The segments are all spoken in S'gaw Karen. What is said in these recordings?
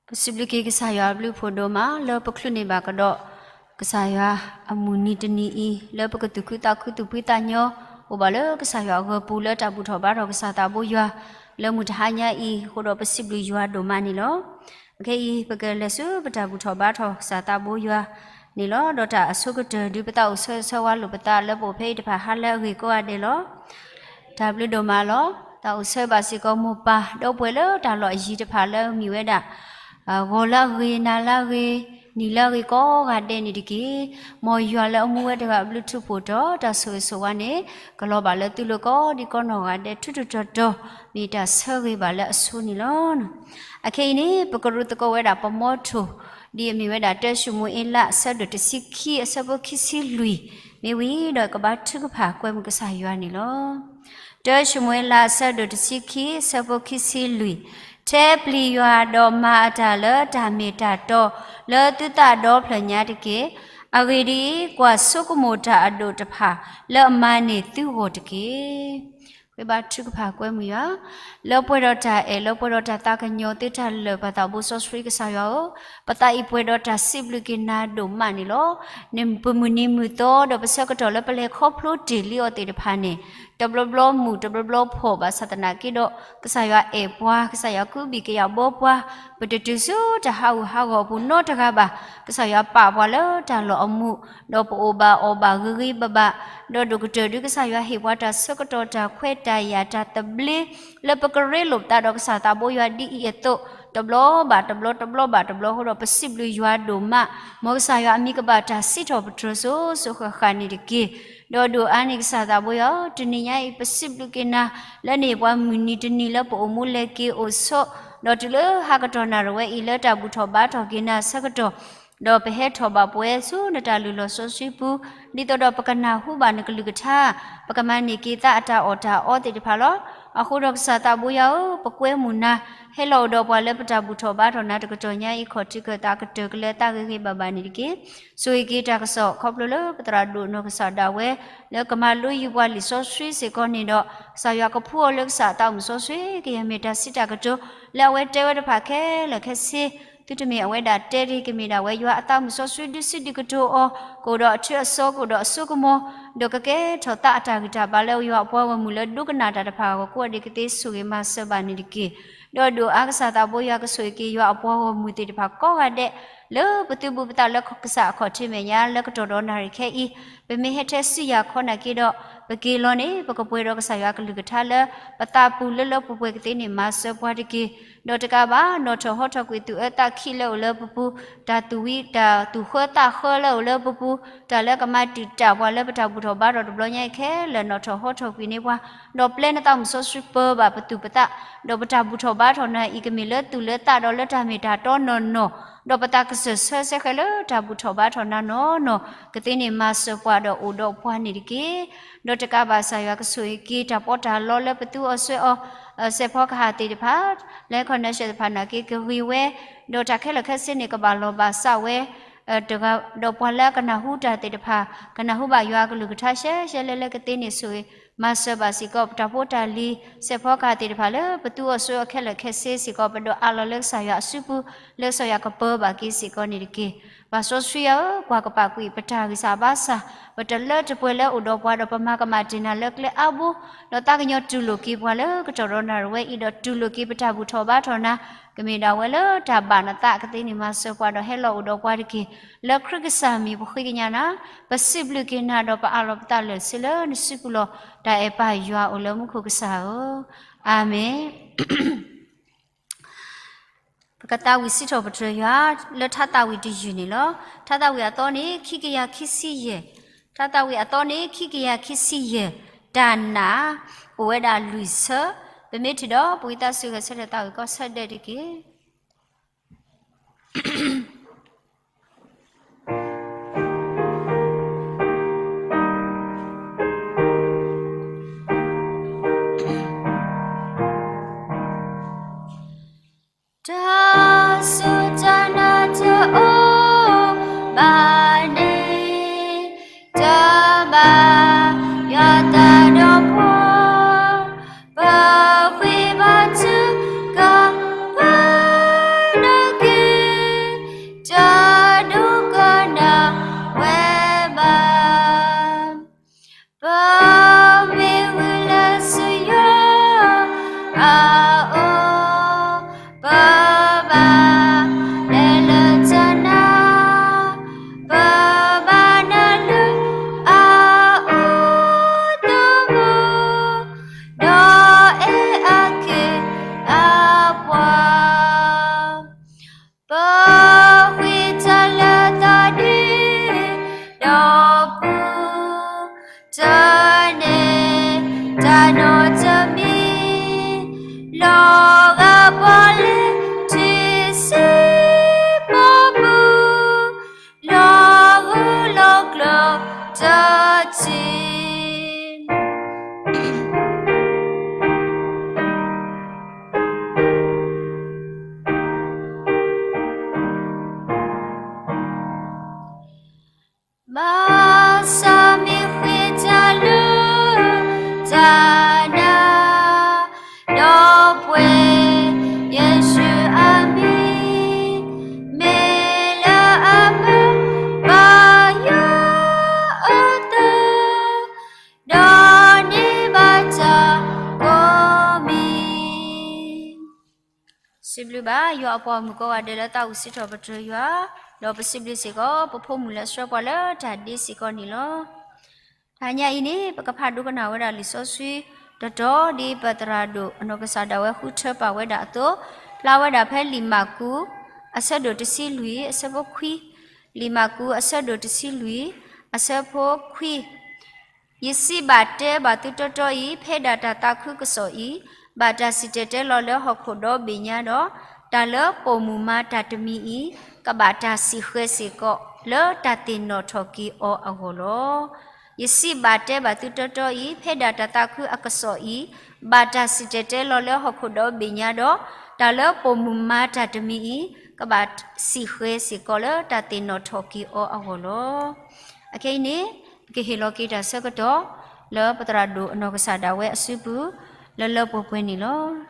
ပစံးဘျုးက့ၤကစၢ်ယွၤအဘျုးအဖှိၣ်ဒိၣ်မး လၢပချုးန့ၢ်ဘၣ်ကဒီး ကစၢ်ယွၤအမုၢ်နံၤတနံၤအံၤ လၢပကသူၣ်ခုသးခုသူၣ်ဖှံသးညီ အိၣ်ဘၣ်လၢကစၢ်ယွၤအဂီၤပူၤ လၢတၢ်ဘူၣ်ထီၣ်ဘါထီၣ်ကစၢ်သးဘိယွၤ လၢမုၢ်တဟါညါအံၤ အဃိဒီးပစံးဘျုးယွၤဒိၣ်မးန့ၣ်လီၤ. အခဲအံၤ ပကလဲၤဆူပတၢ်ဘူၣ်ထီၣ်ဘါထီၣ်ကစၢ်သးဘိယွၤန့ၣ်လီၤ. ဒီးတၢ်အဆိကတၢၢ် ဒုးပသးအိၣ်ဆၢဂ့ၤဆၢဝါလိာ်ပသးလၢပအိၣ်ဖဲအံၤတဖၣ် ဟါလၢအဂ့ၤကိးဂၤဒဲးလီၤ. တၢ်ဘျုးဒိၣ်မးလီၤ. သးအိၣ်ဆၢဘၣ်စ့ၢ်ကီးမိၢ်ပၢ် ဒီပုၢ်ဝဲၢ်လၢတၢ်လီၢ်အယံၤတဖၣ်လၢမ့ၢ်ဝဲဒၣ် ဂီၤလၢအဂ့ၤ နၤလၢအဂ့ၤ နံၤလၢအဂ့ၤကိးဂၤဒဲးန့ၣ်တက့ၢ်. မ်ယွၤလၢအမူဝဲတဂၤအဘျုးထူးဖှိၣ်ဒီး တၢ်ဆိၣ်ဂ့ၤဆိၣ်ဝါန့ၣ် ကလီၤဘၣ်လၢသုလိၤကိးဒံကိးနီၢ်ဂၤဒဲး ထူးထူးတီၤတီၤ မ့ၢ်တၢ်ဆၢဂ့ၤဘၣ်လၢအဆိန့ၣ်လီၤ. အခဲအံၤန့ၣ် ပကရူၢ်သကိးဝဲဒၣ်ပမီထိၣ် ဒ်အမ့ၢ်ဝဲဒၣ် တၢၡမူၤအ့လး အဆၢဒိၣ်တဆံခံ အဆၢဖိခံဆံလွံၢ် မ့ၢ်ဝံၤဒီးကဘါထုကဖၣ်ကွဲမုာ်ကစၢ်ယွၤန့ၣ်လီၤ. တၢၡမူၤအ့လး အဆၢဒိၣ်တဆံခံ အဆၢဖိခံဆံလွံၢ်, ထဲပျံၤယွၤဒီးမၤအတၢ်လၢတၢ်မ့ၢ်တၢ်တီ လၢသုသးဒီဖျၢၣ်ညါတက့ၢ်. အဂ့ၢ်ဒ်အံၤ, ကွၢ်ဆိကမိၣ်တၢ်အဒိၣ်တဖၣ် လၢအမၤန့ၢ်သုဂီၢ်တက့ၢ်. ဃ့ဘါထုကဖၣ်ကွဲမုာ်ယွၤ, လၢပှဲၤဒီးတၢ်အဲၣ် လၢပှဲၤဒီးတၢ်သးကညီၤ သုတၢ်လၢာ်ပသးဘိစီဆှံကစၢ်ယွၤဧၢ, ပသးအံၤပှဲၤဒီးတၢ်စံးဘျုးက့ၤနၤဒိၣ်မးန့ၣ်လီၤ. ပမုၢ်နံၤမုၢ်သီဒီးပဆၢကတီၢ်လၢပလဲၤခီဖျိတ့ၢ်လံအီၤသ့ၣ်တဖၣ်န့ၣ် တဘျီဘျီမုာ် တဘျီဘျီဖှီၣ်ဘၣ်ဆၣ်သနာ်က့ဒီး ကစၢ်ယွၤအဲၣ်ပှၤ, ကစၢ်ယွၤကူဘံၣ်ကယာ်ဘီပှၤ, ပတတုၤဆူတၢ်ဟးဂူာ်ဟးဂီၤအပူၤနီတဂၤဘၣ်. ကစၢ်ယွၤပာ်ပှၤလၢတၢ်လီၢ်အမူး, ဒီးပအိၣ်ဘၣ်အီၣ်ဘၣ်ဂ့ၤဂ့ၤဘၣ်ဘၣ်, ဒီးဒိၣ်ကတၢၢ်ဒုး ကစၢ်ယွၤဟ့ၣ်ပှၤတၢ်ဆၢကတီၢ်တၢ်ခွဲးတၢ်ယာ်တၢ်သဘျ့ လၢပကရ့လိာ်ပသးဒီးကစၢ်သးဘိယွၤဒ်အံၤအသိး တဘျီဘၣ်တဘျီ တဘျီဘၣ်တဘျီအဃိဒီး ပစံးဘျုးယွၤဒိၣ်မး, မ်ကစၢ်ယွၤအမံၤကဘၣ်တၢ်စံးထီၣ်ပတြၢၤစိၤစိၤဃၣ်ဃၣ်န့ၣ်တက့ၢ်. ဒီးဒိၣ်အါန့ၢ်ကစၢ်သးဘိယွၤဧၢ, တနံၤညါအံၤ ပစံးဘျုးက့ၤနၤ လၢနဟ့ၣ်ပှၤမုၢ်နံၤတနံၤလၢပအိၣ်မူလဲၤက့ၤအိၣ်ဆိး, ဒီးတုၤလၢဟါကတီၢ်နၣ်ရံၣ်ဝဲအံၤ လၢတၢ်ဘူၣ်ထီၣ်ဘါထီၣ်က့ၤနၤအဆၢကတီၢ်, ဒီးပဟဲထီၣ်ဘၣ်ပှဲၤဆူနတၢ်လုၢ်လီၢ်စီဆှံပူၤ, ဒ်သိးဒီးပကနၢ်ဟူဘၣ်နကလုၢ်ကထါ, ပကမၤန့ၢ်က့ၤသးအတၢ်အီၣ်တၢ်အီသ့ၣ်တဖၣ်လီၤ. အဃိဒီးကစၢ်သးဘိယွၤဧၢ, ပကွဲမုာ်နၤ, ဟဲလီၤအိၣ်ဒီးပှၤလၢပတၢ်ဘူၣ်ထီၣ်ဘါထီၣ်နၤတကတီၢ်ညါအံၤ ခီၣ်ထံးခၢၣ်သးကတၢၢ်ကလဲၤသးဂ့ၤဂ့ၤဘၣ်ဘၣ်န့ၣ်တက့ၢ်. ဆိၣ်ဂ့ၤက့ၤတၢ်ကစီၣ် ခီဖျိလၢပသရၣ်ဒိၣ်နီၢ်ကစၢ်ဒၣ်ဝဲ လၢကမၤလိယုၢ်ပှၤလံာ်စီဆှံစ့ၢ်ကီးန့ၣ်ဒီး ကစၢ်ယွၤကဖှူအီၤလၢကစၢ်အသးအိၣ်မူစီဆှံ ကယဲၢ်မ့ၢ်တၢ်စံးတၢ်ကတိၤ လၢအဝဲတဲဝဲတဖၣ်ခဲလၢာ်ခဲဆ့, သုတမ့ၢ်အဝဲဒၣ်တဲတ့ၢ် ကမ့ၢ်ဒၣ်ဝဲယွၤအသးအိၣ်မူစီဆှံ ဒုးစုဒုးကတိၤအီၤ ကအိၣ်ဒီးအထၢအစီ ကအိၣ်ဒီးအစိကမီၤ, ဒီးကကဲထီၣ်သးအတၢ်ဂံၢ်တၢ်ဘါလၢယွၤအပှၤဂီၢ်မုၢ် လၢဒိကနၣ်တၢ်တဖၣ်အဂီၢ်ကိးဂၤဒဲး ကသ့ဆိၣ်ဂ့ၤမၤစၢၤဘၣ်န့ၣ်တက့ၢ်. ဒီးဒိၣ်အါကစၢ်သးဘိယွၤ ကဆိၣ်ဂ့ၤက့ၤယွၤအပှၤဂီၢ်မုၢ်သ့ၣ်တဖၣ်ကိးဂၤဒဲး လၢပသုးဘူးပသးလၢကစၢ်အခီၣ်ထံးမဲာ်ညါ လၢကတီၢ်ဒီးနၣ်ရံၣ်ခဲအံၤ, ပမ့ၢ်ဟဲထဲဆူယၤခီနာ်က့ဒီး ပက့ၤလီၤန့ၣ် ပကပှဲၤဒီးကစၢ်ယွၤအကလုၢ်ကထါလၢ ပသးပူၤလၢလၢပှဲၤပှဲၤကသ့န့ၣ် မၤစၢၤပှၤတက့ၢ်. ဒီးတကးဘၣ် နီၣ်ထီၣ်ဟီထီၣ်ကွံာ်သူၣ်အၢသးခံလၢအိၣ်လၢပပူၤ, တၢ်သူၣ်ဝံ တၢ်သူၣ်ဃၢသးဃၢလၢအိၣ်လၢပပူၤ, တၢ်လၢကမၤတံာ်တာ်ပှၤလၢပတၢ်ဘူၣ်ထီၣ်ဘါထီၣ်တဘျီညါအံၤခဲလၢာ် နီၣ်ထီၣ်ဟီထီၣ်ကွံာ်န့ၢ်ပှၤ, ဒီးပျဲနသးအိၣ်မူစီဆှံပၢၤဘၣ်ပသူၣ်ပသး, ဒီးပတၢ်ဘူၣ်ထီၣ်ဘါထီၣ်နၤအံၤ ကမ့ၢ်လၢသူၣ်လၢသးဒီးလၢတၢ်မ့ၢ်တၢ်တီနီၢ်နီၢ်, ဒီးပသးကစၢၢ်ဆၢဆဲဃဲးလၢတၢ်ဘူၣ်ထီၣ်ဘါထီၣ်နၤနီၢ်နီၢ်, ကသ့န့ၣ်မၤစၢၤပှၤဒီးအိၣ်ဒီးပှၤန့ၣ်တက့ၢ်. ဒီးတကးဘၣ် ကစၢ်ယွၤကဆိၣ်ဂ့ၤက့ၤတၢ်ပီးတၢ်လီလၢပသူအီၤစွဲအီၤ, စဲးဖီကဟၣ်သ့ၣ်တဖၣ်, လၢ connection တဖၣ်နာ်က့ ကဂ့ၤဝဲ, ဒီးတၢ်ခဲလၢာ်ခဲဆ့န့ၣ် ကဘၣ်လီၤဘၣ်စးဝဲ, တဂၤဒီးပှၤလၢအကနၢ်ဟူတၢ်သ့ၣ်တဖၣ်, ကနၢ်ဟူဘၣ်ယွၤအကလုၢ်ကထါရှဲရှဲလဲလဲ ကသ့န့ၣ်ဆိၣ်ဂ့ၤ မၤစၢၤဘၣ်စ့ၢ်ကီး ပတၢ်ဖိတၢ်လံၤ စဲးဖီကဟၣ်သ့ၣ်တဖၣ်လၢပသူအီၤစွဲအီၤခဲလၢာ်ခဲဆ့စ့ၢ်ကီး ပဒိးအးလီၤလၢကစၢ်ယွၤအစုပူၤ လၢကစၢ်ယွၤကပၢၤဘၣ်က့ၤစ့ၢ်ကီးန့ၣ်တက့ၢ်. ပၢ်စီဆှံယွၤဧၢ, ကွၢ်ကပာ်ကွံာ်ပတၢ်ဂံၢ်စၢ်ဘါစၢ်, ပတလၢတပှဲၤလၢအိၣ်ဒီးပှၤဒီးပမၤကမၣ်တ့ၢ်နၤလၢကျဲအါဘိ, ဒီးသးကညီၤတူၢ်လိာ်က့ၤပှၤလၢကတီၢ်ဒီးနၣ်ရံၣ်ဝဲအံၤ ဒီးတူၢ်လိာ်က့ၤပတၢ်ဘူၣ်ထီၣ်ဘါထီၣ်နၤ, ကမ့ၢ်ဒၣ်ဝဲလၢတၢ်ဘၣ်နသးကသ့န့ၣ်မၤစၢၤပှၤဒီးဟဲလီၤအိၣ်ဒီးပှၤတက့ၢ်. လၢခရံာ်ကစၢ်မံၤပဃ့ကညးနၤ, ပစံးဘျုးက့ၤနၤဒီးပအးလီၤပသးလၢာ်ဆ့လၢနစုပူၤလီၤ. တၢ်အဲၣ်ပၢ်ယွၤအိၣ်လၢမူခိၣ်ကစၢ်ဧၢ, အၤမ့ၣ်. ပကသးဝံၣ်စံးထီၣ်ပတြၢၤယွၤ လၢထါသးဝံၣ်တယုၢ်န့ၣ်လီၤ. ထါသးဝံၣ်အသီန့ၣ် ခံကယၤခံဆံယဲၢ်, ထါသးဝံၣ်အသီန့ၣ် ခံကယၤခံဆံယဲၢ်, တၢ်နာ် အိၣ်ဝဲဒၣ်လွံၢ်ဆၢ, ပမ့ၢ်ထံၣ်ဒီး ပဝံသးစူၤဂဲၤဆၢထၢၣ်သးဝံၣ်ကီးဆၢဒဲးတက့ၢ်. ဒီးဃ့တၢ်လၢတၢ်ဒုးဒီးပူၤ, တၢ်နဲတၢ်နီတမံၤ, လီၤဂာ်ပှၤလၢထံဆၢကီၢ်ပူၤ, လီၤဂာ်လီၤကျၢၤတထံၣ် ဘၣ်ဆၣ်မ့ၢ်ဃ့တၢ်လၢတၢ်နါ, ဒီးပှ့ၤယ့ၣ်ၡူးအမံၤ, မ့ၢ်လၢအမၢပၢ်ယွၤအသး, ဒီးန့ၢ်ဘၣ်တၢ်ကိးမံၤ စံးဘျုးဘၣ်ယွၤအပှၤမုၣ်ကိးဂၤဒဲးလၢသးဝံၣ်စံးထီၣ်ပတြၢၤယွၤ, ဒီးပစံးဘျုးစ့ၢ်ကီး ပဖိမုၣ်လၢဆှၢပှၤလၢတၢ်ဒ့စ့ၢ်ကီးန့ၣ်လီၤ. တဟါညါအံၤန့ၣ် ပကဖးဒိကနၣ်ဝဲဒၣ်လံာ်စီဆှံတတီၤ ဒ်ပသရၣ်ဒိၣ်အနီၢ်ကစၢ်ဒၣ်ဝဲဃုထၢပာ်ဝဲဒၣ်အသိး, ဖျါဝဲဒၣ်ဖဲလံာ်မၢ်ကူး အဆၢဒိၣ်တဆံလွံၢ် အဆၢဖိခွံ, လံာ်မၢ်ကူး အဆၢဒိၣ်တဆံလွံၢ် အဆၢဖိခွံ ယစံးဘၣ်တဲဘၣ်သုတီတီအံၤ, ဖဲဒၣ်တၢ်သးခုကစီၣ်အံၤ ဘၣ်တၢ်စံၣ်တဲၤတဲလီၤလၢဟီၣ်ခိၣ်ဒီဘ့ၣ်ညါဒီး, တၢ်လၢပိာ်မုၣ်မၤတၢ်တမံၤအံၤ ကဘၣ်တၢ်စံၣ်ဃဲၤစ့ၢ်ကီး လၢတၢ်သ့ၣ်နီၣ်ထီၣ်က့ၤအီၤအဂီၢ်လီၤ. ယစံးဘၣ်တဲဘၣ်သုတီတီအံၤ, ဖဲဒၣ်တၢ်သးခုအကစီၣ်အံၤ ဘၣ်တၢ်စံၣ်တဲၤတဲလီၤလၢဟီၣ်ခိၣ်ဒီဘ့ၣ်ညါဒီး, တၢ်လၢပိာ်မုၣ်မၤတၢ်တမံၤအံၤ ကဘၣ်စံၣ်ဃဲၤစ့ၢ်ကီးလၢတၢ်သ့ၣ်နီၣ်ထီၣ်က့ၤအီၤအဂီၢ်လီၤ. အခဲအံၤန့ၣ် ပကဟ့ၣ်လီၤက့ၤတၢ်ဆၢကတီၢ် လၢပသရၣ်ဒိၣ်အနီၢ်ကစၢ်ဒၣ်ဝဲအစုပူၤ လၢလၢပှဲၤပှဲၤန့ၣ်လီၤ.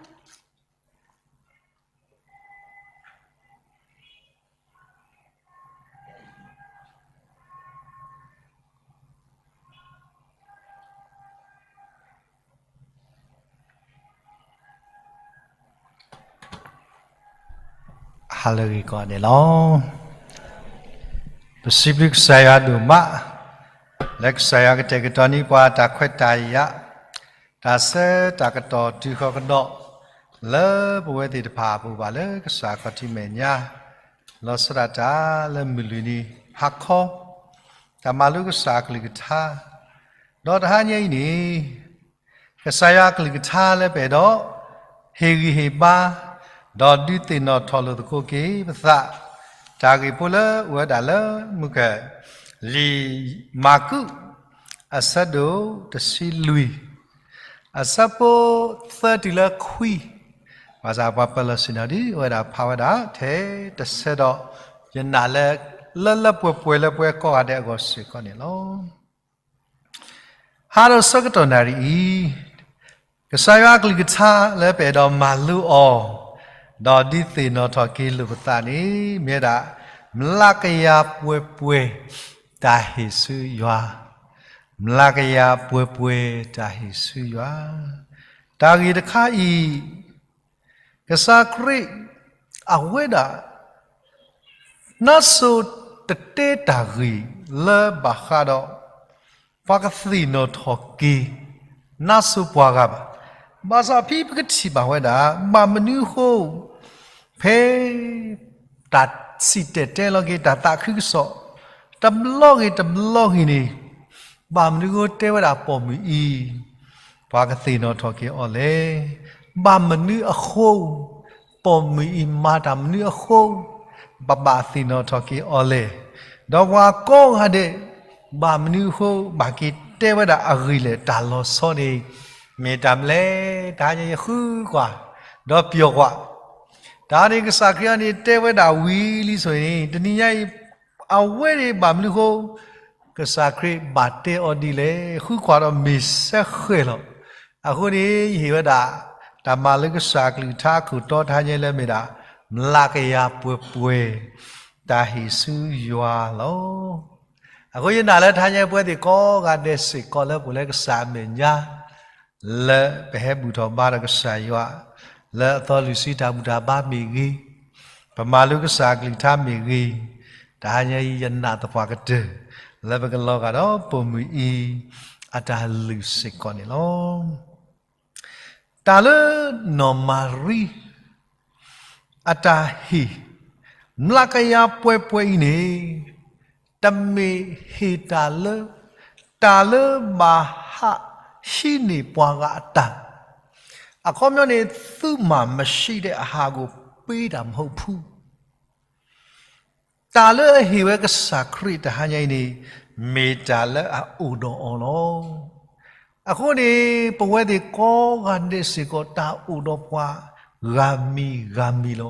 ဟါလၢအဂ့ၤကိးဂၤဒဲးန့ၣ်လီၤ. ပစံးဘျုးကစၢ်ယွၤဒိၣ်မး လၢကစၢ်ယွၤကတဲာ်ကတီၤန့ၢ်ပှၤတၢ်ခွဲးတၢ်ယာ်, တၢ်ဆၢတၢ်ကတီၢ်တုၤဃီၤကဒီး လၢပဝဲသ့ၣ်တဖၣ်အပူၤဘၣ်လၢကစၢ်ခီၣ်ထံးမဲာ်ညါ, လီၤဆီဒၣ်တၢ်လၢမုၢ်လွံၢ်နံၤဟါခီ, တၢ်မၤလိကစၢ်အကလုၢ်ကထါ, ဒီးတဟါညါအံၤန့ၣ် ကစၢ်ယွၤအကလုၢ်ကထါလၢပအဲၣ်ဒိး ဟ့ၣ်ဂံၢ်ဟ့ၣ်ဘါ, ဒီးဒုးသ့ၣ်နီၣ်ထီၣ်လိာ်သကိးက့ၤပသး, တၢ်ဂ့ၢ်ဖိလၢအိၣ်ဝဲဒၣ်လၢမုၢ်ကၢၢ် လံာ်မၢ်ကူး အဆၢဒိၣ်တဆံလွံၢ် အဆၢဖိသၢတုၤလၢခွံ, ဘၣ်ဆၣ်ပှၤပၢၤလီၢ်ဆ့ၣ်နီၤဒ်အိၣ်ဝဲဒၣ်ဖးဝဲဒၣ် ထဲတဆၢဒီး ယနာ်လၢ လၢလၢပှဲၤပှဲၤလၢပဝဲကိးဂၤဒဲးအဂီၢ်စ့ၢ်ကီးန့ၣ်လီၤ. ဟါဒီးဆၢကတီၢ်နၣ်ရံၣ်အံၤ, ကစၢ်ယွၤအကလုၢ်ကထါလၢပအဲၣ်ဒိးမၤလိအီၤ, ဒီးဒုးသ့ၣ်နီၣ်ထီၣ်က့ၤလိာ်ပသးန့ၣ် မ့ၢ်ဝဲဒၣ် မျးကယၤပှဲၤပှဲၤ တၢ်ဟ့ၣ်ဆူယွၤ, မျးကယၤပှဲၤပှဲၤ တၢ်ဟ့ၣ်ဆူယွၤ, တၢ်ဂ့ၢ်တခါအံၤ ကစၢ်ခရံာ် အဝဲဒၣ် နါစိၤတတဲတၢ်ဂ့ၢ်လၢဘၣ်ဃးဒီး ပှၤကသ့ၣ်နီၣ်ထီၣ်က့ၤ နါစိၤပှၤဂၤဘၣ်. ဘၣ်ဆၣ်ဖဲပကထံၣ်ဘၣ်ဝဲဒၣ် ဘၣ်မနုၤအဃိ ဖဲ တၢ်စံၣ်တဲၤတဲလီၤက့ၤ တၢ်သးခုကစီၣ် တဘျီဂ့ၤတဘျီဂ့ၤန့ၣ် ဘၣ်မနုၤအဃိတဲဝဲဒၣ်ပိာ်မုၣ်အံၤ ပှၤကသ့ၣ်နီၣ်ထီၣ်က့ၤအီၤလဲၣ်. ဘၣ်မနုၤအဃိ ပိာ်မုၣ်အံၤမၤတၢ်မနုၤအဃိ ပဘၣ်သ့ၣ်နီၣ်ထီၣ်က့ၤအီၤလဲၣ်. ဒီးပှၤကိးဂၤဒဲး ဘၣ်မနုၤအဃိ ဘၣ်က့ၤတဲဝဲဒၣ်အဂ့ၢ်လဲၣ် တၢ်လီၤဆီန့ၣ် မ့ၢ်တၢ်မနုၤလဲၣ်. တဟါညါအံၤယဃုကွၢ် ဒီးပျီၢ်ကွၢ် တၢ်န့ၣ်ကစၢ်ခရံာ်အံၤန့ၣ် တဲဝဲဒၣ်ဝံၤလံစိၤန့ၣ် တနံၤညါအံၤ အဝဲန့ၣ်ဘၣ်မနုၤအဃိ ကစၢ်ခရံာ်ဘၣ်တဲအီၤဒ်လဲၣ် ဃုကွၢ်ဒီးမ့ၢ်စဲဃဲၤလီၤ. အဃိန့ၣ် ယဟ့ၣ်ဝဲဒၣ် တၢ်မၤလိကစၢ်အကလုၢ်ကထါအခိၣ်တီတဟါညါလၢမ့ၢ်ဒၣ် မျးကယၤပှဲၤပှဲၤ တၢ်ဟ့ၣ်ဆူယွၤလီၤ. အဃိယနာ်လၢတဟါညါပဝဲသ့ၣ်ကိးဂၤဒဲးစ့ၢ်ကီးလၢပအိၣ်လၢကစၢ်အမဲာ်ညါ လၢပဟဲဘူၣ်ထီၣ်ဘါထီၣ်ကစၢ်ယွၤ လၢအသီလွံၢ်ဆံတၢ်ဘူၣ်တၢ်ဘါမ့ၢ်ဂ့ၤ, ပမၤလိကစၢ်အကလုၢ်ကထါမ့ၢ်ဂ့ၤ, တဟါညါအံၤယနာ်သပှၢ်ကတၢၢ် လၢပကလီၤဂာ်ဒီးပိာ်မုၣ်အံၤ အတၢ်လုၢ်စ့ၢ်ကီးန့ၣ်လီၤ. တၢ်လၢနီၢ်မၤရံ အတၢ်ဟ့ၣ် မျးကယၤပှဲၤပှဲၤအံၤန့ၣ် တမ့ၢ်ဟ့ၣ်တၢ်လၢ တၢ်လၢဘၣ်ဟးဟံးန့ၢ်ပှၤဂၤအတၢ်, အခီပညီန့ၣ် သုးမၤမရှံးဒဲးအဟးဂီၤပ့တၢ်မဟုတ်ဘူး. တၢ်လၢအဟ့ၣ်ဝဲကစၢ်ခရံာ်တဟါညါအံၤန့ၣ် မ့ၢ်တၢ်လၢအအိၣ်ဒီးအီၤလီၤ. အဃိန့ၣ် ပဝဲသ့ၣ်ကိးဂၤဒဲးစ့ၢ်ကီး တၢ်အိၣ်ဒီးပှၤဂၤမံၤဂၤမံၤလီၤ.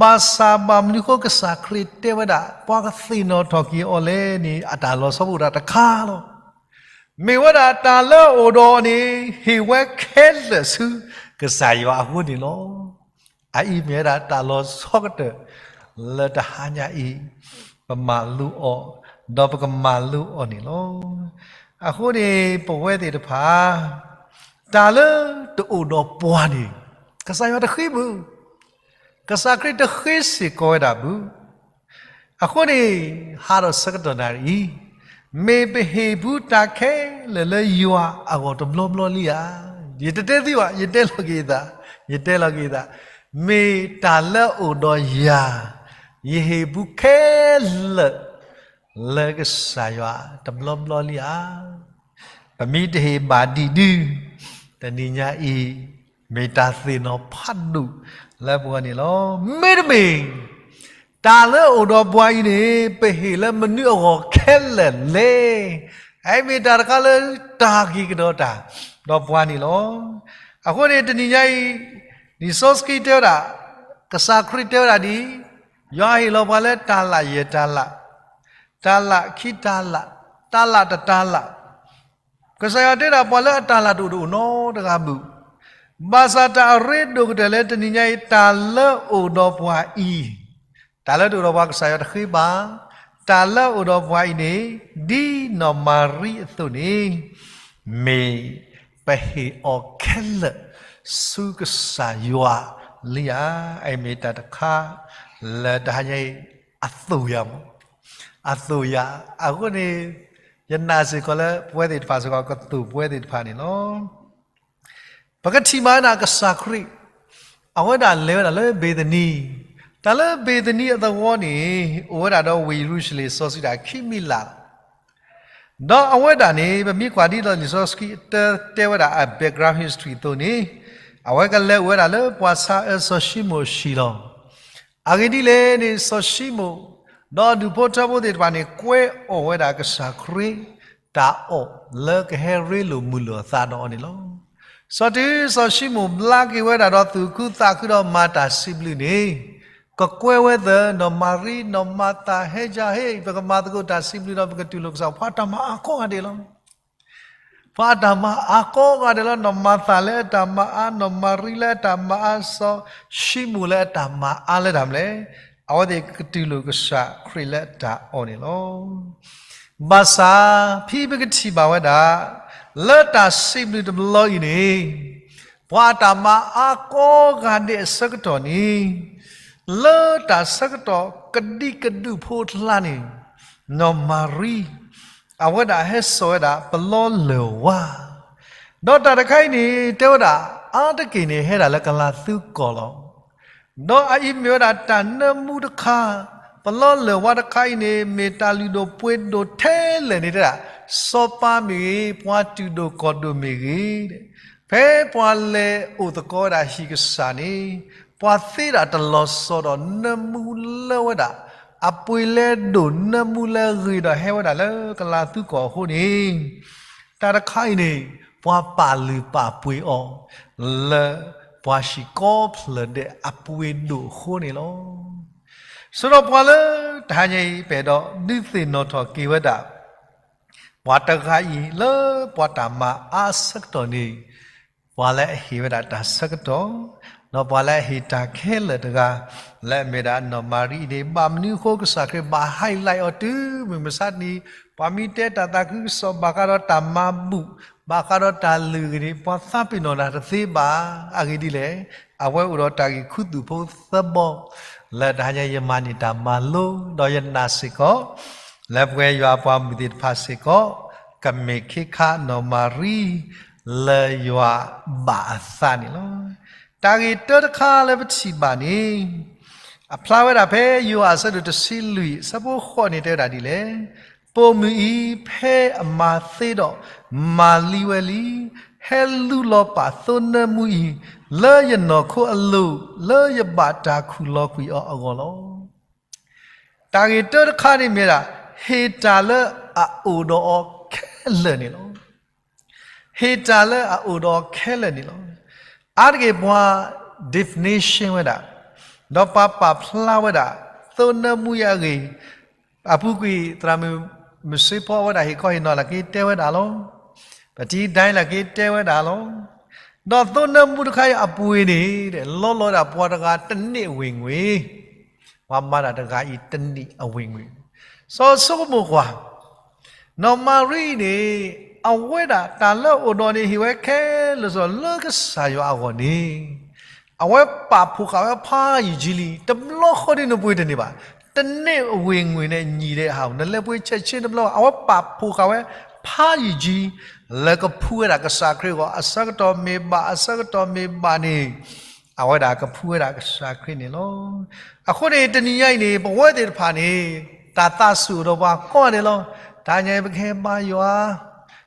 ဘၣ်ဆၣ်ဘၣ်မနုၤအဃိ ကစၢ်ခရံာ်တဲဝဲဒၣ် ပှၤကသ့ၣ်နီၣ်ထီၣ်က့ၤအီၤလဲၣ်န့ၣ် အတၢ်လီၤဆီအိၣ်ဒၣ်တခါလီၤ. မ့ၢ်ဝဲဒၣ်တၢ်လၢအအိၣ်ဒီးအီၤန့ၣ် ဟ့ၣ်ဝဲခဲလၢာ်ဆူကစၢ်ယွၤအဃိန့ၣ်လီၤ. အအံၤမ့ၢ်ဝဲဒၣ်တၢ်လီၤဆီကတၢၢ်လၢတဟါညါအံၤ ပမၤလိအီၤ ဒီးပကမၤလိအီၤန့ၣ်လီၤ. အဃိန့ၣ် ပဝဲသ့ၣ်တဖၣ် တၢ်လၢတအိၣ်ဒီးပှၤန့ၣ် ကစၢ်ယွၤတဃ့ဘၣ်, ကစၢ်ခရံာ်တဃ့စ့ၢ်ကီးဝဲဒၣ်ဘၣ်. အဃိန့ၣ် ဟးထီၣ်ဆၢကတီၢ်နၣ်ရံၣ်အံၤ မ့ၢ်ပဟ့ၣ်ဘူးတၢ်ခဲလၢာ်လၢယွၤအဂီၢ်တဘျီဘျီလံဧါ. ယတတဲသ့ဘၣ်, ယတဲလီၤက့ၤသး, ယတဲလီၤက့ၤသး, မ့ၢ်တၢ်လၢအအိၣ်ဒီးယၤ ယဟ့ၣ်ဘူးခဲလၢာ် လၢကစၢ်ယွၤတဘျီဘျီလံဧါ. ပမ့ၢ်တဟ့ၣ်ဘၣ်ဒံးဒုး တနံၤညါအံၤ မ့ၢ်တၢ်သ့ၣ်နီၣ်ဖးဒိၣ်လၢပဂီၢ်န့ၣ်လီၤ. မ့တမ့ၢ် တၢ်လၢအအိၣ်ဒီးပှၤအံၤန့ၣ် ပဟ့ၣ်လၢမနုၤအဂီၢ်ခဲလၢာ်လဲၣ်. အအံၤမ့ၢ်တၢ်တခါလၢတၢ်က့ၤကဒီးတၢ်ဒီးပှၤန့ၣ်လီၤ. အဃိန့ၣ် တနံၤညါအံၤ လံာ်စီဆှံတဲဝဲဒၣ်, ကစၢ်ခရံာ်တဲဝဲဒၣ်ဒ်အံၤ, ယွၤဟ့ၣ်လီၤပှၤလၢတၤလၣ်ယဲၢ်တၤလၣ်, တၤလၣ်ခံတၤလၣ်, တၤလၣ်တတၤလၣ်, ကစၢ်ယွၤတဲဒၣ်ပှၤလၢအတၤလၣ်တအိၣ်တအိၣ်နီတဂၤဘၣ်. ဘၣ်ဆၣ်တၢ်အရ့ဒိၣ်ကတၢၢ်လၢတနံၤညါအံၤ တၢ်လၢအအိၣ်ဒီးပှၤအံၤ, တၢ်လၢတအိၣ်ဒီးပှၤကစၢ်ယွၤတဃ့ဘၣ်, တၢ်လၢအအိၣ်ဒီးပှၤအံၤန့ၣ် ဒ်နီၢ်မၤရံအသိးန့ၣ် မ့ၢ်ပဟ့ၣ်အီၤခဲလၢာ်ဆူကစၢ်ယွၤလံဧါ. အအံၤမ့ၢ်တၢ်တခါလၢတဟါညါအံၤ အသိၣ်ယၤမး, အသိၣ်ယၤ. အဃိန့ၣ် ယနာ်စ့ၢ်ကီးလၢပဝဲသ့ၣ်တဖၣ်စ့ၢ်ကီး ကသိၣ်ပဝဲသ့ၣ်တဖၣ်န့ၣ်လီၤ. ပကထံၣ်ဘၣ်ဝဲဒၣ်ကစၢ်ခရံာ် အဝဲဒၣ်လဲၤဝဲဒၣ်လၢဘ့ၤသနံ, တၢ်လၢဘ့ၤသနံအသဝီန့ၣ် အိၣ်ဝဲဒၣ်ဒီးဝ့ၢ်ယရူၤၡလ့ၣ်စီဆှံဒၣ်ခံမံးလး ဒီးအဝဲဒၣ်န့ၣ် ပမ့ၢ်ကွၢ်ဒ်သိးလံာ်စီဆှံအတၢ်တဲဝဲဒၣ်အ background history အသိးန့ၣ် အဝဲကလဲၤအိၣ်ဝဲဒၣ်လၢပှၤဆါအၢစီၤၡံမိၣ်အဟံၣ်လီၤ. အဂ့ၢ်ဒ်လဲၣ်န့ၣ် စီၤၡံမိၣ် ဒီးဒူၣ်ဖိထၢဖိသ့ၣ်တဖၣ်န့ၣ် ကွဲးအီၣ်ဝဲဒၣ်ကစၢ်ခရံာ်တၢ်အီၣ်လၢကဟဲရ့လိာ်မုာ်လိာ်အသးဒီးအီၤန့ၣ်လီၤ. စီၤတုၤစီၤၡံမိၣ်ဘျါက့ၤဝဲဒၣ်ဒီးသူၣ်ခုသးခုဒီးမၤတၢ်စံးဘျုးန့ၣ် ကကွဲးဝဲသၢ နီၢ်မၤရံ နီၢ်မၤသၤ ဟဲယၤဟ့ၣ် ပကမၤသကိးတၢ်စံးဘျုးဒီးပကတူၢ်လိာ်ကစၢ် ပှၤတၢ်မၤအါကိးဂၤဒဲးလီၤ. ပှၤအတၢ်မၤအါကိးဂၤဒဲးလီၤ. နီၢ်မၤသၤလၢအတၢ်မၤအါ, နီၢ်မၤရံလၢအတၢ်မၤအါ, စီၤၡံမိၣ်လၢအတၢ်မၤအါလၢတၢ်မနုၤလဲၣ်. အဝဲသ့ၣ်ကတူၢ်လိာ်ကစၢ်ခရံာ်လၢအတၢ်အီၣ်န့ၣ်လီၤ. ဘၣ်ဆၣ် ဖဲပကထံၣ်ဘၣ်ဝဲဒၣ် လၢတၢ်စံးဘျုးတဘျီအံၤန့ၣ် ပှၤအတၢ်မၤအါကိးဂၤဒဲးအဆၢကတီၢ်န့ၣ် လၢတၢ်ဆၢကတီၢ်ကဒံကဒုဖိအကျါန့ၣ် နီၢ်မၤရံ အဝဲဒၣ်ဟဲစိာ်ဝဲဒၣ်ပလီလၢၢ်ဝါ, ဒီးတၢ်တခါအံၤန့ၣ် တဲဝဲဒၣ် အါတက့ၢ်န့ၣ် ဟဲဒၣ်လၢကလၤသူကီၢ်လီၤ. ဒီးအအံၤမ့ၢ်ဝဲဒၣ်တၢ်နၢမူတခါ, ပလီလၢၢ်ဝါတခါအံၤန့ၣ် မ့ၢ်တၢ်လုၢ်ဒိၣ်ပှ့ၤဒိၣ်ထဲလဲၣ်န့ၣ်တဲဒၣ်, စီၤပၤမ့ၢ်ဂ့ၤ, ပှၤတူၢ်ဒိၣ်ကီၢ်ဒိၣ်မ့ၢ်ဂ့ၤ, ဖဲပှၤလဲၤအိၣ်သကိးဝဲဒၣ်ဟံၣ်ကစၢ်န့ၣ် ပှၤသ့ဒၣ်တလီၤဆီဒီးနၢမူလၢဝဲဒၣ် အပှ့ၤလၢဒိၣ်နၢမူလၢဂ့ၤဒီးဟဲဝဲဒၣ်လၢကလၤသူကီၢ်အဃိန့ၣ်, တၢ်တခါအံၤန့ၣ် ပှၤပာ်လုၢ်ပာ်ပှ့ၤအီၤ လၢပှၤဟံၣ်ကိးဖျၢၣ်ဒဲးအပှ့ၤဒိၣ်အဃိန့ၣ်လီၤ. ဆိဒီးပှၤလၢတဟါညါအံၤ ပအဲၣ်ဒိးဒုးသ့ၣ်နီၣ်ထီၣ်က့ၤဝဲဒၣ် ပှၤတဂၤအံၤလၢပှၤတၢ်မၤအါဆၢကတီၢ်န့ၣ် ပှၤလၢအဟ့ၣ်ဝဲဒၣ်တၢ်ဆၢကတီၢ်, ဒီးပှၤလၢအဟ့ၣ်တၢ်ခဲလၢာ်တဂၤ လၢအမ့ၢ်ဒၣ်နီၢ်မၤရံအံၤန့ၣ် ဘၣ်မနုၤအဃိကစၢ်ခရံာ်ဘၣ် highlight အီၤတုၤမုၢ်မဆါတနံၤ, ပှၤမ့ၢ်တဲတၢ်သးခုကစီၣ်ဘၣ်ဃးဒီးတၢ်မၤဘူၣ်, ဘၣ်ဃးဒီးတၢ်လုၢ်ဂ့ၤန့ၣ် ပှၤသးပ့ၤနီၣ်တၢ်တသ့ဘၣ်. အဂ့ၢ်ဒ်လဲၣ်, အဝဲအိၣ်ဒီးတၢ်ဂ့ၢ်ခူသူၣ်ဖိသၢဘီ လၢတဟါညါယမၤန့ၢ်တၢ်မၤလိ, ဒီးယနာ်စ့ၢ်ကီး လၢပဝဲယွၤပှၤမုၢ်သ့ၣ်တဖၣ်စ့ၢ်ကီး ကမ့ၢ်ခ့ခါနီၢ်မၤရံ လၢယွၤဘၣ်အသးန့ၣ်လီၤ. တၢ်ဂ့ၢ်တၢတခါလၢပထံၣ်ဘၣ်န့ၣ် အဖျါဝဲဒၣ်ဖဲယိၤဟၣ်အဆၢဒိၣ်တဆံလွံၢ် အဆၢဖိဃိးန့ၣ်တဲဝဲဒၣ်ဒ်လဲၣ်, ပိာ်မုၣ်အံၤဖဲအမၤသ့ဒီး မၤလံဝဲလံ, ဟဲလူလီၤပာ်သိနၢမူအံၤ လၢယနီၢ်ခိအလိၤ, လၢယဘၣ်တၢ်ခူၣ်လီၤကွံာ်အီၤအဂီၢ်လီၤ. တၢ်ဂ့ၢ်တၢတခါန့ၣ်မ့ၢ်ဒၣ် ဟ့ၣ်တၢ်လၢအအိၣ်ဒီးအီၤခဲလၢာ်န့ၣ်လီၤ. ဟ့ၣ်တၢ်လၢအအိၣ်ဒီးအီၤခဲလၢာ်န့ၣ်လီၤ. အါတက့ၢ်ပှၤ definition ဝဲဒၣ်, ဒီးပှၤပာ်ဖျါဝဲဒၣ် သိနၢမူအံၤအဂ့ၢ်, အပူၤကွံာ်သရၣ်မုၣ်မုၢ်စ့ဖီအဝဲဒၣ်ဟ့ၣ်ခီဟ့ၣ်နီၤလၢက့ၤတဲဝဲဒၣ်လီၤ. ပတံၤဒဲးလၢက့ၤတဲဝဲဒၣ်လီၤ. ဒီးသိနၢမူတခါအံၤအပှ့ၤန့ၣ် လီလီၤဒၣ်ပှၤတဂၤတနံၣ်အဝ့ၢ်ငွေ့, ပှၤမၤတၢ်တဂၤအံၤတနံၣ်အဝ့ၢ်ငွေ့, စီၤဆိကမိၣ်ကွၢ် နီၢ်မၤရံအံၤန့ၣ် အဝဲဒၣ်တၢ်လၢအအိၣ်ဒီးန့ၣ် ဟ့ၣ်ဝဲခဲလၢာ်လၢကစၢ်ယွၤအဂီၢ်န့ၣ်, အဝဲပာ်ဖှိၣ်ဃာ်ဝဲဖးယံာ်ကၠံလံ. တဘျီဃီဒ်နပှ့ၤတန့ၢ်ဘၣ်, တနံၣ်အဝ့ၢ်ငွေ့န့ၣ် ညီနုၢ်ဒဲးဟး, နလဲၤပှ့ၤဆဲးဆ့တဘျီ အဝဲပာ်ဖှိၣ်ဃာ်ဝဲဖးယံာ်ကၠံ လၢကဖှူဝဲဒၣ်ကစၢ်ခရံာ်အဂီၢ်, အဆၢကတီၢ်မ့ၢ်ဘၣ် အဆၢကတီၢ်မ့ၢ်ဘၣ်န့ၣ် အဝဲဒၣ်ကဖှူဝဲဒၣ်ကစၢ်ခရံာ်န့ၣ်လီၤ. အဃိန့ၣ် တနံၤညါအံၤန့ၣ် ပဝဲသ့ၣ်တဖၣ်န့ၣ် တၢ်သးဆူၣ်အိၣ်ဒီးပှၤကိးဂၤဒဲးလီၤ. တနံၤညါအံၤပကဟဲဘါယွၤ,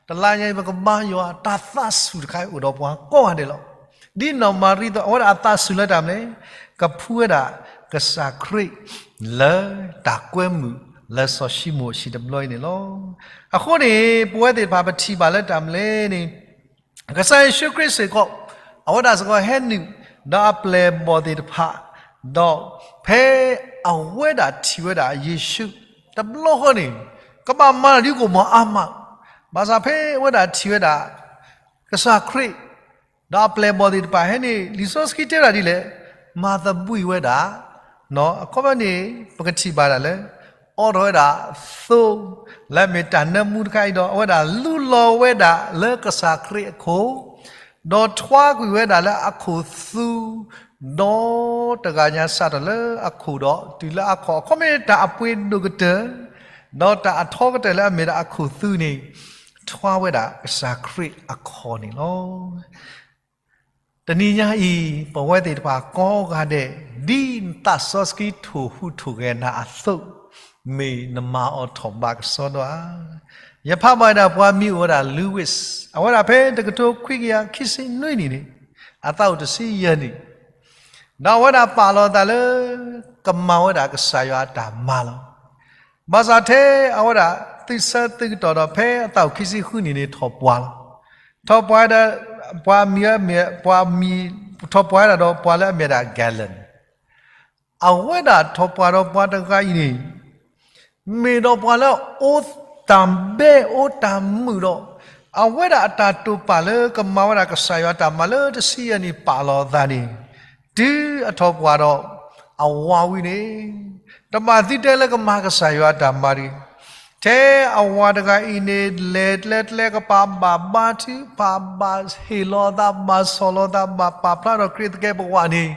တလါညါအံၤပကဘါယွၤ, တၢ်သးဆူၣ်တခါအံၤအိၣ်ဒီးပှၤကိးဂၤဒဲးလီၤ. ဒ်နီၢ်မၤရံအသိး အဝဲဒၣ်အသးဆူၣ်လၢတၢ်မနုၤလဲၣ်, ကဖှူဝဲဒၣ်ကစၢ်ခရံာ် လၢတၢ်ကွဲမုာ်လၢစီၤၡံမိၣ်အဟံၣ်တဘျီအံၤန့ၣ်လီၤ. အဃိန့ၣ် ပဝဲသ့ၣ်တဖၣ်ပထံၣ်ဘၣ်လၢတၢ်မနုၤလဲၣ်န့ၣ် ကစၢ်ယ့ၣ်ၡူးခရံာ်စ့ၢ်ကီး အဝဲဒၣ်စ့ၢ်ကီးဟဲနုာ် ဒီးအပျဲၢ်အဘီၣ်သ့ၣ်တဖၣ်, ဒီးဖဲအဝဲဒၣ်ထံၣ်ဝဲဒၣ်ယ့ၣ်ၡူးတဘျီဃီန့ၣ် ကဘၣ်မၤတၢ်ဒ်ကိၣ်မီၤအါမး, ဘၣ်ဆၣ်ဖဲအဝဲဒၣ်ထံၣ်ဝဲဒၣ် ကစၢ်ခရံာ် ဒီးအပျဲၢ်အဘီၣ်သ့ၣ်တဖၣ်ဟဲန့ၣ် လံာ်စီဆှံတဲဝဲဒၣ်ဒ်လဲၣ်, မၤသဘှံးဝဲဒၣ် အခီပညီန့ၣ် ပကထံၣ်ဘၣ်ဒၣ်လၢ အိးထီၣ်ဝဲဒၣ်သိ လၢအမ့ၢ်တၢ်နၢမူတခါအံၤဒီး အဝဲဒၣ်လူလီၤဝဲဒၣ်လၢကစၢ်ခရံာ်အခိၣ်, ဒီးထွါကွံာ်ဝဲဒၣ်လၢအခိၣ်သူ, ဒီးတဂၤညါစးထီၣ်လၢအခိၣ်ဒီးတုၤလၢအခီၣ်, အခီပညီန့ၣ် တၢ်အပှ့ၤဒိၣ်ကတၢၢ် ဒီးတၢ်အထီကတၢၢ်လၢအမ့ၢ်ဒၣ်အခိၣ်သူန့ၣ် ထွါဝဲဒၣ်ကစၢ်ခရံာ်အခီၣ်န့ၣ်လီၤ. တနံၤညါအံၤ ပဝဲသ့ၣ်တဖၣ်ကိးဂၤဒဲး ဒ်နသးစီဆှံထိၣ်ဟူးထိၣ်ဂဲၤနၤအသိး, မ့ၢ်နမၤအီၤထီၣ်ဘၣ်ကစီဒီဧါ. ယဖးဘၣ်ဝဲဒၣ်ပှၤမံၤအိၣ်ဝဲဒၣ် Lewis, အဝဲဒၣ်ဖဲတကထိခွံကယၤခံဆံနွံနံၣ်န့ၣ် အသးအိၣ်တဆံယဲၢ်နံၣ်, ဒီးအဝဲဒၣ်ပာ်လီၤအသးလၢ ကမၤဝဲဒၣ်ကစၢ်ယွၤအတၢ်မၤလီၤ. ဘၣ်ဆၣ်ထဲအဝဲဒၣ်သုးဆၢသုးကတီၢ်ဒီး ဖဲအသးအိၣ်ခံဆံဃုနံၣ်န့ၣ် ထီၣ်ပှၢ်လီၤ. ထီၣ်ပှၢ်ဒီး ပှၤမံၤ, ပှၤမံၤ, ထီၣ်ပှၢ်ဝဲဒၣ်ဒီးပှၤလၢအမ့ၢ်ဒၣ် Galen, အဝဲဒၣ်ထီၣ်ပှၢ်ဒီးပှၤတဂၤအံၤန့ၣ် မ့ၢ်ဒီးပှၤလၢအအိၣ်တၢ်ဘဲအိၣ်တၢ်မုာ်ဒီး အဝဲဒၣ်အတၢ်တိာ်ပာ်လၢကမၤဝဲဒၣ်ကစၢ်ယွၤအတၢ်မၤလၢတဆံယဲၢ်နံၣ်ပာ်လီၤအသးန့ၣ်, တုၤအထီၣ်ပှၢ်ဒီး အဝၤဝံၤန့ၣ် တဘၣ်သံတဲလၢကမၤကစၢ်ယွၤအတၢ်မၤဒီး ထဲအဝၤတဂၤအံၤန့ၣ် လဲၤကျဲကျဲကပၤ ဘၣ်ဘါထုကဖၣ်, ဘၣ်ဟ့ၣ်လီၤအသး, ဘၣ်ဆီၣ်လီၤအသး, ဘၣ်ပာ်ဖျါထီၣ်ခရံာ်သကဲးပဝးန့ၣ်,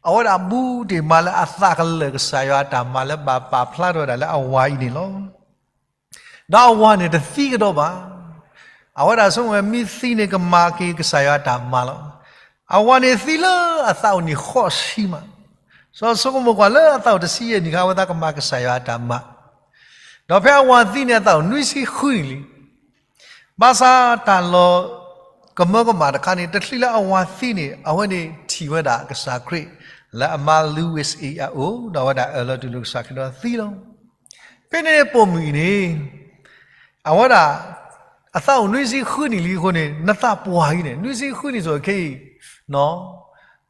အဝဲဒၣ်ဘူးတ့ၢ်မးလၢအသးကလၢာ်ကစၢ်ယွၤအတၢ်မၤလၢဘၣ်ပာ်ဖျါထီၣ်ဝဲဒၣ်လၢအဝၤအံၤန့ၣ်လီၤ. ဒီးအဝၤန့ၣ်တသံကဒီးဘၣ်. အဝဲဒၣ်ဆိကမိၣ်ဝဲမ့ၢ်သံန့ၣ် ကမၤက့ၤကစၢ်ယွၤအတၢ်မၤလီၤ. အဝၤန့ၣ်သံလၢအသးအိၣ်နံၣ်ဃိးဆံမး. စီၤဆိကမိၣ်ကွၢ်လၢအသးအိၣ်တဆံယဲၢ်နံၣ်ခါ အဝဲသးကမၤကစၢ်ယွၤအတၢ်မၤ ဒီးဖဲအဝၤသံန့ၣ် အသးအိၣ်နွံဆံဃုနံၣ်လံ. ဘၣ်ဆၣ်တၢ်လီၤကမၢကမၣ်တခါန့ၣ် တချုးလၢအဝၤသံန့ၣ် အဝဲန့ၣ်ထံၣ်ဝဲဒၣ်ကစၢ်ခရံာ် လၢအမါ Lewis အံၤအအိၣ် ဒီးအဝဲဒၣ်အၢၣ်လီၤတူၢ်လိာ်ကစၢ်ခရံာ်ဒီးသံလီၤ. ဖဲန့ၣ်ပိာ်မုၣ်အံၤန့ၣ် အဝဲဒၣ် အသးအိၣ်နွံဆံဃုနံၣ်လံအဃိန့ၣ် နသးပှၢ်အံၤန့ၣ် နွံဆံဃုနံၣ်စိၤခဲအံၤ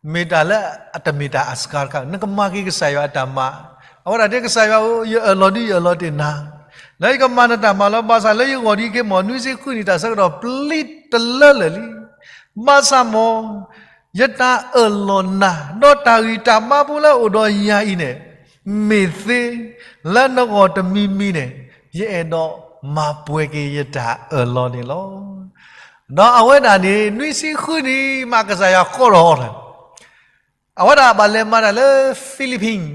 မ့ၢ်တၢ်လၢအတမ့ၢ်တၢ်အစှၤတခါ နကမၤက့ၤကစၢ်ယွၤအတၢ်မၤ. အဝဲဒၣ်တဲကစၢ်ယွၤဧၢ, ယအၢၣ်လီၤဒ်ယအၢၣ်လီၤတ့ၢ်နၤ, လၢယကမၤနတၢ်မၤလီၤ. ဘၣ်ဆၣ်လၢယဂီၢ်ဒ်ခဲမီၢ် နွံဆံဃုနံၣ်တၢ်ဆၢကတီၢ်ပျံၤတလၢလၢာ်လံ. ဘၣ်ဆၣ်မီၢ် ယတၢ်အၢၣ်လီၤနၤ ဒီးတၢ်ဂံၢ်တၢ်ဘါဖိလၢအအိၣ်ဒီးယၤအံၤန့ၣ် မ့ၢ်သ့လၢနဂီၢ်တမံၤမံၤန့ၣ် ယအဲၣ်ဒိးမၤပှဲၤက့ၤယတၢ်အၢၣ်လီၤန့ၣ်လီၤ. ဒီးအဝဲဒၣ်န့ၣ် နွံဆံဃုနံၣ်မးကစၢ်ယွၤကိးထီၣ်အီၤလီၤ. အဝဲဒၣ်ဘၣ်လဲၤမၤတၢ်လၢ Philippines,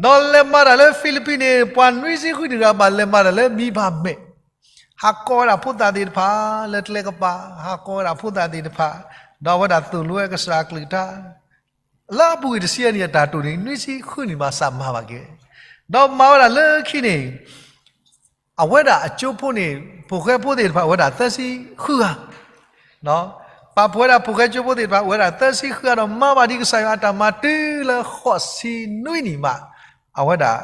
ဒီးလဲၤမၤတၢ်လၢ Philippines န့ၣ် ပှၤနွံဆံဃုနံၣ်တဂၤဘၣ်လဲၤမၤတၢ်လၢမံဘၣ်မဲာ်, ဟးကိးဝဲဒၣ်ဖိသၣ်သ့ၣ်တဖၣ် လၢကျဲကပၤ, ဟးကိးဝဲဒၣ်ဖိသၣ်သ့ၣ်တဖၣ်, ဒီးအဝဲဒၣ်သိၣ်လိဝဲကစၢ်အကလုၢ်ကထါ လၢအပူၤကွံာ်တဆံယဲၢ်နံၣ်အတၢ်တိာ်န့ၣ် နွံဆံဃုနံၣ်မးစးမၤဘၣ်က့ၤ, ဒီးမၤဝဲဒၣ်လၢခံန့ၣ် အဝဲဒၣ်အကၠိဖိန့ၣ် ဖိၣ်ဃဲဖိသ့ၣ်တဖၣ် အဝဲဒၣ်သၢဆံဃုဂၤ, ပာ်ဖှိၣ်ဝဲဒၣ်ဖိၣ်ဃဲကၠိဖိသ့ၣ်တဖၣ် အဝဲဒၣ်သၢဆံဃုဂၤဒီး မၤဘၣ်ဒံးကစၢ်ယွၤအတၢ်မၤတုၤလၢဃိးဆံနွံနံၣ်မး, အဝဲဒၣ်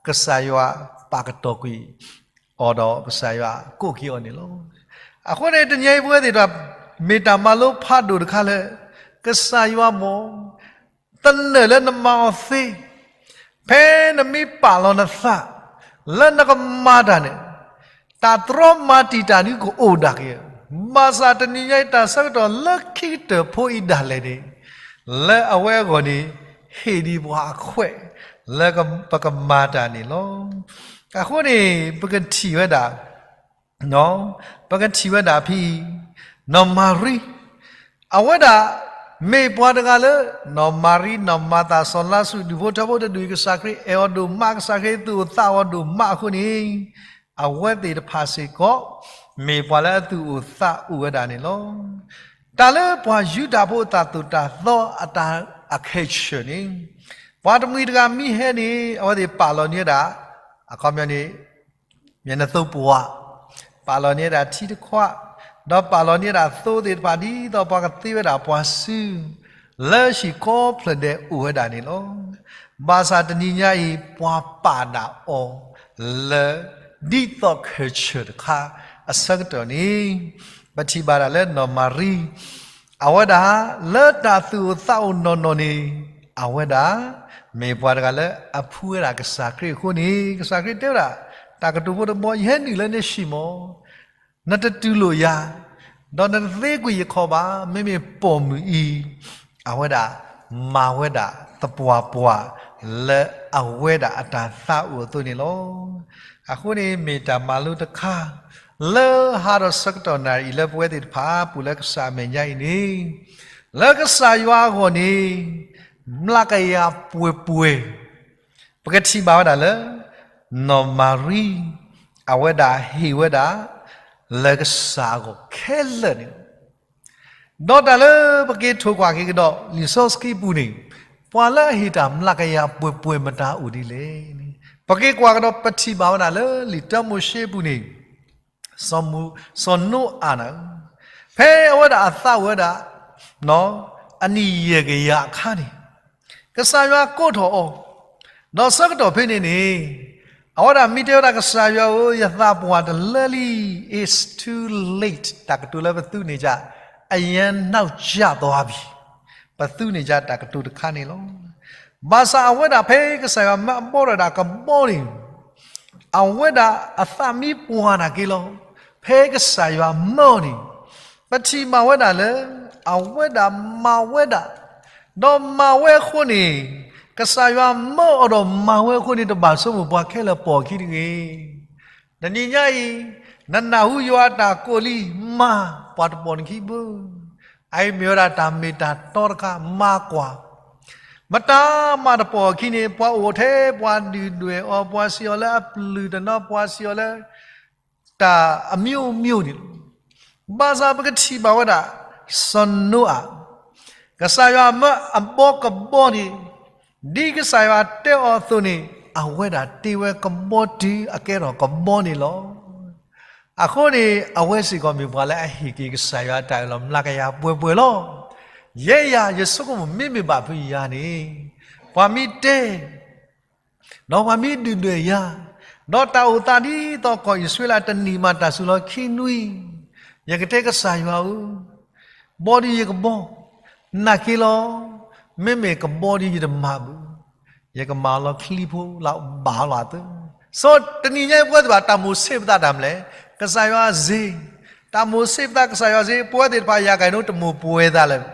ကစၢ်ယွၤပာ်ကတီၤကွံာ်အီၤဒီးကစၢ်ယွၤကိးက့ၤအီၤန့ၣ်လီၤ. အဃိန့ၣ် တနံၤအံၤပဝဲသ့ၣ်တဖၣ် မ့ၢ်တၢ်မၤလိဖးဒိၣ်တခါလၢ ကစၢ်ယွၤမ့ၢ် သနၢၣ်လၢနမၤအီၤသ့, ဖဲနမ့ၢ်ပာ်လီၤနသး လၢနကမၤတၢ်န့ၣ်, တၢ်တြီမၤတံာ်တာ်ဒုကအိၣ်ဒၣ်က့ၤ, ဘၣ်ဆၣ်တနံၤညါအံၤတၢ်ဆၢကတီၢ်လၢခံကတၢၢ်ဖိအံၤဒၣ်လဲာ်န့ၣ်, လၢအဝဲအဂီၢ်န့ၣ် ဟ့ၣ်ဒံးပှၤအခွဲး လၢပကမၤတၢ်န့ၣ်လီၤ. အဃိန့ၣ် ပကထံၣ်ဝဲဒၣ် ပကထံၣ်ဝဲဒၣ်ဖဲအံၤ, နီၢ်မၤရံ အဝဲဒၣ် မ့ၢ်ပှၤတဂၤလၢ နီၢ်မၤရံ နီၢ်မၤသၤ စီၤလါစရူး ဒူၣ်ဖိထၢဖိတဒူၣ်အံၤ ကစၢ်ခရံာ်အဲၣ်အီၤဒိၣ်မး ကစၢ်ခရံာ်သူၣ်အိၣ်သးအိၣ်အီၤဒိၣ်မးအဃိန့ၣ်, အဝဲသ့ၣ်တဖၣ်စ့ၢ်ကီး မ့ၢ်ပှၤလၢအသူၣ်အိၣ်သးအိၣ်ဝဲဒၣ်န့ၣ်လီၤ. တၢ်လၢပှၤယူဒၤဖိအတၢ်သိၣ်တၢ်သီအတၢ်အခဲအံၤန့ၣ်, ပှၤတမှံၤတဂၤမ့ၢ်ဟဲန့ၣ် အဝဲသ့ၣ်ပာ်လီၤန့ၢ်ဝဲဒၣ် အခီပညီန့ၣ် မ့ၢ်နသိပှၤ, ပာ်လီၤန့ၢ်ဝဲဒၣ်ထံတခွး, ဒီးပာ်လီၤန့ၢ်ဝဲဒၣ်သိသ့ၣ်တဖၣ် ဒ်သိးပှၤကသ့ဝဲဒၣ်ပှၤစု လၢဟံၣ်ကိးဖျၢၣ်ဒဲးအိၣ်ဝဲဒၣ်န့ၣ်လီၤ. ဘၣ်ဆၣ်တနံၤညါအံၤ ပှၤပာ်ဒၣ်အီၤလၢ ဒ်သိးခဲအံၤတခါအဆၢကတီၢ်န့ၣ်, ပထံၣ်ဘၣ်ဒၣ်လၢနီၢ်မၤရံ အဝဲဒၣ် လၢတၢ်သူၣ်အိၣ်သးအိၣ်နီၢ်နီၢ်န့ၣ်, အဝဲဒၣ် မ့ၢ်ပှၤတဂၤလၢအဖှူဝဲဒၣ်ကစၢ်ခရံာ်အဃိန့ၣ်, ကစၢ်ခရံာ်တဲဝဲဒၣ် တၢ်ကတိၤဖိတဘီ ယဟဲနုာ်လၢနဟံၣ်မး, နတတူၢ်လိာ်ယၤ, ဒီးနတသ့ကွံာ်ယခီၣ်ဘၣ်, မ့မ့ၢ်ပိာ်မုၣ်အံၤ အဝဲဒၣ် မၤဝဲဒၣ်သပှၢ်ပှၢ် လၢအဝဲဒၣ်အတၢ်သးအိၣ်အသိးန့ၣ်လီၤ. အဃိန့ၣ် မ့ၢ်တၢ်မၤလိတခါ လၢဟးဒီးဆၢကတီၢ်နၣ်ရံၣ်လၢပဝဲသ့ၣ်တဖၣ် ပူၤလၢကစၢ်အမဲာ်ညါအံၤန့ၣ်, လၢကစၢ်ယွၤအဂီၢ်န့ၣ် မျးကယၤပှဲၤပှဲၤ ပကထံၣ်ဘၣ်ဝဲဒၣ်လၢ နီၢ်မၤရံ အဝဲဒၣ်ဟ့ၣ်ဝဲဒၣ် လၢကစၢ်အဂီၢ်ခဲလၢာ်န့ၣ်လီၤ. ဒီးတၢ်လၢပက့ၤထိၣ်ကွၢ်က့ၤကဒီး လံာ်စီဆှံပူၤန့ၣ်, ပှၤလၢအဟ့ၣ်တၢ်မျးကယၤပှဲၤပှဲၤမတၤအိၣ်ဒ်လဲၣ်န့ၣ်, ပက့ၤကွၢ်ကဒီး ပထံၣ်ဘၣ်ဝဲဒၣ်လၢလံာ်တၢမိၤၡ့ပူၤန့ၣ် စီၤမူ, စီၤနိအၤန့ၣ်, ဖဲအဝဲဒၣ်အသးအိၣ်ဝဲဒၣ် အနံၣ်ယဲၢ်ကယၤအခါန့ၣ်, ကစၢ်ယွၤကိးထီၣ်အီၤ, ဒီးဆၢကတီၢ်ဖဲန့ၣ်န့ၣ်, အဝဲဒၣ်မ့ၢ်တဲဝဲဒၣ် ကစၢ်ယွၤဧၢ, ယသးပှၢ်တလၢလံ, it's too late, တၢ်ကတိၤလၢပသူန့ၢ်က အရမ်းနောက်ကျသွားပြီ, ပသူန့ၢ်ကတၢ်ကတိၤတခါန့ၣ်လီၤ. ဘၣ်ဆၣ်အဝဲဒၣ်ဖဲကစၢ်ယွၤမၢအဘီထီၣ်ဒၣ်ကဘီန့ၣ် အဝဲဒၣ်အသးမံပှၢ်နာ်က့လီၤ. ဖဲကစၢ်ယွၤမၢအီၤန့ၣ်, ပထံၣ်ဘၣ်ဝဲဒၣ်လၢ အဝဲဒၣ်မၤဝဲဒၣ်, ဒီးမၤဝဲအဃိန့ၣ်, ကစၢ်ယွၤမၢအီၤဒီးမၤဝဲအဃိန့ၣ် တဘၣ်ဆိကမိၣ်ပှၤခဲလၢာ်ပိာ်အခံတဂ့ၤ. တနံၤညါအံၤ, နနၢ်ဟူယွၤအတၢ်ကိးလံ, မၤ, ပှၤတပိာ်နခံဘၣ်. အအံၤမ့ၢ်ဝဲဒၣ်တၢ်မ့ၢ်တၢ်တီတခါ, မၤကွၢ် မတၤမၤတပိာ်အခံန့ၣ် ပှၤအိၣ်ထဲပှၤဒုၣ်ဒွဲၣ်အီၤ, ပှၤစံးအီၤလၢအပျုၢ်တနီၤ, ပှၤစံးအီၤလၢ တၢ်အမျိုးမျိုးန့ၣ်လီၤ. ဘၣ်ဆၣ်ပကထံၣ်ဘၣ်ဝဲဒၣ် စီၤနိအၤ, ကစၢ်ယွၤမၢအဘီကဘီန့ၣ်, ဒ်ကစၢ်ယွၤတဲအီၤအသိးန့ၣ်, အဝဲဒၣ်တ့ဝဲကဘီတုၤအကဲထီၣ်ကဘီန့ၣ်လီၤ. အဃိန့ၣ် အဝဲစ့ၢ်ကီးမ့ၢ်ပှၤလၢအဟ့ၣ်က့ၤကစၢ်ယွၤအတၢ်အၢၣ်လီၤမျးကယၤပှဲၤပှဲၤလီၤ. ယဲယၤ ယဆိကမိၣ်မ့မ့ၢ်ဘၣ်ဖုယၤန့ၣ်, ပှၤမ့ၢ်တဲ ဒီးပှၤမ့ၢ်ဒုၣ်ဒွဲၣ်ယၤ, ဒီးတၢ်အိၣ်သးဒ်သိးကီၢ်အံၣ်စရ့လးတနံၣ်မးတၢ်စုလီၤခံနွံ, ယကတဲကစၢ်ယွၤဧၢ, ဘီဒ်ယကဘီ, နာ်က့လီၤ, မ့မ့ၢ်ကဘီဒ်ယတမၤဘၣ်, ယကမၤလီၤချံဖိလၢဘၣ်လီၤအသး, စီၤတနံၤညါအံၤပဝဲသ့ၣ်တဖၣ် တၢ်မိၣ်ဆ့ၣ်ပသးတၢ်မနုၤလဲၣ်, ကစၢ်ယွၤစ့ၢ်, တၢ်မိၣ်ဆ့ၣ်ပသးကစၢ်ယွၤစ့ၢ်, ပဝဲသ့ၣ်တဖၣ်ယၤကဲၤနိတမိၣ်ပှဲၤသးလၢၤ,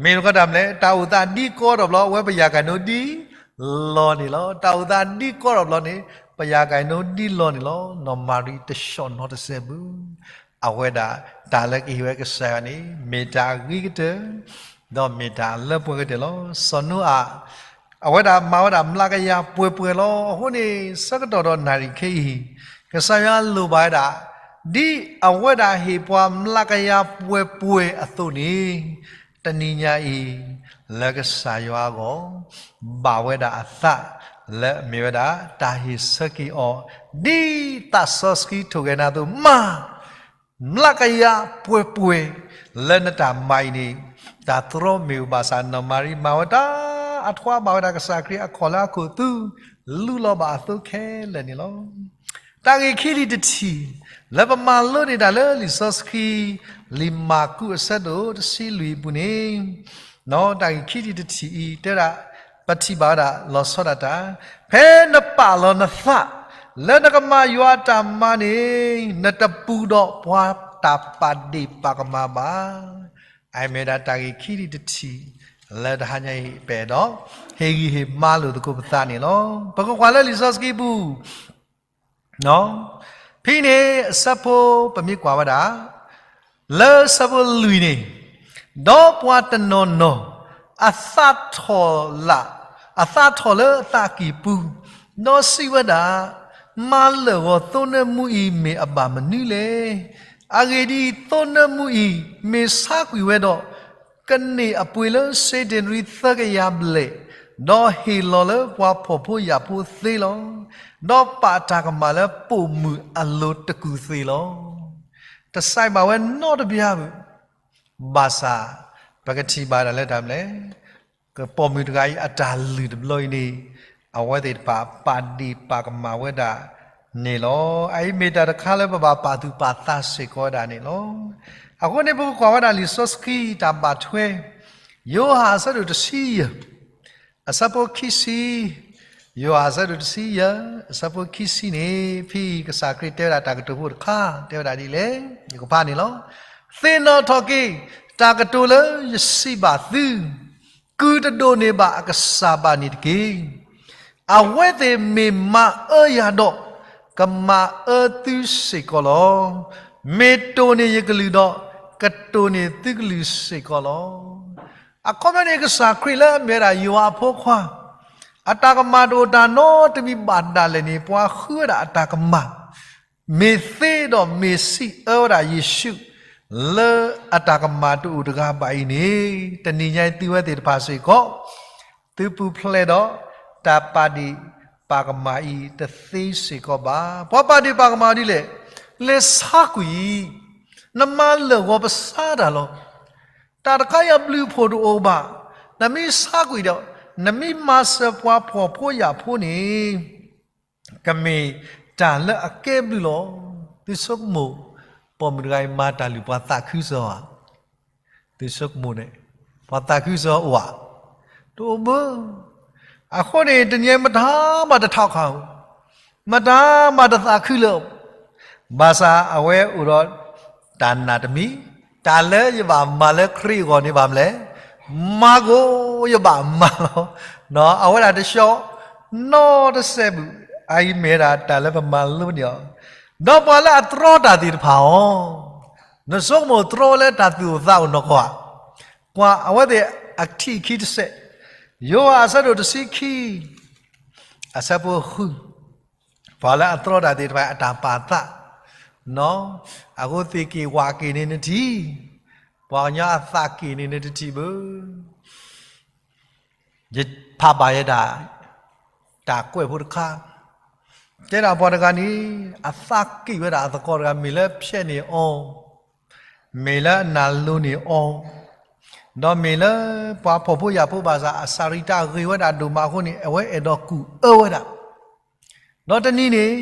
မ့ၢ်တခီတၢ်မနုၤလဲၣ်, တၢ်အိၣ်သးဒ်ကီထီၣ်ဘျီ အဝဲပယၤကဲၤနိဒ်လီၤန့ၣ်လီၤ. တၢ်အိၣ်သးဒ်ကီထီၣ်ဘျီန့ၣ် ပယၤကဲၤနိဒ်လီၤန့ၣ်လီၤ. နီၢ်မၤရံတဆှီၣ်နီတစဲးဘၣ်. အဝဲဒၣ်တၢ်လၢကဟ့ၣ်ဝဲကစၢ်ယွၤန့ၣ် မ့ၢ်တၢ်အဂ့ၤကတၢၢ်, ဒီးမ့ၢ်တၢ်လၢပှဲၤကတၢၢ်လီၤ. စီၤနိအၤ အဝဲဒၣ်မၤဝဲဒၣ်မျးကယၤပှဲၤပှဲၤလီၤ. အဃိန့ၣ် ဆၢကတီၢ်ဒီးနၣ်ရံၣ်ခဲအံၤ, ကစၢ်ယွၤလိၣ်ဘၣ်ဝဲဒၣ် ဒ်အဝဲဒၣ်ဟ့ၣ်ပှၤမျးကယၤပှဲၤပှဲၤအသိးန့ၣ်, တနံၤညါအံၤ လၢကစၢ်ယွၤအဂီၢ်, ဘၣ်ဝဲဒၣ်အသး, လၢအမ့ၢ်ဝဲဒၣ် တၢ်ဟ့ၣ်ဆၢက့ၤအီၤ, ဒ်သးစီဆှံထိၣ်ဂဲၤနၤအသိး, မၤ မျးကယၤပှဲၤပှဲၤ လၢနတၢ်မၤအံၤန့ၣ်, တၢ်တြီမ့ၢ်အိၣ်ဘၣ်ဆၣ် နီၢ်မၤရံမၤဝဲတၢ်အထွါ ဘၣ်ဝဲဒၣ်ကစၢ်ခရံာ်အခီၣ်လၢအခိၣ်သူ, လူလီၤဘၣ်အသိခဲလၢာ်န့ၣ်လီၤ. တၢ်ဂ့ၢ်ခံလံတထံၣ် လၢပမၤလိန့ၢ်တၢ်လၢလံာ်စီဆှံ လံာ်မၢ်ကူးအဆၢဒိၣ်တဆံလွံၢ်အပူၤန့ၣ်, တၢ်ဂ့ၢ်ခံလံတထံၣ်အံၤ တဲဒၣ် ပထံၣ်ဘၣ်ဝဲဒၣ်လီၤဆီဒၣ်တၢ်, ဖဲနပာ်လီၤနသး လၢနကမၤယွၤအတၢ်မၤန့ၣ်, နတပူၤဒီးပှၤတၢ်ပာ်ဒ့ၣ်ပာ်ကမၣ်ဘၣ်. အမ့ၢ်ဒၣ်တၢ်ဂ့ၢ်ခံလံတထံၣ် လၢတဟါညါအံၤ ပအဲၣ်ဒိး ဟ့ၣ်ဂံၢ်ဟ့ၣ်ဘါလိာ်သကိးပသးန့ၣ်လီၤ. ပကကွၢ်လၢလံာ်စီဆှံပူၤ ဖဲန့ၣ် အဆၢဖိပမ့ၢ်ကွၢ်ဝဲဒၣ် လၢဆၢဖိလွံၢ်န့ၣ်, ဒီးပှၤတနီၤနီၤ အသးထီၣ်လၢ, အသးထီၣ်လၢအသးကံၢ်ပူၤ, ဒီးစံးဝဲဒၣ်, မၤလၢာ်ဂီၤသိနၢမူအံၤ မ့ၢ်အဘၣ်မနုၤလဲၣ်. အဂ့ၢ်ဒ်အံၤ, သိနၢမူအံၤ မ့ၢ်ဆါကွံာ်ဝဲဒီး ကန့ၢ်အပှ့ၤလၢစ့ဒ့နရံၣ်သၢကယၤဘျဲၣ်, ဒီးဟ့ၣ်လီၤလၢပှၤဖှီၣ်ဖိယာ်ဖိသ့လီၤ. ဒီးပာ်တၢ်ကမၣ်လၢပိာ်မုၣ်အလိၤတကူၣ်သ့လီၤ. တစဲးဘၣ်ဝဲနီတဘျီဘၣ်. ဘၣ်ဆၣ် ပကထံၣ်ဘၣ်ဒၣ်လၢတၢ်မနုၤလဲၣ်, ကပိာ်မုၣ်တဂၤအံၤအတၢ်လုၢ်တဘျီအံၤန့ၣ်, အဝဲသ့ၣ်တဖၣ်ပာ်ဒ့ၣ်ပာ်ကမၣ်ဝဲဒၣ်န့ၣ်လီၤ. အအံၤမ့ၢ်တၢ်တခါလၢပဘၣ်ပာ်သူၣ်ပာ်သးစ့ၢ်ကီးဝဲဒၣ်န့ၣ်လီၤ. အဃိန့ၣ် ပကကွၢ်ဝဲဒၣ်လံာ်စီဆှံတၢ်ဘၣ်ထွဲ, ယိၤဟၣ်အဆၢဒိၣ်တဆံယဲၢ် အဆၢဖိခံဆံ, ယိၤဟၣ်အဆၢဒိၣ်တဆံယဲၢ် အဆၢဖိခံဆံန့ၣ်, ဖဲအံၤကစၢ်ခရံာ်တဲဝဲဒၣ်တၢ်ကတိၤဖိတခါ တဲဝဲဒၣ်ဒ်လဲၣ်, ယကဖးန့ၣ်လီၤ. သ့ၣ်နီၣ်ထီၣ်က့ၤ တၢ်ကတိၤလၢယစံးဘၣ်သု, ကုၢ်တဒိၣ်န့ၢ်ဘၣ်အကစၢ်ဘၣ်န့ၣ်တက့ၢ်. အဝဲသ့ၣ်မ့ၢ်မၤအၢယၤဒီး, ကမၤအၢသုစ့ၢ်ကီးလီၤ. မ့ၢ်တိၢ်န့ၢ်ယကလုၢ်ဒီး, ကတိၢ်န့ၢ်သုကလုၢ်စ့ၢ်ကီးလီၤ. အခီပညီန့ၣ် ကစၢ်ခရံာ်လၢအမ့ၢ်ဝဲဒၣ်ယွၤအဖိခွါ, အတၢ်ကမၣ်တအိၣ်တၢ်နီတမံၤဘၣ်ဒၣ်လဲာ်န့ၣ် ပှၤဃုဝဲဒၣ်အတၢ်ကမၣ်, မ့ၢ်သ့ဒီးမ့ၢ်စံးအၢဝဲဒၣ်ယ့ၣ်ၡူး, လၢအတၢ်ကမၣ်တအိၣ်တဂၤဘၣ်အံၤန့ၣ်, တနံၤညါအံၤသုဝဲသ့ၣ်တဖၣ်စ့ၢ်ကီး, သုပူၤဖျဲးဒီးတၢ်ပာ်ဒ့ၣ်ပာ်ကမၣ်အံၤတသ့စ့ၢ်ကီးဘၣ်. ပှၤပာ်ဒ့ၣ်ပာ်ကမၣ်ဒ်လဲၣ်, လဲၤဆါကွံာ်, နမၤလၢာ်ဂီၤပဆါတၢ်လီၤ. တၢ်တခါအံၤအဘျုးအဖှိၣ်တအိၣ်ဘၣ်, နမ့ၢ်ဆါကွံာ်ဒီး, နမ့ၢ်မၤစၢၤပှၤဖှီၣ်ဖိယာ်ဖိန့ၣ် ကမ့ၢ်တၢ်လၢအကဲဘျုးလီၤ. သုဆိကမိၣ်, ပိာ်မုၣ်တဂၤအံၤမၤတၢ်လုၢ်ပှၤသးခုစၢၤဧါ. သုဆိကမိၣ်န့ၣ်, ပှၤသးခုစၢၤအိၣ်ဧါ. တအိၣ်ဘၣ်. အဃိန့ၣ် တနံၤအံၤမတၤမၤတထးခးဧိၤ, မတၤမၤတသးခုလၢၤ, ဘၣ်ဆၣ်အဝဲအိၣ်ဒီးတၢ်နာ်တမံၤ, တၢ်လၢယဘၣ်မၤလၢခရံာ်အဂီၢ်န့ၣ်ဘၣ်မနုၤလဲၣ်, မၤကိးယဘၣ်မၤလီၤ. အဝဲဒၣ်တဆှီ, နီတစဲးဘၣ်, အအံၤမ့ၢ်ဝဲဒၣ်တၢ်လၢပမၤလိန့ၢ်အီၤ, ဒီးပှၤလၢအတြီတၢ်သ့ၣ်တဖၣ်အီၤ, နဆိကမိၣ်တြီလၢတၢ်သူၣ်အိၣ်သးအိၣ်နီၢ်ကီၢ်ဧါ. ပှၤအဝဲသ့ၣ်အထံၣ်ခံတစဲး, ယိၤဟၣ်အဆၢဒိၣ်တဆံခံ, အဆၢဖိဃု, ပှၤလၢအတြီတၢ်သ့ၣ်တဖၣ်အတၢ်ပာ်သး, အဃိသ့ၣ်က့ၤဝၣ်က့ၤန့ၣ်နထံၣ်, ပှၤကညီအသးက့ၤန့ၣ်နတထံၣ်ဘၣ်. ယဖးဘၣ်ယဲဒၣ် တၢ်ကွဲးဖိတခါ, တဲဒၣ်ပှၤတဂၤန့ၣ် အသးက့ၤဝဲဒၣ်အသကိးတဂၤ မ့ၢ်လၢဖျဲးန့ၢ်အီၤ, မ့ၢ်လၢအနၢ်လိၤန့ၢ်အီၤ, ဒီးမ့ၢ်လၢပှၤဖှီၣ်ဖိယာ်ဖိဘၣ်ဆၣ် အစၢ်ရံတၢ်ဂ့ၤဝဲဒၣ်ဒိၣ်မးအဃိန့ၣ် အဝဲအဲၣ်ဒိးကူၣ်အၢဝဲဒၣ်. ဒီးတနံၤန့ၣ်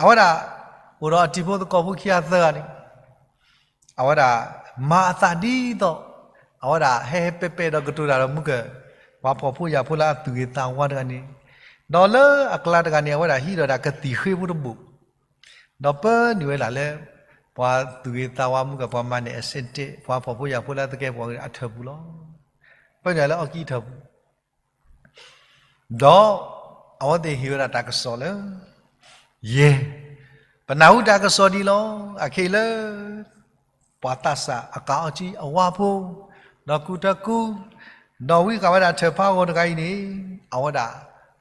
အဝဲဒၣ် အိၣ်ဒီးအတံၤဖိသကိးဖိခံဂၤသၢဂၤန့ၣ် အဝဲဒၣ် မၤအသးဒ်သိး အဝဲဒၣ်ဟဲဟဲပဲာ်ပဲာ်ဒီးကတိၤတၢ်ဒီးမုၢ်ကၢၢ် ပှၤဖှီၣ်ဖိယာ်ဖိလၢအသူၣ်ဂ့ၤသးဝါတဂၤန့ၣ်, ဒီးလၢအကျါတဂၤန့ၣ် အဝဲဒၣ်ဟံးဒီးဒၣ်ကသံၣ်ဃ့ဖိတဘိၣ်, ဒီးပၢနုာ်ဝဲဒၣ်လၢ ပှၤသူၣ်ဂ့ၤသးဝါမုၢ်ကၢၢ် ပှၤမၤန့ၢ်အဆ့တ့ ပှၤဖှီၣ်ဖိယာ်ဖိလၢအသကဲာ်ပှၤဂ့ၤအထၢၣ်ပူၤလီၤ. ပၢနုာ်လၢအီကံထၢၣ်ပူၤ ဒီးအဝဲသ့ၣ်ဟ့ၣ်ဝဲဒၣ်တၢ်ကစီၣ်လၢ ယဲၢ်, ပနၢ်ဟူတၢ်ကစီၣ်ဒ်လီၤ. အခဲအံၤလၢ ပှၤသးစၢ်အကးအီကံအဝါဖိ, ဒီးကူထၢကူ, ဒီးဝံဃာ်ဝဲဒၣ်ထၢၣ်ဖးဂီၤတဂၤအံၤန့ၣ်, အဝဲဒၣ်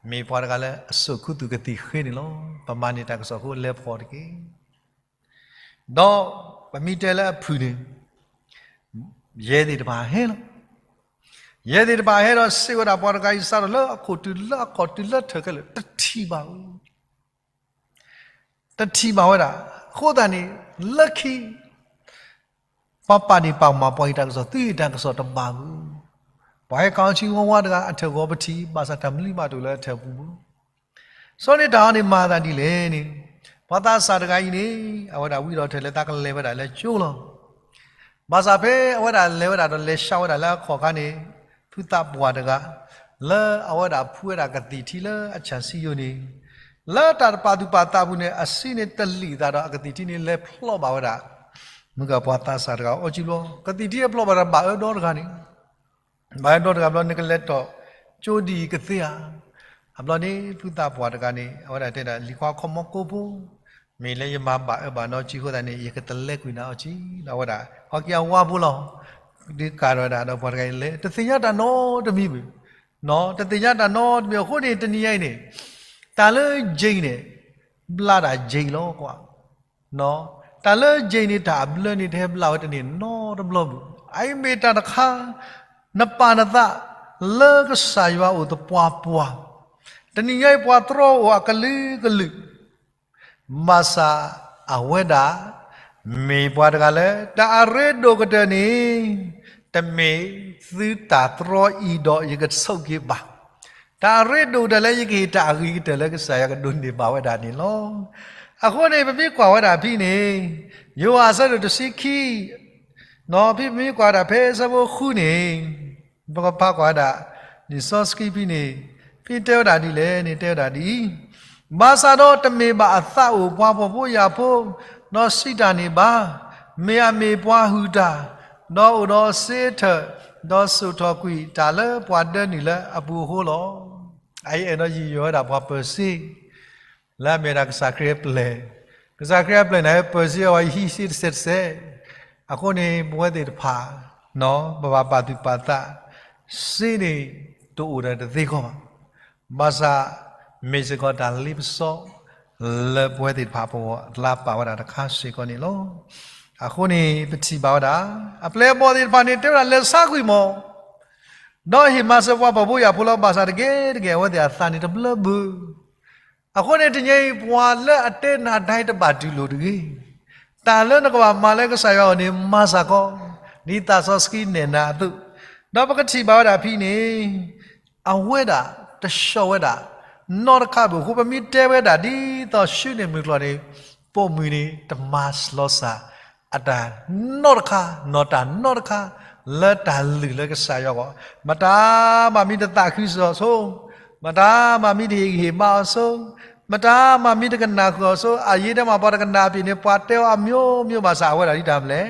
မ့ၢ်ပှၤတဂၤလၢအစိာ်ခူသူၣ်ကသံၣ်ဃ့န့ၣ်လီၤ. ပမၤန့ၢ်တၢ်ကစီၣ်ဖိလၢပှဲၤတက့ၢ်. ဒီးပမ့ၢ်တဲလၢအဖုၣ်န့ၣ် ယဲၢ်သ့ၣ်တဖၣ်ဟဲလီၤ. ယဲသ့ၣ်တဖၣ်ဟဲဒီးစံးဝဲဒၣ် ပှၤတဂၤအံၤစးထီၣ်လၢအခိၣ်တုၤလၢအခီၣ်တုၤလၢထၢၣ်ခဲလၢာ် တထံၣ်ဘၣ်ဧိၤ, တထံၣ်ဘၣ်ဝဲဒၣ်. အဃိသတးန့ၣ် လၢခံ ပှၤပာ်ဒ့ၣ်ပာ်ကမၣ်ပှၤဟ့ၣ်တၢ်ကစီၣ် သုဟ့ၣ်တၢ်ကစီၣ်တဘၣ်ဧိၤ, ပှၤဟဲခီဆံဝါဝါတဂၤ အထၢၣ်ဂီၤပထံၣ် ဘၣ်ဆၣ်တၢ်မနုၤဘၣ်တအိၣ်လၢအထၢၣ်ပူၤဘၣ်. စီၤနံၤတၢ်ဟီန့ၣ်မၤသးဒ်လဲၣ်န့ၣ်, ပှၤသးစၢ်တဂၤအံၤန့ၣ် အဝဲဒၣ်ဝံဒီးထၢၣ်လၢသးကလဲၤဝဲဒၣ်လၢကၠိလီၤ. ဘၣ်ဆၣ်ဖဲအဝဲဒၣ်လဲၤဝဲဒၣ်ဒီးလဲၤဆှးဝဲဒၣ်လၢအခီၣ်ခါန့ၣ်, ဖုသးပှၢ်တဂၤ လၢအဝဲဒၣ်ဖှူဝဲဒၣ်ကသံၣ်ထံလၢအဆၣ်စံယိၤန့ၣ်, လၢတၢ်တပာ်သူၣ်ပာ်သးပူၤန့ၣ် အစံန့ၣ်တလံာ်သးဒီးအကသံၣ်ထံန့ၣ် လဲၤဖျိးဘၣ်ဝဲဒၣ် မုၢ်ကပှၤသးစၢ်တဂၤအီၣ်ကၠံဘျီ, ကသံၣ်ထံအဖျိးဘၣ်ဒီးဘၣ်အၢဒီတဂၤန့ၣ် ဘၣ်အၢဒီတဂၤဘျီန့ၣ် ကလဲၤထီၣ်ကၠိဒ်အံၤကသ့ဧါ. အဘျီန့ၣ် ဖုသးပှၢ်တဂၤန့ၣ် အဝဲဒၣ်တဲဒၣ် လံၤခွါခီမီကိဖိ, မ့ၢ်လၢယမၤဘၣ်အၢဘၣ်ဒီးကၠံအဃိသတးန့ၣ် ယကတလဲကွံာ်နၤအီၣ်ကၠံ, ဒီးအဝဲဒၣ် ဟီက့ၤအဝါဖိလီၤ. ဒုးကးထီၣ်ဝဲဒၣ်ဒီးပှၤတဂၤအံၤလဲၤ တသ့ၣ်ညါတၢ်နီတမံၤဘၣ်, တသ့ၣ်ညါတၢ်နီတမံၤအဃိန့ၣ် တနံၤညါအံၤန့ၣ် တၢ်လၢယံၤန့ၣ် ဘျါတၢ်ယံၤလီၤကွၢ် တၢ်လၢယံၤန့ၣ် တၢ်အဘျၢန့ၣ် တဟဲဘျါဝဲတန့ၢ်နီတဘျီဘၣ်. အအံၤမ့ၢ်တၢ်တခါ နပာ်နသးလၢကစၢ်ယွၤအိၣ်သပှၢ်ပှၢ်, တနံၤညါအံၤပှၤတြီအိၣ်အကလုာ်ကလုာ်, ဘၣ်ဆၣ်အဝဲဒၣ် မ့ၢ်ပှၤတဂၤလၢ တၢ်အရ့ဒိၣ်ကတၢၢ်န့ၣ် တမ့ၢ်သုတၢ်တြီအံၤဒီးယကဆိးက့ၤဘၣ်. တၢ်အရ့ဒိၣ်ကတၢၢ်လၢယကဟ့ၣ်တၢ်အဂ့ၤကတၢၢ်လၢကစၢ်ယွၤကဒိးန့ၢ်ဘၣ်ဝဲဒၣ်န့ၣ်လီၤ. အဃိန့ၣ် ပမ့ၢ်ကွၢ်ဝဲဒၣ်ဖဲန့ၣ် ယိၤဟၣ်အဆၢဒိၣ်တဆံခံ ဖဲပမ့ၢ်ကွၢ်ဝဲဒၣ်ဖဲအဆၢဖိဃုန့ၣ် ပကဖးကွၢ်ဝဲဒၣ် လံာ်စီဆှံဖဲန့ၣ် ဖဲတဲဝဲဒၣ်ဒ်လဲၣ်န့ၣ် တဲဝဲဒၣ်ဒ်အံၤ, ဘၣ်ဆၣ်ဒီးတမ့ၢ်ဘၣ်အသးအိၣ်ပှၤဖှီၣ်ဖိယာ်ဖိ ဒီးစံးတၢ်န့ၣ်ဘၣ်, မ့ၢ်အမ့ၢ်ပှၤဟုၣ်တၢ်, ဒီးအိၣ်ဒီးစ့ထၢၣ်, ဒီးစိာ်ထီၣ်ကွံာ်တၢ်လၢပှၤဒၢနုာ်လၢအပူၤအဃိလီၤ. အအံၤအဲၣ်ဒိးယံာ်ယီၤဝဲဒၣ်ပှၤပၢၤစ့ လၢအမ့ၢ်ဒၣ်ကစၢ်ခရံာ်အပျဲၢ်, ကစၢ်ခရံာ်အပျဲၢ်န့ၣ် ပၢၤစ့အဝဲဟံးစ့တစဲးတစဲး, အဃိန့ၣ် ပဝဲသ့ၣ်တဖၣ် ပဘၣ်ပာ်သူၣ်ပာ်သး, စ့န့ၣ် တအိၣ်ဒီးတသ့ကီးဘၣ်, ဘၣ်ဆၣ် မ့ၢ်စ့ၢ်ကီးတၢ်လ့ပစီ လၢပဝဲသ့ၣ်တဖၣ်ပဂီၢ် အတလါပာ်ဝဲဒၣ်တခါစ့ၢ်ကီးန့ၣ်လီၤ. အဃိန့ၣ် ပထံၣ်ဘၣ်ဝဲဒၣ် အပျဲၢ်အဘီၣ်သ့ၣ်တဖၣ်န့ၣ် တဲဝဲဒၣ်လဲၤဆါကွံာ်မး ဒီးဟ့ၣ်မၤစၢၤပှၤဖှီၣ်ဖိယာ်ဖိလီၤ. ဘၣ်ဆၣ်တက့ၢ်တက့ၢ် အဝဲသ့ၣ်အသးန့ၣ်တဘျၢဘၣ်. အဃိန့ၣ် တနံၤအံၤ ပှၤလၢအတဲနၤဒၣ်တဘၣ်တူၢ်လိာ်တဂ့ၤ. တၢ်လၢနကဘၣ်မၤလၢကစၢ်ယွၤအအိၣ်န့ၣ် မၤစ့ၢ်ကီး, ဒ်သးစီဆှံနဲၣ်နၤအသိး, ဒီးပကထံၣ်ဘၣ်ဝဲဒၣ်ဖဲန့ၣ် အဝဲဒၣ်တဆှီဝဲဒၣ် နီတခါဘၣ်. အဃိပမ့ၢ်တဲဝဲဒၣ်ဒ်သိးဆူန့ၣ်မုၢ်ကျီၢ်န့ၣ် ပိာ်မုၣ်န့ၣ် တမၤလီၤစၢ် အတၢ်နီတခါ, နီၢ်တၢ်နီတခါ လၢတၢ်လုၢ်လၢကစၢ်ယွၤအဂီၢ်, မတၤမၤမ့ၢ်တသးခုစၢၤအီၤဆိ, မတၤမၤမ့ၢ်တဟ့ၣ်ဂံၢ်ဟ့ၣ်ဘါအီၤဆိ, မတၤမၤမ့ၢ်တကနၣ်ဃုာ်အီၤဆိ, အယ့ဒၣ်မးပှၤတကနၣ်အပျ့ၤန့ၣ် ပှၤတဲအီၤအမျိုးမျိုး ဘၣ်ဆၣ်အဝဲဒၣ်ဒ်တၢ်မနုၤလဲၣ်,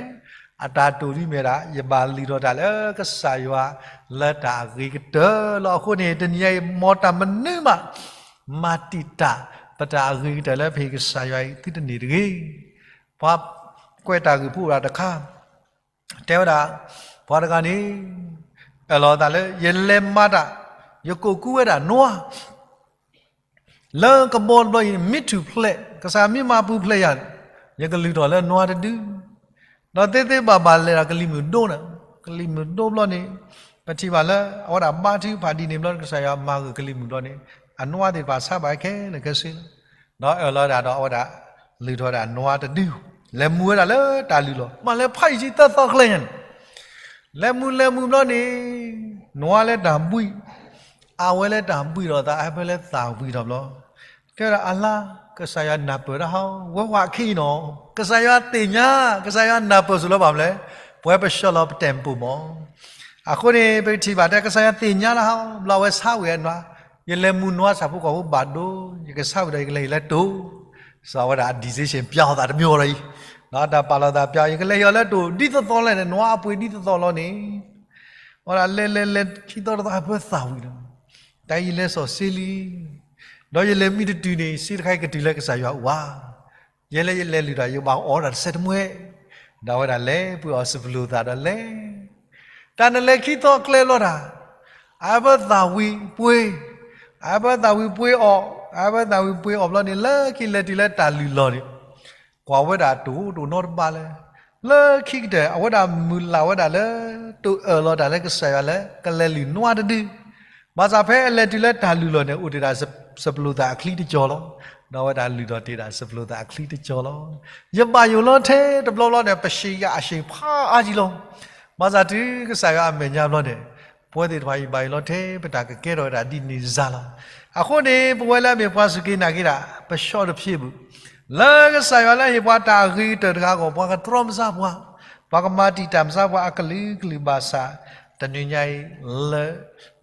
အတၢ်တိာ်ဒ်မ့ၢ်ဒၣ် ယဘၣ်လုၢ်ထီၣ်တၢ်လၢကစၢ်ယွၤ လၢတၢ်အဂ့ၤကတၢၢ်လီၤ. အဃိန့ၣ် တနံၤအံၤ မ်တၢ်မနုၤမး မၤတံာ်တာ် ပတၢ်အဂ့ၤကတၢၢ်လၢပဟ့ၣ်ကစၢ်ယွၤအံၤ သုတန့ၢ်တဂ့ၤ. ပှၤကွဲးတၢ်ဂ့ၢ်ဖိအိၣ်ဒၣ်တခါ တဲဝဲဒၣ် ပှၤတဂၤန့ၣ် အၢၣ်လီၤအသးလၢ ယလဲၤမၤတၢ် ယကိးကူဝဲဒၣ်နွား လၢကဘီတဘျီအံၤ မ့ၢ်ထူၣ်ဖျဲး ကစၢ်မ့ၢ်မၤပူၤဖျဲးယၤန့ၣ် ယကလုၢ်ထီၣ်လၢနွားတဒု, ဒီးသ့သ့ဘၣ်ဘၣ်လဲၤဒီးကလံၤမုၢ်ဒိၣ်န့ၣ်, ကလံၤမုၢ်ဒိၣ်ဘျီန့ၣ် ပထံၣ်ဘၣ်လၢ အဝဲဒၣ်ဘါထုကဖၣ်ဒ်န့ၣ်ဘျီ ကစၢ်ယွၤမၤဂၢၢ်ကလံၤမုၢ်ဘျီန့ၣ် အနွားသ့ၣ်တဖၣ်ဆါဘၣ်ခဲလၢာ်ခဲဆ့လီၤ. ဒီးအၢၣ်လီၤဒၣ်ဒီးအဝဲဒၣ် လုၢ်ထီၣ်ဝဲဒၣ်နွားတဒု, လဲၤမူဝဲဒၣ်လၢတၢ်လုၢ်လီၢ် မ့ၢ်လၢဖးယံၤဆံသၢသီကျဲညါန့ၣ် လဲၤမူလဲၤမူဘျီန့ၣ် နွားလၢတၢ်ဘှံး, အဝဲလၢတၢ်ဘှံးဒီးသး အဟဲဖဲလၢသၣ်ဝံၤထီၣ်ဘျီ, တဲဝဲဒၣ်အလါ, ကစၢ်ယွၤနၢ်ပၢၢ်တၢ်ဟီ ဝဲဝဲခံနီၤ, ကစၢ်ယွၤသ့ၣ်ညါ, ကစၢ်ယွၤနၢ်ပၢၢ်ဆိလၢဘၣ်မနုၤလဲၣ်, ပဝဲပဆှၢလီၤပတဲာ်ပူၤမး. အဃိန့ၣ် ပကထံၣ်ဘၣ်တဲ ကစၢ်ယွၤသ့ၣ်ညါတၢ်ဟီ ဘျီအဝဲဆါဝံၤအနွား, ယလဲၤမူနွားဆၣ်ဖိကီၢ်ဖိဘၣ်ဒိ, ယကဆါဝံၤဒီးယကလဲၤဟ့ၣ်လၢတိၤ စီၤအဝဲဒၣ်အ decision ပျီသးတမံၤဒီးအံၤ, တၢ်ပာ်လီၤသးပျီ ယကလဲၤဟ့ၣ်အီၤလၢတိၤ ဒ်သိးသိးလဲၣ်န့ၣ် နွားအပှ့ၤဒ်သိးသိးလီၤန့ၣ်, ဝဲဒၣ်လဲၤလဲၤလဲၤခံသီတသီ ဟဲဖဲသၣ်ဝံၤဒီး, တၢ်အံၤယလဲၤစီၣ်စ့လံ, ဒီးယလဲၤမံတတုၤန့ၣ် စ့တခါအံၤကတုၤလၢကစၢ်ယွၤအိၣ်ဧါ, ယဲလၢယလဲၤလုၢ်ဒီး ယဘၣ်အီၣ်ဒၣ်တစဲးတမှဲ, ဒီးဝဲဒၣ်လဲၤပှ့ၤအီၣ်စပလူၤသၣ်ဒီးလဲၤ တၢ်နလဲၤခံသီကျဲလီၤတၢ်, အဟဲဖဲသၣ်ဝံၤပှ့ၤ, အဟဲဖဲသၣ်ဝံၤပှ့ၤအီၣ်, အဟဲဖဲသၣ်ဝံၤပှ့ၤအီၣ်ဘျီန့ၣ် လၢခံလဲၤတုၤလၢတၢ်လုၢ်လီၢ်န့ၣ်, ကွၢ်ဝဲဒၣ်တိၤတိၤနီတဘ့ၣ်လၢ, လၢခံကတၢၢ် အဝဲဒၣ်မုၢ်လၢ်ဝဲဒၣ်လၢ တိာ်အၢၣ်လီၤတၢ်လၢကစၢ်ယွၤလၢ ကလဲၤလုၢ်နွါတဒု, ဘၣ်ဆၣ်ဖဲအလဲၤတုၤလၢတၢ်လုၢ်လီၢ်န့ၣ် အိၣ်တ့ၢ်ဒၣ်စပျိာ်သၣ်အချံတကၠီၤလီၤ. ဒီးအဝဲဒၣ်လုၢ်ထီၣ်တ့ၢ်ဒၣ်စပျိာ်သၣ်အချံတကၠီၤလီၤ. ယဘၣ်ယိၣ်လီၤထဲတဘျီဘျီန့ၣ် ပရှံးယၤအရှံးဖးအါကံလီၤ. ဘၣ်ဆၣ်တုၤကစၢ်ယွၤအမဲာ်ညါဘျီန့ၣ် ပဝဲသ့ၣ်တဖၣ်အံၤဘၣ်ယိၣ်လီၤထဲ ပတၢ်ကကဲထီၣ်ဝဲဒၣ်ဒ်န့ၣ်စ့ၢ်လီၤ. အဃိန့ၣ် ပဝဲလၢအမ့ၢ်ပှၤစူၢ်က့ၤနာ်က့ၤတၢ် ပဆှီတဖျ့ဘၣ် လၢကစၢ်ယွၤလၢဟ့ၣ်ပှၤတၢ်အဂ့ၤကတၢၢ်တဂၤအဂီၢ် ပှၤကတြီမစါပှၤ, ပှၤကမၤတံာ်တာ်မစါပှၤအကလုာ်ကလုာ်ဘၣ်ဆၣ်, တနံၤညါအံၤ လၢ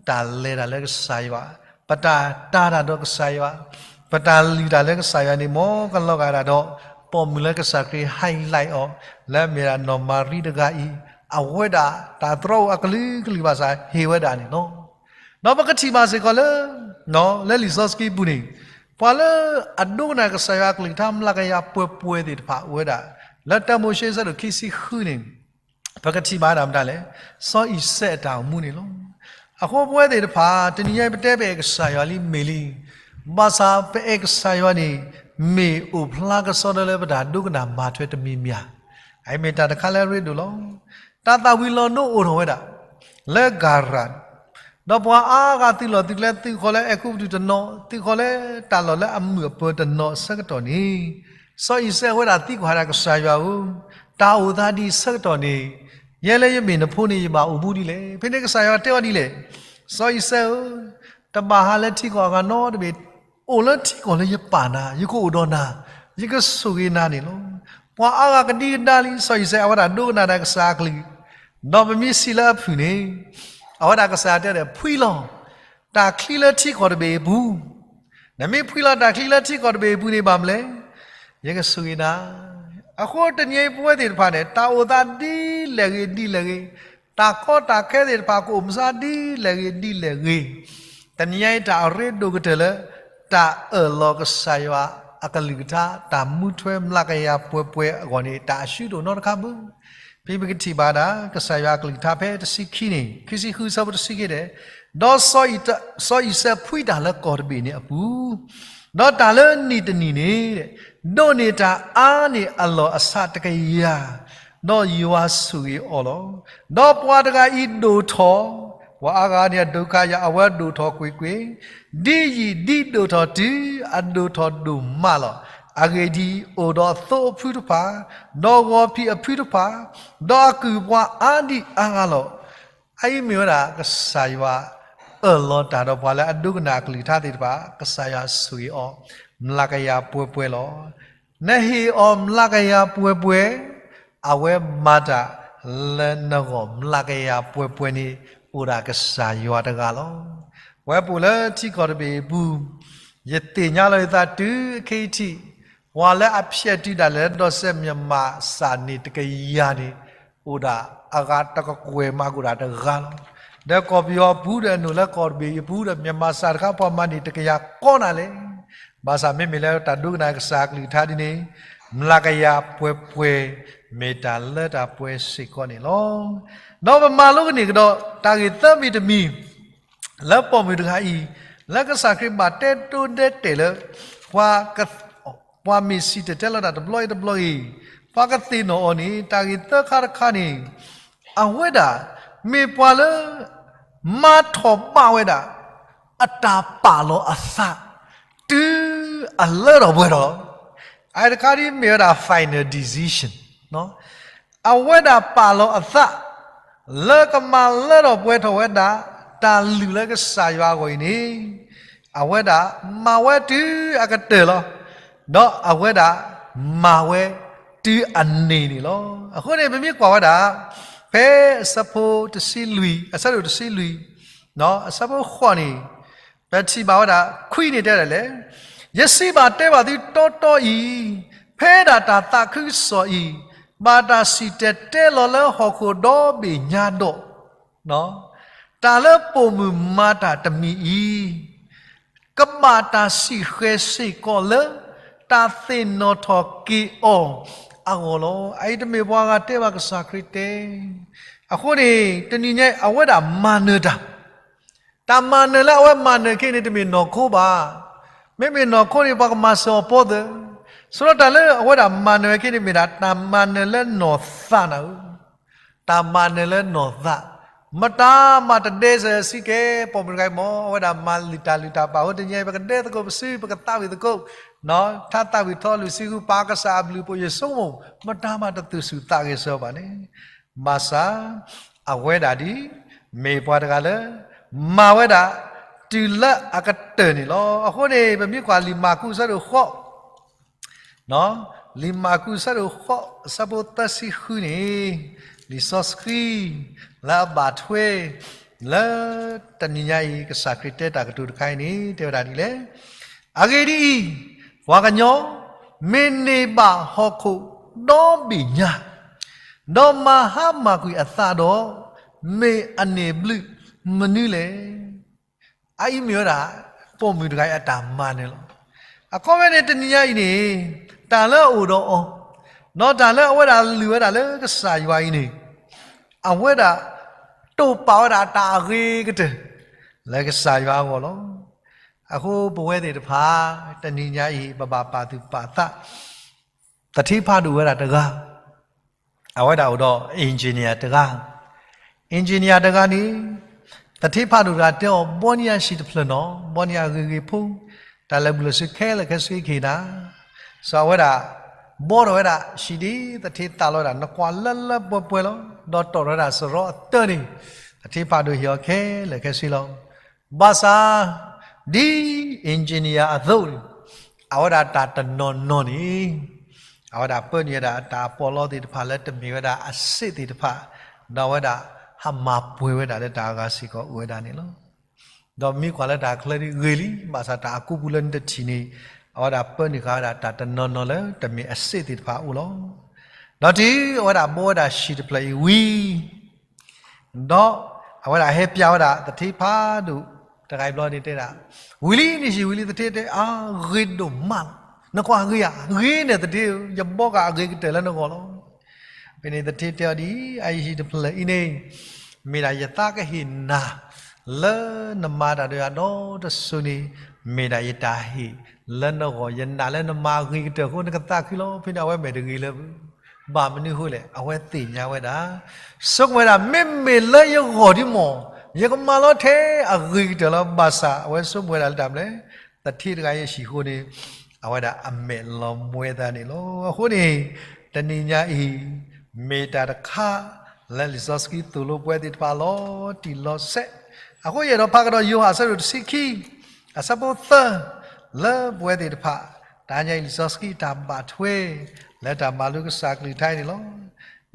တၢ်လဲၤတၢ်လၢကစၢ်ယွၤ, ပတၢ်တၤတၢ်ဒီးကစၢ်ယွၤ, ပတၢ်လုၢ်တၢ်လၢကစၢ်ယွၤန့ၣ် မ်ကလီၤဂာ်ဒၣ်ဒီး ပိာ်မုၣ်လၢကစၢ်ခရံာ် highlight အီၤ လၢအမ့ၢ်ဒၣ်နီၢ်မၤရံတဂၤအံၤ, အဝဲဒၣ်တၢ်တြီအိၣ်အကလုာ်ကလုာ်ဘၣ်ဆၣ် ဟ့ၣ်ဝဲဒၣ်န့ၣ်လီၤ. ဒီးပကထံၣ်ဘၣ်စ့ၢ်ကီးလၢ လၢလံာ်စီဆှံပူၤန့ၣ်, ပှၤလၢအဒိကနၣ်ကစၢ်ယွၤအကလုၢ်ကထါ မျးကယၤပှဲၤပှဲၤသ့ၣ်တဖၣ်အိၣ်ဝဲဒၣ်, လၢတၢမိၤၡ့အဆၢဒိၣ်ခံဆံဃုန့ၣ်, ပကထံၣ်ဘၣ်ဒၣ်မတၤလဲၣ်, စီၤအံၤစဲးအတၢ်အိၣ်မူန့ၣ်လီၤ. အဃိပဝဲသ့ၣ်တဖၣ် တနံၤညါအံၤ ပတဲပအဲၣ်ကစၢ်ယွၤလံမ့ၢ်လံ, ဘၣ်ဆၣ်ပအဲၣ်ကစၢ်ယွၤန့ၣ် မ့ၢ်အိၣ်ဖျါကဆှီလၢပတၢ်ဒိကနၣ်မၤထွဲတမံၤမံၤဧါ. အအံၤမ့ၢ်တၢ်တခါလၢအရ့ဒိၣ်လီၤ. တၢ်သၣ်ဝံၤလီၤနိအိၣ်ထီၣ်ဝဲဒၣ် လၢကၤရၣ်, ဒီးပှၤအါဂၤသုးလီၢ်သုးကျဲ သုးဃီၤလၢအဲၤကူပတူးတနီၤ, သုးဃီၤလၢတၢ်လီၢ်လၢအမုာ်အပၢၤတနီၤအဆၢကတီၢ်န့ၣ်, စီၤအံၤစဲးအဝဲဒၣ်သံကွၢ်ဒၣ်ကစၢ်ယွၤဧၢ, တၢ်အိၣ်သးဒ်အံၤဆၢကတီၢ်န့ၣ်, ယဲလၢယမ့ၢ်နဖိန့ၣ် ယဘၣ်အိၣ်မူဒ်လဲၣ်. ဖဲန့ၣ်ကစၢ်ယွၤတဲအီၤဒ်လဲၣ်, စီၤအံၤစဲးဧၢ, တဘၣ်ဟးလၢထံကီၢ်အဂၤနီတဘ့ၣ်, အိၣ်လၢထံကီၢ်လၢယပာ်နၤ, ယကအိၣ်ဒီးနၤ, ယကဆိၣ်ဂ့ၤနၤန့ၣ်လီၤ. ပှၤအါဂၤကဒံကဒါလံ, စီၤအံၤစဲးအဝဲဒၣ်ဒိကနၣ်ဒၣ်ကစၢ်အကလုၢ်, ဒီးပမ့ၢ်စံးလၢအဖုၣ်န့ၣ်, အဝဲဒၣ်ကစၢ်ယွၤတဲဒီး ဖှံလီၤတၢ်ချံလၢထံကီၢ်တဘ့ၣ်အပူၤ, နမ့ၢ်ဖှံလီၤတၢ်ချံလၢထံကီၢ်တဘ့ၣ်အပူၤန့ၣ် ဘၣ်မနုၤလဲၣ်, ယကဆိၣ်ဂ့ၤနၤ. အဃိတနံၤအံၤပဝဲသ့ၣ်တဖၣ်န့ၣ် တၢ်အိၣ်သးဒ်လဲၣ်ဂ့ၤဒ်လဲၣ်ဂ့ၤ, တၢ်ကီတၢ်ခဲသ့ၣ်တဖၣ်ကအိၣ်မဆါဒ်လဲၣ်ဂ့ၤဒ်လဲၣ်ဂ့ၤ, တနံၤညါအံၤတၢ်အရ့ဒိၣ်ကတၢၢ်လၢ တၢ်အၢၣ်လီၤကစၢ်ယွၤအကလုၢ်ကထါ တၢ်မူထွဲမျးကယၤပှဲၤပှဲၤအဂီၢ်န့ၣ် တၢ်အရှုံးတအိၣ်နီတခါဘၣ်. ဖဲပကထံၣ်ဘၣ်ဒၣ် ကစၢ်ယွၤအကလုၢ်ကထါဖဲတဆံခံန့ၣ်, ခံဆံဃုဆၢဖိတဆံခံန့ၣ်, ဒီးစီၤအံၤစဲးဖှံတၢ်လၢကီၢ်တဘ့ၣ်န့ၣ်အပူၤ, ဒီးတၢ်လၢနံၣ်တနံၣ်န့ၣ် ဒိးန့ၢ်တၢ်အါန့ၢ်အလီၢ်အဆးတကယၤ, ဒီးယွၤဆိၣ်ဂ့ၤအီၤလီၤ. ဒီးပှၤတဂၤအံၤဒိၣ်ထီၣ်, ပှၤအါဂၤန့ၣ်အဒိးခါယၤ အဝဲဒိၣ်ထီၣ်ကွ့ၢ်ကွ့ၢ်, ဒ်ယံာ်ဒ်ဒိၣ်ထီၣ်တုၤအဒိၣ်ထီၣ်ဒိၣ်မးလီၤ. အဂ့ၢ်ဒ်အံၤ, အိၣ်ဒီးသိအဖုတဖၣ်, ဒီးဂီၤဖံးအဖုတဖၣ်, ဒီးအကုၢ်ပှၤအါဒံအါဂၤလီၤ. အအံၤမ့ၢ်ဝဲဒၣ်ကစၢ်ယွၤအၢၣ်လီၤတၢ်ဒီးပှၤလၢအဒိကနၣ်အကလုၢ်ကထါသ့ၣ်တဖၣ်, ကစၢ်ယွၤဆိၣ်ဂ့ၤအီၤ မျးကယၤပှဲၤပှဲၤလီၤ. နဟ့ၣ်အီၤမျးကယၤပှဲၤပှဲၤ, အဝဲမၤတၢ်လၢနဂီၢ်မျးကယၤပှဲၤပှဲၤန့ၣ် အိၣ်ဒၣ်ကစၢ်ယွၤတဂၤလီၤ. ပဝဲပအိၣ်လၢထံကီၢ်တဘ့ၣ်အပူၤ, ယသ့ၣ်ညါလီၤယသးတုၤအခဲအံၤထံး, ပှၤလၢအဖျဲးတုၤဒၣ်လဲာ်လၢဒီးစဲး မြန်မာစာ န့ၣ်တကယၤန့ၣ် အိၣ်ဒၣ်အဂၤတကကွဲၢ်မးကအိၣ်ဒၣ်တဂၤလီၤ. ဒီးကီၢ်ပယီၤအပူၤဒီး အနိၣ်လၢကီၢ်တဘ့ၣ်အံၤအပူၤဒီး မြန်မာစာ တခါ ပှၤမၤန့ၢ်တကယၤကီနၤလဲၣ်. ဘၣ်ဆၣ်မ့မ့ၢ်လၢတၢ်ဒိကနၣ်ကစၢ်အကလုၢ်ကထါဒ်န့ၣ်, မျးကယၤပှဲၤပှဲၤ မ့ၢ်တၢ်လၢတၢ်ပှဲၤစ့ၢ်ကီးန့ၣ်လီၤ. ဒီးပမၤလိကန့ၢ်ကဒီး တၢ်ဂ့ၢ်သၢမံၤတမံၤ လၢပိာ်မုၣ်တဂၤအံၤ, လၢကစၢ်ခရံာ်ဘၣ်တဲဒိတဲတဲာ်လၢ ပှၤ ပှၤမ့ၢ်စံၣ်တဲၤတဲလီၤတၢ်တဘျီအံၤတဘျီအံၤ, ပှၤကသ့ၣ်နီၣ်အီၤန့ၣ် တၢ်ဂ့ၢ်သၢခါတခါန့ၣ်, အဝဲဒၣ် မ့ၢ်ပှၤလၢ မၤထီၣ်ဘၣ်ဝဲဒၣ် အတၢ်ပာ်လီၤအသး တုၤအလၢထီၣ်ပှဲၤထီၣ်လီၤ. အတခါဒ်မ့ၢ်ဝဲဒၣ် final decision အဝဲဒၣ်ပာ်လီၤအသး လၢကမၤလၢထီၣ်ပှဲၤထီၣ်ဝဲဒၣ် တၢ်လုၢ်လၢကစၢ်ယွၤအဂီၢ်အံၤန့ၣ်, အဝဲဒၣ်မၤဝဲတုၤအကတၢၢ်လီၤ. ဒီးအဝဲဒၣ်မၤဝဲတုၤအန့ၢ်န့ၣ်လီၤ. အဃိန့ၣ် ပမ့ၢ်ကွၢ်ဝဲဒၣ် ဖဲအဆၢဖိတဆံလွံၢ်, အဆၢဒိၣ်တဆံလွံၢ်, အဆၢဖိဃိးန့ၣ်, ပထံၣ်ဘၣ်ဝဲဒၣ် ခွံန့ၣ်တဲဒ်လဲၣ်, ယစံးဘၣ်တဲဘၣ်သုတီတီအံၤ, ဖဲဒၣ်တၢ်သးခုကစီၣ်အံၤ ဘၣ်တၢ်စံၣ်တဲၤတဲလီၤလၢဟီၣ်ခိၣ်ဒီဘ့ၣ်ညါဒီး, တၢ်လၢပိာ်မုၣ်မၤတၢ်တမံၤအံၤ ကဘၣ်တၢ်စံၣ်ဃဲၤစ့ၢ်ကီးလၢ တၢ်သ့ၣ်နီၣ်ထီၣ်က့ၤအီၤအဂီၢ်လီၤ. အအံၤတမ့ၢ်ပှၤဂၤတဲဘၣ် ကစၢ်ခရံာ်တဲ. အဃိန့ၣ် တနံၤညါအံၤ အဝဲဒၣ်မၤနၢၤတၢ် တၢ်မၤနၢၤလၢအဝဲမၤနၢၤခဲအံၤန့ၣ် တမ့ၢ်နီၢ်ခိဘၣ်. မ့မ့ၢ်နီၢ်ခိန့ၣ် ပှၤကမၤစၢၤအီၤပီသၢၣ်, ဆိဒီးတၢ်လၢအဝဲဒၣ်မၤနၢၤဝဲခဲအံၤန့ၣ်မ့ၢ်ဒၣ် တၢ်မၤနၢၤလၢနီၢ်သးနၤဧၢ, တၢ်မၤနၢၤလၢနီၢ်သး, မတၤမၤတဒဲစၢၤစံးကဲ ပိာ်မုၣ်တဂၤအံၤမ့ၢ် အဝဲဒၣ်မၤလုၢ်တၢ်လုၢ်တၢ်ပာ်အဃိ တနံၤအံၤ ပကဒဲသကိးပစု ပကသးဝံၣ်သကိး, ထါသးဝံၣ်ထီၣ်လုၢ်ဆံဃု ပၢ်ကစၢ်အဘျုးအဖှိၣ် ယဆိကမိၣ် မတၤမၤတသူၣ်ဆူၣ်သးဂဲၤဆၢဘၣ်န့ၣ်, ဘၣ်ဆၣ် အဝဲဒၣ်ဒ် မ့ၢ်ပှၤတဂၤလၢ မၤဝဲဒၣ် တုၤလၢအကတၢၢ်န့ၣ်လီၤ. အဃိန့ၣ် ပမ့ၢ်ကွၢ်လံာ်မၢ်ကူးအဆၢဒိၣ်ဃိး လံာ်မၢ်ကူးအဆၢဒိၣ်ဃိး အဆၢဖိသၢဆံဃုန့ၣ်, လံာ်စီဆှံ လၢအဘၣ်ထွဲ လၢတနံၤညါအံၤ ကစၢ်ခရံာ်တဲတၢ်ကတိၤတခါအံၤန့ၣ် တဲဝဲဒၣ်ဒ်လဲၣ်. အဂ့ၢ်ဒ်အံၤ, ပှၤကညီ မ့ၢ်န့ၢ်ဘၣ်ဟီၣ်ခိၣ်ဒီဘ့ၣ်ညါ, ဒီးမၤဟါမၢ်ကွံာ်အသးဒီး, မ့ၢ်အန့ၢ်ဘျုးမနုၤလဲၣ်. အအံၤမ့ၢ်ဝဲဒၣ် ပိာ်မုၣ်တဂၤအံၤအတၢ်မၤနၢၤလီၤ. အခီပညီန့ၣ် တနံၤညါအံၤန့ၣ် တၢ်လၢအအိၣ်ဒီးအီၤ, ဒီးတၢ်လၢအဝဲဒၣ်လုၢ်ဝဲဒၣ်လၢကစၢ်ယွၤအံၤန့ၣ်, အဝဲဒၣ် တိာ်ပာ်ဝဲဒၣ်တၢ်အဂ့ၤကတၢၢ် လၢကစၢ်ယွၤအဂီၢ်လီၤ. အဃိပဝဲသ့ၣ်တဖၣ် တနံၤညါအံၤ ပဘၣ်ပာ်သူၣ်ပာ်သး သထ့ဖးဒိၣ်ဝဲဒၣ်တဂၤ အဝဲဒၣ်အိၣ်ဒီး engineer တဂၤ, engineer တဂၤန့ၣ် သထ့ဖးဒိၣ်တဂၤတဲအီၤ ဘီနံယၤဟံၣ်တဖျၢၣ်နီၤ, ဘီနံယၤဂ့ၤဂ့ၤဖိ, တၢ်လၢာ်ဘူၣ်လၢာ်စ့ၤခဲလၢာ်ခဲဆ့ကဟ့ၣ်နၤ, စီၤအဝဲဒၣ် ဘီထီၣ်ဝဲဒၣ်ဟံၣ်ဒ်သထ့သးလီဝဲဒၣ် နကွၢ်လၢလၢပှဲၤပှဲၤလီၤ. ဒီးတီၢ်ထီၣ်ဝဲဒၣ်စရီအတၢန့ၣ် သထ့ဖးဒိၣ်ဟ့ၣ်အီၤခဲလၢာ်ခဲဆ့လီၤ. ဘၣ်ဆၣ် ဒ် engineer အသိးန့ၣ် အဝဲဒၣ်တၢ်တနီၤနီၤန့ၣ် အဝဲဒၣ်ပၢနုာ်ဝဲဒၣ်အတၢ်ပီးလီသ့ၣ်တဖၣ်လၢတမ့ၢ်ဝဲဒၣ်အစ့ၣ်သ့ၣ်တဖၣ်, ဒီးအဝဲဒၣ်ဟးမၤပှဲၤဝဲဒၣ်လၢတၢ်အဂၤစ့ၢ်ကီးအိၣ်ဝဲဒၣ်န့ၣ်လီၤ. ဒီးမ့ၢ်ကွၢ်လၢတၢ်ချၢဒ်ဂ့ၤလံ, ဘၣ်ဆၣ်တၢ်အကူပူၤလၢနတထံၣ်န့ၣ် အဝဲဒၣ်ပၢနုာ်ဃာ်ဝဲဒၣ်တၢ်တနီၤနီၤလၢတမ့ၢ်အစ့ၣ်သ့ၣ်တဖၣ်အအိၣ်လီၤ. ဒီးတုၤအဝဲဒၣ်ဘီဝဲဒၣ်ဟံၣ်တဖျၢၣ်အံၤဝံၤ ဒီးအဝဲဒၣ်ဟဲပျးဝဲဒၣ်သထ့ဖးဒိၣ်တဂၤအံၤဘျီန့ၣ်တဲဒၣ်, ဝံၤလံန့ၣ်ဟံၣ်ဝံၤလံသထ့တဲ အါ ဂ့ၤဒိၣ်မးလီၤ. နကွၢ်ဂ့ၤဧါ, ဂ့ၤန့ၣ်သထ့ဧၢ, ယဘီက့ၤအဂ့ၤကတၢၢ်လၢနဂီၢ်လီၤ. ဖဲန့ၣ်သထ့တဲအီၤဒ်အံၤ, အအံၤဟံၣ်တဖျၢၣ်အံၤန့ၣ် မ့ၢ်ဒၣ်ယသးကဟ့ၣ်နၤ လၢနမၤတၢ်ဒီးယၤဒီတစိၤန့ၣ်, မ့ၢ်ဒၣ်ယတၢ်ဟ့ၣ်လၢနဂီၢ်, ယနာ်လၢနမၤအဂ့ၤကတၢၢ်အဃိ နကသးခုလီၤ. ဖဲန့ၣ်အဝဲမဲာ်တဂ့ၤလၢၤဘၣ်. ဘၣ်မနုၤအဃိလဲၣ်, အဝဲသ့ၣ်ညါဝဲဒၣ်, ဆိကမိၣ်ဝဲဒၣ် မ့မ့ၢ်လၢယဂီၢ်ဒ်မီၢ်, ယကမၤလီၤထဲအဂ့ၤကတၢၢ်လီၤ. ဘၣ်ဆၣ်အဝဲဆိကမိၣ်ဝဲဒၣ်လၢတၢ်မနုၤလဲၣ်, သထ့တဂၤအံၤဟံၣ်အဃိန့ၣ် အဝဲဒၣ်အမဲာ်လီၤမွဲသးန့ၣ်လီၤ. အဃိန့ၣ် တနံၤညါအံၤ မ့ၢ်တၢ်တခါ လၢလံာ်စီဆှံသိၣ်လိပဝဲသ့ၣ်တဖၣ်လီၤတံၢ်လီၤဆဲး, အဃိယအဲၣ်ဒိးဖးကဒီးယိၤဟၣ်အဆၢဒိၣ်တဆံခံ အဆၢဖိသၢ လၢပဝဲသ့ၣ်တဖၣ် တၢ်ညါအံၤလံာ်စီဆှံတၢ်ဘၣ်ထွဲ လၢတၢ်မၤလိကစၢ်ကလုၢ်ကထါအံၤန့ၣ်လီၤ.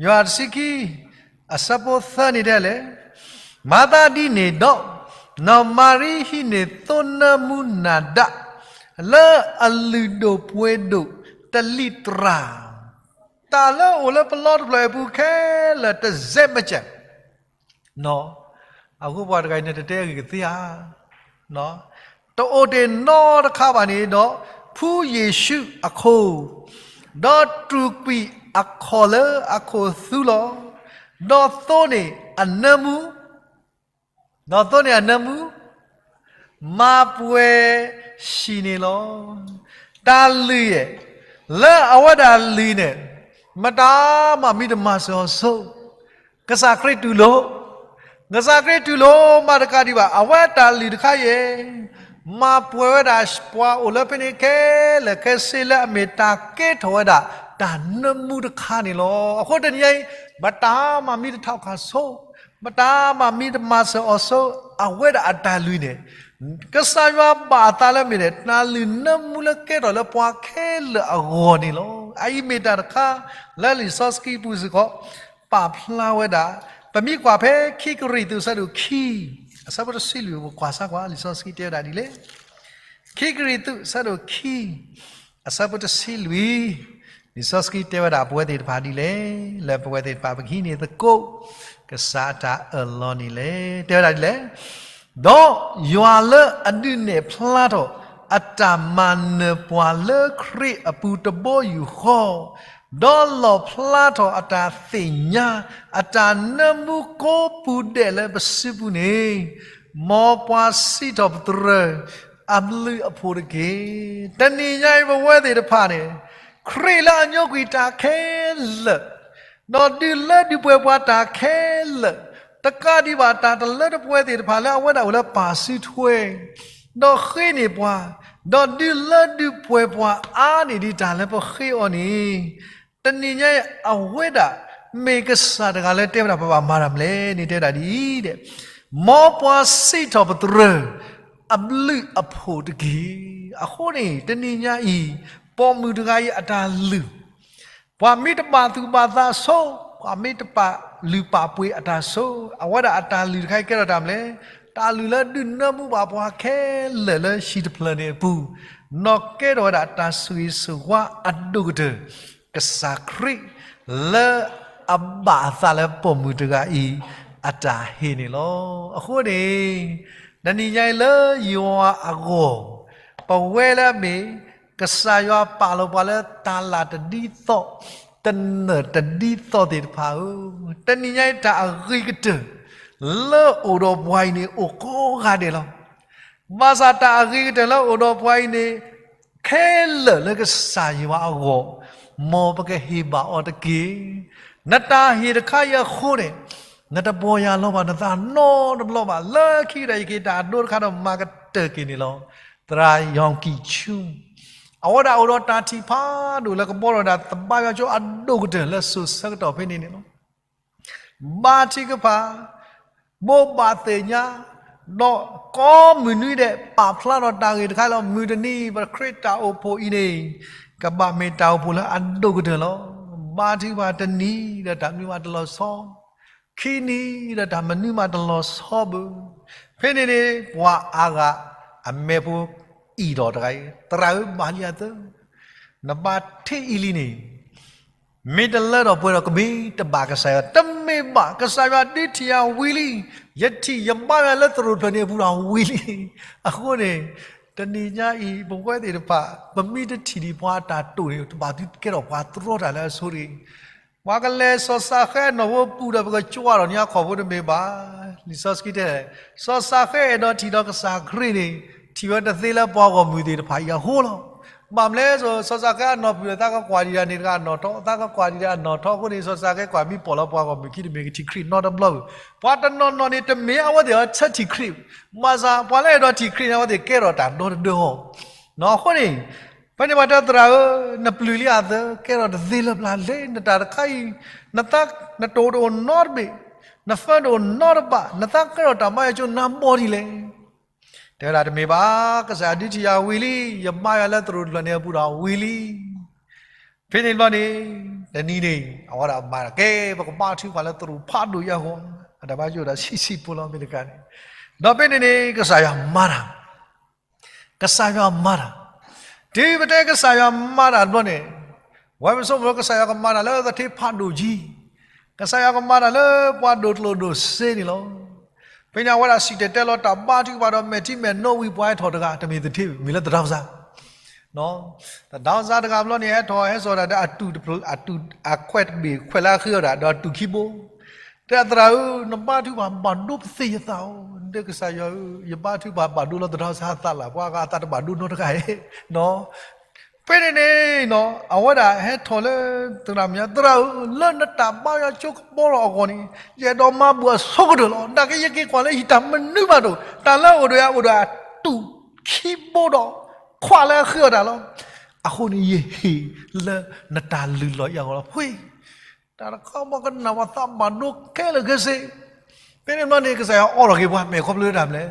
ယိၤဟၣ်တဆံခံ အဆၢဖိသၢန့ၣ်ဒ်လဲၣ်, မၤသးဒ်န့ၣ်ဒီး နီၢ်မၤရံဟံးန့ၢ်သိနၢမူနၤဒါ လၢအလုၢ်ဒိၣ်ပှ့ၤဒိၣ်တလံာ်တြၢ်, တၢ်လၢအအိၣ်လၢပလီတဖျၢၣ်အပူၤခဲလၢာ်တစဲးမကၢၢ် အဃိပှၤတဂၤအံၤန့ၣ် တတဲအဂ့ၢ်ကသ့ဧါ, တအိၣ်တ့ၢ်နီတခါဘၣ်န့ၣ်ဒီး ဖှူယ့ၣ်ၡူးအခိၣ်, ဒီးတူၢ်ကွံာ်အခီၣ်လၢအခိၣ်သူလီၤ. ဒီးသိန့ၢ်အနၢမူ, ဒီးသိန့ၢ်အနၢမူ, မၤပှဲၤဟံၣ်န့ၣ်လီၤ. တၢ်လုၢ်ယဲၢ် လၢအဝဲဒၣ်လုၢ်န့ၣ် မတၤမးမံတမၤစၢၤအီၤဆိ ကစၢ်ခရံာ်တူၢ်လိာ်, ကစၢ်ခရံာ်တူၢ်လိာ်မးတကးဒံးဘၣ် အဝဲတၢ်လုၢ်တခါယဲၢ် မၤပှဲၤဝဲဒၣ်ပှၤအိၣ်လၢဖဲန့ၣ်ခဲလၢာ်ခဲဆ့လၢအမ့ၢ်တၢ်ကဲထီၣ်ဝဲဒၣ် တၢ်နၢမူတခါန့ၣ်လီၤ. အဃိတနံၤညါအံၤ မတၤမးမံတထီၣ်ခါဆိ, မတၤမးမံတမၤစၢၤအီၤဆိ အဝဲဒၣ်အတၢ်လုၢ်န့ၣ် ကစၢ်ယွၤဘၣ်အသးလၢမ့ၢ်ဒၣ် တၢ်လုၢ်နၢမူလၢကဲထီၣ်လၢပှၤခဲလၢာ်အဂီၢ်န့ၣ်လီၤ. အအံၤမ့ၢ်တၢ်တခါ လၢလံာ်စီဆှံပူၤစ့ၢ်ကီး ပာ်ဖျါဝဲဒၣ်, ပမ့ၢ်ကွၢ်ဖဲခံကရံၣ်သူး အဆၢဒိၣ်ခံ အဆၢဖိတဆံလွံၢ် ပကွၢ်စၢ်ကွၢ် လံာ်စီဆှံတဲဝဲဒၣ်ဒ်လဲၣ်. ခံကရံၣ်သူး အဆၢဒိၣ်ခံ အဆၢဖိတဆံလွံၢ်, လံာ်စီဆှံတဲဝဲဒၣ်ပဝဲသ့ၣ်တဖၣ်ဒ်လဲၣ်, လၢပဝဲသ့ၣ်တဖၣ်ပကဟံးန့ၢ်သကိး ကစၢ်အတၢ်အၢၣ်လီၤန့ၣ်လဲၣ်. တဲဝဲဒၣ်ဒ်လဲၣ်, ဒီးယွၤလၢအဒုးနဲၣ်ဖျါထီၣ် အတၢ်မၤနၢၤပှၤလၢခရံာ်အပူၤတဘီယူၢ်ဃီ, ဒီးလီၣ်ဖျါထီၣ်အတၢ်သ့ၣ်ညါ အတၢ်နၢမူကိးပူၤဒဲးလၢပစုပူၤန့ၣ်, မ်ပှၤစံးထီၣ်ပတြၢၤ အဘျုးအဖှိၣ်တက့ၢ်. တနံၤညါအံၤပဝဲသ့ၣ်တဖၣ်န့ၣ် ခရံာ်လၢအညိကွံာ်တၢ်ခဲလၢာ်, ဒီးဒုးလၢဒုးပှဲၤပှၤတၢ်ခဲလၢာ်, တကးဒံးဘၣ်တၢ်တလၢတပှဲၤသ့ၣ်တဖၣ်လၢအဝဲဒၣ်အိၣ်လၢပၢ်စုထွဲ, ဒီးဃ့န့ၢ်ပှၤ, ဒီးဒုးလၢဒုးပှဲၤပှၤအါန့ၢ်ဒံးတၢ်လၢပဃ့အီၤန့ၣ်, တနံၤညါအံၤ အဝဲဒၣ်မ့ၢ်ကစၢ်တဂၤလၢတဲဝဲဒၣ်ပဘၣ်မၤတၢ်မနုၤလဲၣ်န့ၣ် တဲဝဲဒၣ်ဒ်အံၤ, မ်ပှၤစံးထီၣ်ပတြၢၤအဘျုးအဖှိၣ်တက့ၢ်. အဃိန့ၣ် တနံၤညါအံၤ ပိာ်မုၣ်တဂၤအံၤအတၢ်လုၢ် ပှၤမ့ၢ်တဘၣ်သူၣ်ဘၣ်သးဆိ, ပှၤမ့ၢ်တပာ်လုၢ်ပာ်ပှ့ၤအတၢ်ဆိ, အဝဲဒၣ်အတၢ်လုၢ်တခါအံၤကဲထီၣ်တၢ်မနုၤလဲၣ်, တၢ်လုၢ်လၢဒုးနၢမူဘၣ်ပှၤခဲလၢာ်လၢဟံၣ်တဖျၢၣ်န့ၣ်အပူၤ, ဒီးကဲထီၣ်ဝဲဒၣ်တၢ်ဆိၣ်ဂ့ၤဆိၣ်ဝါအဒိၣ်ကတၢၢ်, ကစၢ်ခရံာ်လၢအဘၣ်အသးလၢပိာ်မုၣ်တဂၤအံၤအတၢ်ဟ့ၣ်န့ၣ်လီၤ. အဃိန့ၣ် တနံၤညါအံၤလၢယွၤအဂီၢ်, ပဝဲလၢအမ့ၢ် ကစၢ်ယွၤပာ်လီၤပှၤလၢတၢ်လၢ်တဒ်သိး, တနၢၣ်တဒ်သိးသ့ၣ်တဖၣ်ဧၢ, တနံၤညါအံၤတၢ်အဂ့ၤကတၢၢ် လၢအိၣ်ဒီးပှၤအံၤန့ၣ် အိၣ်ကိးဂၤဒဲးလီၤ. ဘၣ်ဆၣ်တၢ်အဂ့ၤကတၢၢ်လၢအိၣ်ဒီးပှၤအံၤန့ၣ် ခဲလၢာ်လၢကစၢ်ယွၤအဂီၢ်, မ်ပကဟ့ၣ်ဘၣ်အီၤတက့ၢ်. နတၢ်ဟ့ၣ်တခါအံၤအဃိန့ၣ်, နတပီၢ်ယၢ်လီၤဘၣ်နသးနီတဘျီဘၣ်. လၢခံကတၢၢ်ယကဟ့ၣ်တၢ်အဒိတခါဒီးမၤကတၢၢ်က့ၤန့ၣ်လီၤ. သရၣ် Yong Ki Chun အဝဲဒၣ်အိၣ်ဒီးတၢ်ထံၣ်ဖးဒိၣ်လၢကဘီထီၣ်ဒၣ်သဘါယွၤကၠိအဒိၣ်ကတၢၢ်လၢစိၤဆၢကတီၢ်ဖဲန့ၣ်န့ၣ်လီၤ. ဘါထုကဖၣ်, ဘိးဘၣ်သ့ၣ်ညါ, ဒီးကိးမုၢ်နွံဒဲး ပာ်ဖျါထီၣ်တၢ်ဂ့ၢ်တခါလီၤ. မုၢ်တနံၤ ပခရံာ်တၢ်အိၣ်ဖှိၣ်အံၤန့ၣ် ကဘၣ်မ့ၢ်တၢ်အိၣ်ဖှိၣ်လၢအဒိၣ်ကတၢၢ်လီၤ. ဘါထုကဖၣ်တနံၤဒီးတၢ်မနုၤမးတလီၤဆီ, ခံနံၤဒီးတၢ်မနုၤမးတလီၤဆီဘၣ်. ဖဲန့ၣ်န့ၣ် ပှၤအါဂၤအမဲာ်ဖိအံၣ်ထီၣ်တဂၤအံၤ, သရၣ်ဧၢ ဘၣ်လံအသၢ နဘါထုကဖၣ်အံၤလံန့ၣ် မ့ၢ်တလၢထီၣ်ပှဲၤထီၣ်ကမ့ၢ်တဘၣ်ကစၢ်ယွၤ, တမ့ၢ်ဘၣ်, ကစၢ်ယွၤဒုးထံၣ်ယၤဝံၤလံ. ယထံၣ်ယဘါယွၤလၢသရိာ်တဖျၢၣ်န့ၣ်အပူၤဒီးဝံၤလံ. အဃိန့ၣ် တနံၤညါအံၤ ပဝဲသ့ၣ်တဖၣ် ပမ့ၢ်တထံၣ်ဒံးပှၤအတၢ်တိာ်န့ၣ် တဘၣ်သုကဲထီၣ်ပှၤတြီတၢ်လၢအဆိတဂ့ၤ. ပှၤကလဲၤစီၤစးဃဲအနီၣ်ဖိပူၤဒီး ပကကွၢ်ထီၣ်န့ၢ်အခီၣ်ဖိတမ့ၢ်ဘၣ်. လံာ်စီဆှံတဲ စီၤစးဃဲအဲၣ်ဒိးထံၣ်ဒီးကစၢ်ခရံာ်န့ၣ် ထံၣ်ဝဲတသ့လၢပှၤဂီၢ်မုၢ်သ့ၣ်တဖၣ်အံၤအဃိလီၤ. ဘၣ်မနုၤလဲၣ်, စီၤစးဃဲအနီၣ်ပူၤဒီး သးကကွၢ်ဒံးဒၣ်န့ၣ်တဂၤအနီၣ်ထီၣ်, သးကကွၢ်ဒံးဒၣ်အနီၣ်ထီၣ်အဃိန့ၣ် စီၤစးဃဲကွၢ်မ့ၢ်ပိာ်လီၤပှၤဂီၢ်မုၢ်ခံတမ့ၢ်ကထံၣ်ခရံာ်နီတဘျီဘၣ်. ပှၤတနီၤနီၤန့ၣ် တမ့ၢ်အဝဲသ့ၣ်အီၤဆၢထံၣ်ခရံာ်, ဘၣ်ဆၣ်ပှၤလၢအဲၣ်ဒိးထံၣ်ခရံာ်န့ၣ် အဝဲသ့ၣ်ကဲထီၣ်တၢ်ဒီတဒၢအီၤ. အဃိန့ၣ် ဖဲန့ၣ်ပှၤတဲသရၣ်ဧၢ, နပျုၢ်လံအသၢ, ကဲထီၣ်တသ့လၢပျၢၤလဲၣ်, နတၢ်တခါအံၤ, နသး, နတိာ်တအိၣ်နီတဘ့ၣ်, နဖၢတအိၣ်နီတဘ့ၣ်, နသးကဲထီၣ်တၢ်ဘါယွၤကၠိနါဘီဒ်လဲၣ်. တဲဝဲဒၣ်တမ့ၢ်ဘၣ်, ကစၢ်ယွၤဒုးထံၣ်ယၤဝံၤလံ, ယဘါယွၤလၢသရိာ်တဖျၢၣ်န့ၣ်အပူၤဒီးဝံၤလံ. ဖဲန့ၣ်တဘျီန့ၣ်, တနံၤန့ၣ် အဝဲဒၣ်မၤတၢ်ကဲ, ပကဘါထုကဖၣ်လၢသရိာ်ဖးဒိၣ်အံၤအဂီၢ်, အတၢ်ဘါယွၤအိၣ်ဒၣ်ဆံးဆံးဖိလီၤမ့ၢ်တကးန့ၣ်, ဒီးဖဲန့ၣ်န့ၣ် ကစၢ်ယွၤမၤတၢ် ကစၢ်ယွၤမၤတၢ်, တုၤပတဲကစၢ်ယွၤမၤတၢ်တဘျီန့ၣ်, ဝဲပဆိကမိၣ်လၢကစၢ်ယွၤကမၤတၢ်လၢသထ့ဖးဒိၣ်ကံ, ကစၢ်ယွၤကမၤတၢ်လၢပှၤဒိၣ်ကျိၣ်ဒိၣ်စ့န့ၣ်လီၤ. ဖဲန့ၣ်အဝဲဒၣ်စံၣ်တဲၤတဲလီၤတၢ်ဘါထုကဖၣ်ဒီးမဲာ်ထံမဲာ်နိဝံၤပှၤဟဲထီၣ်တဂၤ တမ့ၢ်သထ့ဘၣ်, မ့ၢ်လၢသဒၣ်စါ သဒၣ်စါတဂၤဘျီန့ၣ် ဟဲထီၣ်ဟဲစိာ်တၢ်ဒီးအတူၢ်တဖျၢၣ်, အတူၢ်အခွဲးတဘ့ၣ်ခွဲးလၢအဃ့အီၤဒၣ် ဒီးအတူၢ်ခံဘိ, တဲသရၣ်ဧၢ, နဘါထုကဖၣ်ဘၣ်ဒိပသ့ၣ်ယသးဧိၤ, ဒ်ကစၢ်ယွၤဧၢ, ယဘါထုကဖၣ်ဘၣ်ဒိလီၤသဒၣ်စါအသးလၢ်, ပှၤဂၤအသးတဘၣ်ဒိနီတဂၤဧိၤ ဖဲန့ၣ်န့ၣ်, အဝဲဒၣ်ဟဲထီၣ်လၢသရၣ်မဲာ်ညါ, သရၣ်ဧၢ, လၢနတၢ်ဘါယွၤကၠိကဘီထီၣ်အဂီၢ်န့ၣ် ယအဲၣ်ဒိးမၤဘူၣ်အဆိကတၢၢ်လီၤ. နာ်က့ ယက့ၤကွၢ်လၢဟံၣ်တၢ်မနုၤမးတအိၣ်, တၢ်လၢအအိၣ်ဒီးယၤအိၣ်ဒီးအတူၢ်ခံဘိဒီးခွဲးလၢအဃ့အီၤတၢ်လီၤ. အဃိန့ၣ် ယဟ့ၣ်လၢနတၢ်လုၢ်လီၢ်အံၤအဂီၢ်လီၤ. ဖှ့ တၢ်တခါမ့ၢ်ကနၣ်ပှၤသးဘၣ်ဒိခဲလၢာ်ခဲဆ့, ဖဲန့ၣ်တဘျီန့ၣ် ကစၢ်ယွၤအိးထီၣ်က့ၤပှၤမဲာ်ခီဖျိတၢ်မနုၤလဲၣ်,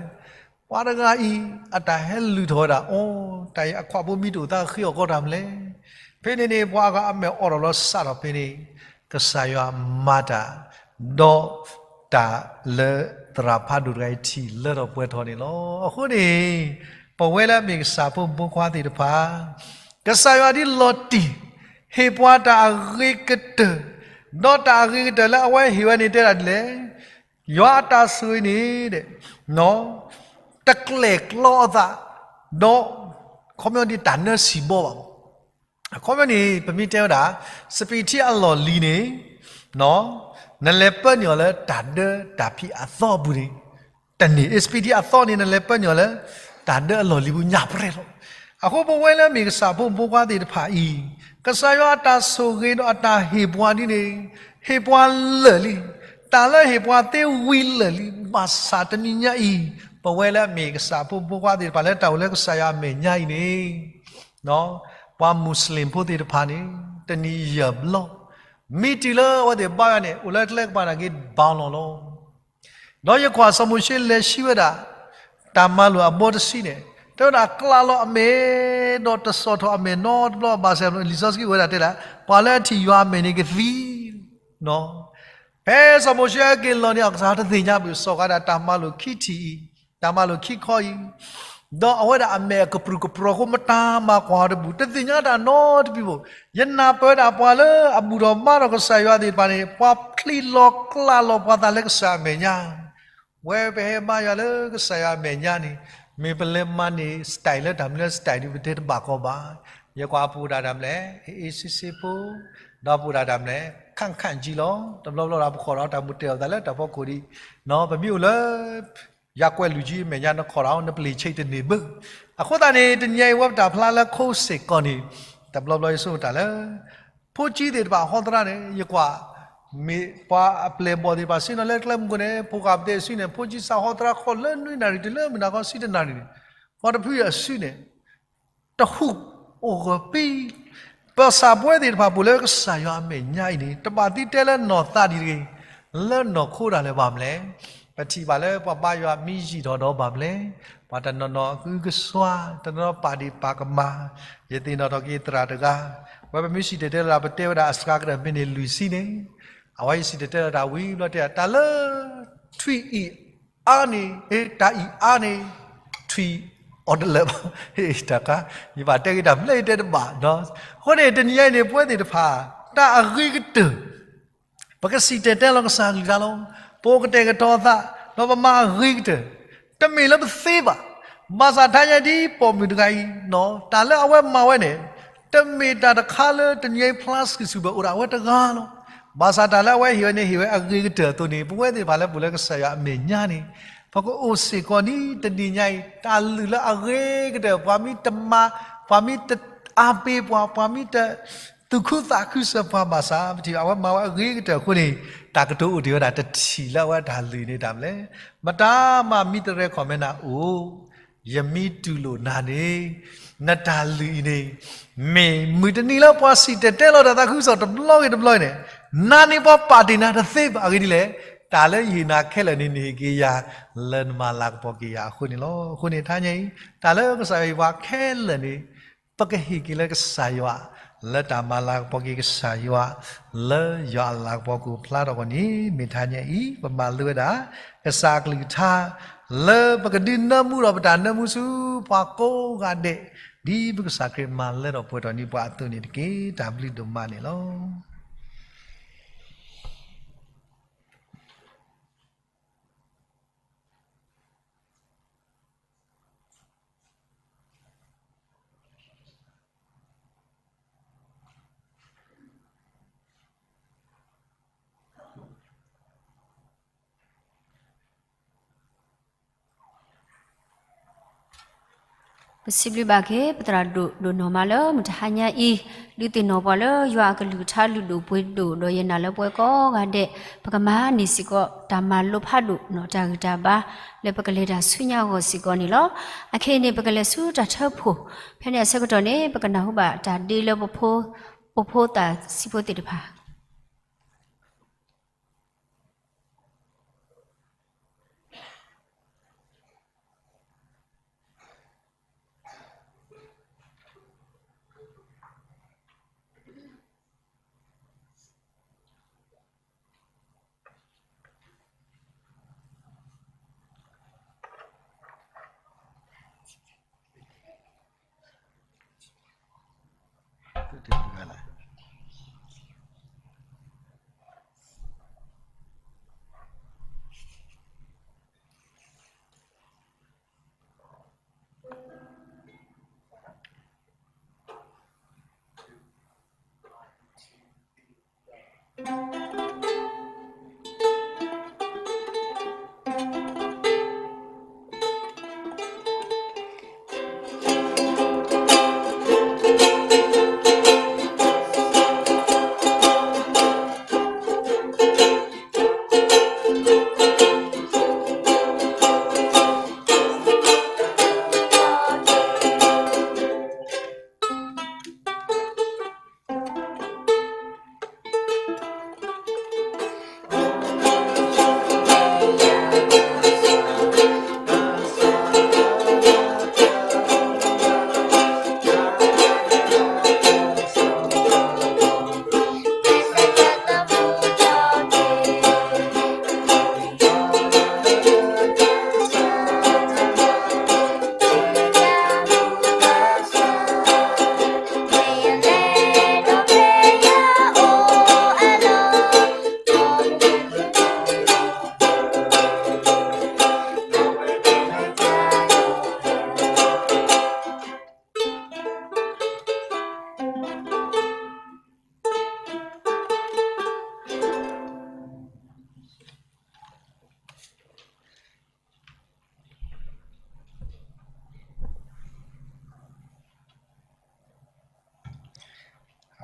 ပှၤတဂၤအံၤ အတၢ်ဟဲလုၢ်ထီၣ်ဝဲဒၣ်အီၤ, တၢ်အံၤအခွးဖိမံတအိၣ်သးဃ့အီၤကီးတၢ်မနုၤလဲၣ်. ဖဲန့ၣ်န့ၣ် ပှၤအဂၤအမဲာ်အိးထီၣ်လီၤစးထီၣ်ဖဲန့ၣ်, ကစၢ်ယွၤမၤတၢ်, ဒီးတၢ်လၢသရၣ်ဖးဒိၣ်တဂၤအံၤထံၣ်လၢထီၣ်ပှဲၤထီၣ်န့ၣ်လီၤ. အဃိန့ၣ် ပဝဲလၢအမ့ၢ်ကစၢ်ဖိမုၣ်ဖိခွါသ့ၣ်တဖၣ် ကစၢ်ယွၤဒ်လီၤတံၢ် ဟ့ၣ်ပှၤတၢ်အဂ့ၤကတၢၢ်, ဒီးတၢ်အဂ့ၤကတၢၢ်လၢအဝဲဟ့ၣ်ဝဲန့ၣ်တဲဒၣ်ဒ်လဲၣ်, ယွၤအတၢ်ဆိၣ်ဂ့ၤန့ၣ် တကျဲၣ်ကျီအသး, ဒီး ခီပညီဒ်တၢ်နၢဆံးဘီဘၣ်မး. အခီပညီန့ၣ် ပမ့ၢ်တဲဝဲဒၣ် စပံးထံအလီၢ်လံၤန့ၣ် နလဲၤပၢနုာ်အီၤလၢတၢ်ဒၢတၢ်ဖံးအသီအပူၤန့ၣ် တန့ၢ်, စပံးထံအသီန့ၣ် နလဲၤပၢနုာ်အီၤလၢ တၢ်ဒၢအလီၢ်လံၤပူၤညၣ်ပြဲလီၤ. အဃိပဝဲလၢအမ့ၢ်ကစၢ်ဖိမုၣ်ဖိခွါသ့ၣ်တဖၣ်အံၤ, ကစၢ်ယွၤအတၢ်ဆိၣ်ဂ့ၤဒီးအတၢ်ဟ့ၣ်ပှၤဒ်န့ၣ်, ဟ့ၣ်ပှၤလၢာ်လံ, တၢ်လၢဟ့ၣ်ပှၤသ့ဝံၤလၢာ်လံ, ဘၣ်ဆၣ်တနံၤညါအံၤ, ပဝဲလၢအမ့ၢ်ကစၢ်ဖိမုၣ်ဖိခွါသ့ၣ်တဖၣ်လၢတၢ်အိၣ်လၢကစၢ်ယွၤအမဲာ်ညါအံၤန့ၣ်, ပှၤမူးစလ့ၣ်ဖိသ့ၣ်တဖၣ်န့ၣ်, တနံၤယဲၢ်ဘျီ, မ့ၢ်တုၤလၢအဝဲသ့ၣ်ဘါယွၤန့ၣ် အိၣ်လၢကျဲကပၤန့ၣ်က့ၤဘၣ်လီၤလီၤ. ဒီးယကွၢ်စီၤမိၤၡ့လဲၤဆံးဝဲဒၣ် တၢ်မၤလိာ်အဘီတဆံန့ၣ်, တဲဝဲဒၣ်ကျးလီၤအမဲာ်, ဒီးတစိာ်ထီၣ်အမဲာ်နီတဘျီဘၣ်ဆၣ် လံာ်စီဆှံအိၣ်ဝဲဒၣ်တဲဒၣ်, ပှၤလၢအထံၣ်ယွၤအမဲာ်န့ၣ်ကသံ ဖဲစီၤမိၤၡ့ဟဲက့ၤလီၤန့ၣ် အကစၢ်တသ့ၣ်ညါဘၣ် စီၤဃးဒၣ်တၢ်မၤလိာ်ခံထံၣ်အံၤ, တၢ်မၤလိာ်ခံခီအံၤ, ဒီးအဝဲဒၣ်အမဲာ်အကပြုၢ်ကပြီၤအဃိ မတၤမၤကွၢ်အီၤတဘူၣ်, တသ့ၣ်ညါတၢ်နီတမံၤဘၣ်. ယနၢ်ပၢၢ်ဒၣ်ပှၤလၢအဘူၣ်ထီၣ်ဘါထီၣ်ကစၢ်ယွၤသ့ၣ်တဖၣ်န့ၣ် ပှၤချံးလီၤကျးလီၤပှၤသးလၢကစၢ်အမဲာ်ညါ ဝဲပဟဲဘါယွၤလၢကစၢ်ယွၤအမဲာ်ညါန့ၣ်, မ့ၢ်ပလဲၤမၤန့ၢ် style လၢတၢ်မနုၤလၢ style ဒ်ပတဲတဘၣ်ကီဘၣ်. ယကွၢ်အပူၤဒၣ်တၢ်မလဲၣ်, အ့ၣ်အ့ၣ်ဆ့ဆ့ဖိ, ဒီးအပူၤဒၣ်တၢ်မလဲၣ်, ခၣ်ခၣ်ကံလီၤ. တဘျီဘျီဒီးပခိၣ်ဒီးတၢ်မူတဲအီၤသးလၢတၢ်ဖီခိၣ်ဒံး, ပမ့ၢ်အိၣ်လၢ ယၤကွဲးလူၤကံအမဲာ်ညါ နခိၣ်ဒီးနပျ့ၤဆံးတန့ၢ်ဘၣ်. အဃိသတးန့ၣ် တနံၤအံၤဝဲပတၢ်ဖျါလၢခိစ့ၢ်ကီးန့ၣ်, တဘျီဘျီယဆိကမိၣ်တၢ်လၢ ဖိကံသ့ၣ်တဖၣ်ဟီသရၣ်န့ၣ် ယကွၢ် မ့ၢ်ပှၤအပျဲၢ်အဘီၣ်သ့ၣ်တဖၣ်ဆ့ၣ်နီၤလၢကျဲမုၢ်ခိၣ်န့ၣ် ဖိဃၢ်ပတဲအစုန့ၣ် ဖိကံစးဟီသရၣ်ခီၣ်လၢနွံနၣ်ရံၣ်တုၤလၢမုၢ်နၤခီဆံတနၣ်ရံၣ်န့ၣ်, ပှၤတဖုအစုန့ၣ် တဟူးအိၣ်ဂီၤပံ, ပစၢ်ပဝဲသ့ၣ်တဖၣ်ပူၤလၢကစၢ်ယွၤအမဲာ်ညါအံၤန့ၣ် တဘၣ်သံတဲလၢနီၢ်သးဒ်တဂ့ၤ, လၢနီၢ်ခိဒၣ်လဲာ်ဘၣ်မလဲၣ်. ပထံၣ်ဘၣ်လၢပှၤဘါယွၤမ့ၢ်ယံာ်ထီၣ်ဒီးဘၣ်မလဲၣ်, ပှၤတနီၤနီၤအကုကစွါ, တနီၤနီၤပာ်ဒ့ၣ်ပာ်ကမၣ်, ယသ့ၣ်နီၣ်ထီၣ်က့ၤသရၣ်တဂၤ, ဝဲပမ့ၢ်စံၣ်တဲၤတဲလီၤတၢ်ပတဲဝဲဒၣ်အစှၤကတၢၢ်မ့ၢ်န့ၢ်လွံၢ်ဆံန့ၣ်, အဝဲယစံၣ်တဲၤတဲလီၤတၢ်ဝံၤဘျီတဲ တၢ်လၢ ထွံၣ်အံၤအါန့ၣ်, တၢ်အံၤအါန့ၣ်, ထွံၣ်အီၤတလၢာ်ဘၣ်, တၢ်ခါ, ယဘၣ်တဲက့ၤတၢ်ဘျဲၣ်ယတဲတဘၣ်, အဃိန့ၣ် တနံၤညါအံၤန့ၣ် ပဝဲသ့ၣ်တဖၣ် တၢ်အဂ့ၤကတၢၢ် ပကစံၣ်တဲၤတဲလီၤကစၢ်အကလုၢ်ကထါလီၤ. ပကတဲာ်ကတီၤသး, ဒီးပမၤအဂ့ၤကတၢၢ်, တမ့ၢ်လၢပသ့ဘၣ်. ဘၣ်ဆၣ်တနံၤညါဒ်ပိာ်မုၣ်တဂၤအံၤ, တၢ်လၢအဝဲမၤဝဲန့ၣ်, တမ့ၢ်တၢ်တခါလၢတနံၤညါအံၤဖျါဆူၣ်ဆူၣ်ဘၣ် အိၣ်ဒၣ်ဝဲတဂၤလီၤ. ဘၣ်ဆၣ်တၢ်လၢအဝဲဟ့ၣ်ဝဲန့ၣ် ဟ့ၣ်ဝဲအဂ့ၤကတၢၢ်အသိးန့ၣ် ပဝဲသ့ၣ်တဖၣ်လၢပူၤလၢကစၢ်ယွၤအမဲာ်ညါန့ၣ်, ပကအိၣ်စ့ၢ်ကီးဒ်တနံၤညါအံၤ တၢ်လုၢ်လၢအဂ့ၤကတၢၢ် ပှၤမ့ၢ်တမၤ, ပှၤမ့ၢ်တအါပ့ၤပှၤ, ပှၤမ့ၢ်တ သူၣ်ခုသးခုစၢၤပှၤဘၣ်ဆၣ် ပထံၣ်ဘၣ်အဝဲမၤဝဲအဂ့ၤကတၢၢ်အဃိန့ၣ်, တၢ်ကတိၤအိၣ်တ့ၢ်ဝဲဒၣ်တထံၣ်လၢအဝဲတၢ်လုၢ်န့ၣ်တၢ်မလဲၣ်. မတၤမၤမံသရဲခီၣ်မဲနၤအိၣ်, ယမံတူၢ်လိာ်နၤန့ၣ်, နတၢ်လုၢ်အံၤန့ၣ်, မ့ၢ်မုၢ်တနံၤလၢပှၤစံၣ်တဲၤတဲလီၤတၢ်သးခုကစီၣ်တဘျီဂ့ၤတဘျီဂ့ၤန့ၣ်, နၤန့ၣ်ပှၤပာ်တ့ၢ်နၤတသ့ဘၣ်အဂ့ၢ်ဒ်လဲၣ်. တၢ်လၢယဟ့ၣ်နၤခဲလၢာ်န့ၣ် နဟ့ၣ်က့ၤယၤ လၢနမၤလၤကပီၤက့ၤယၤအဃိန့ၣ်လီၤ. အဃိန့ၣ် တနံၤညါအံၤ တၢ်လၢကစၢ်ယွၤယပှၤခဲလၢာ်န့ၣ် ပကဟ့ၣ်က့ၤလၢကစၢ်ယွၤ, လၢတၢ်မၤလၤကပီၤက့ၤကစၢ်ယွၤ, လၢယွၤအလၤကပီၤကအိၣ်ဖျါထီၣ်အဂီၢ်န့ၣ် မ့ၢ်တနံၤညါအံၤ ပမၤလိဝဲဒၣ် ကစၢ်အကလုၢ်ကထါ, လၢပကဒုးနၢမူဒီးပတၢ်နၢမူဆူ ပှၤကိးဂၤဒဲး, ဒ်ပကစၢ်ခရံာ်မၤလၢထီၣ်ပှဲၤထီၣ်န့ၢ်ပှၤအသိးန့ၣ်တက့ၢ်. တၢ်ဘျုးဒိၣ်မးန့ၣ်လီၤ. Pesiblibake ပသရၣ်ဒိၣ်ဒိၣ်နီၢ်မးလၢမုၢ်တဟါညါအံၤ, ဒုးသ့ၣ်နီၣ်ပှၤလၢယွၤအကလုၢ်ကထါလုၢ်ဒိၣ်ပှ့ၤဒိၣ်ဒီးယနာ်လၢပှၤကိးဂၤဒဲး, ပကမၤန့ၢ်စ့ၢ်ကီးတၢ်မၤလိဖးဒိၣ်နီၣ်တၢ်ဂံၢ်တၢ်ဘါ, လၢပကလဲၤတၢ်ဆူညါအဂီၢ်စ့ၢ်ကီးန့ၣ်လီၤ. အခဲအံၤန့ၣ် ပကလဲၤဆူတၢ်ထၢဖှိၣ်, ဖဲန့ၣ်အဆၢကတီၢ်န့ၣ် ပကနၢ်ဟူဘၣ်တၢ်ဒ့လၢပဖိ, ပဖိသၣ်ဆံးဖိသ့ၣ်တဖၣ်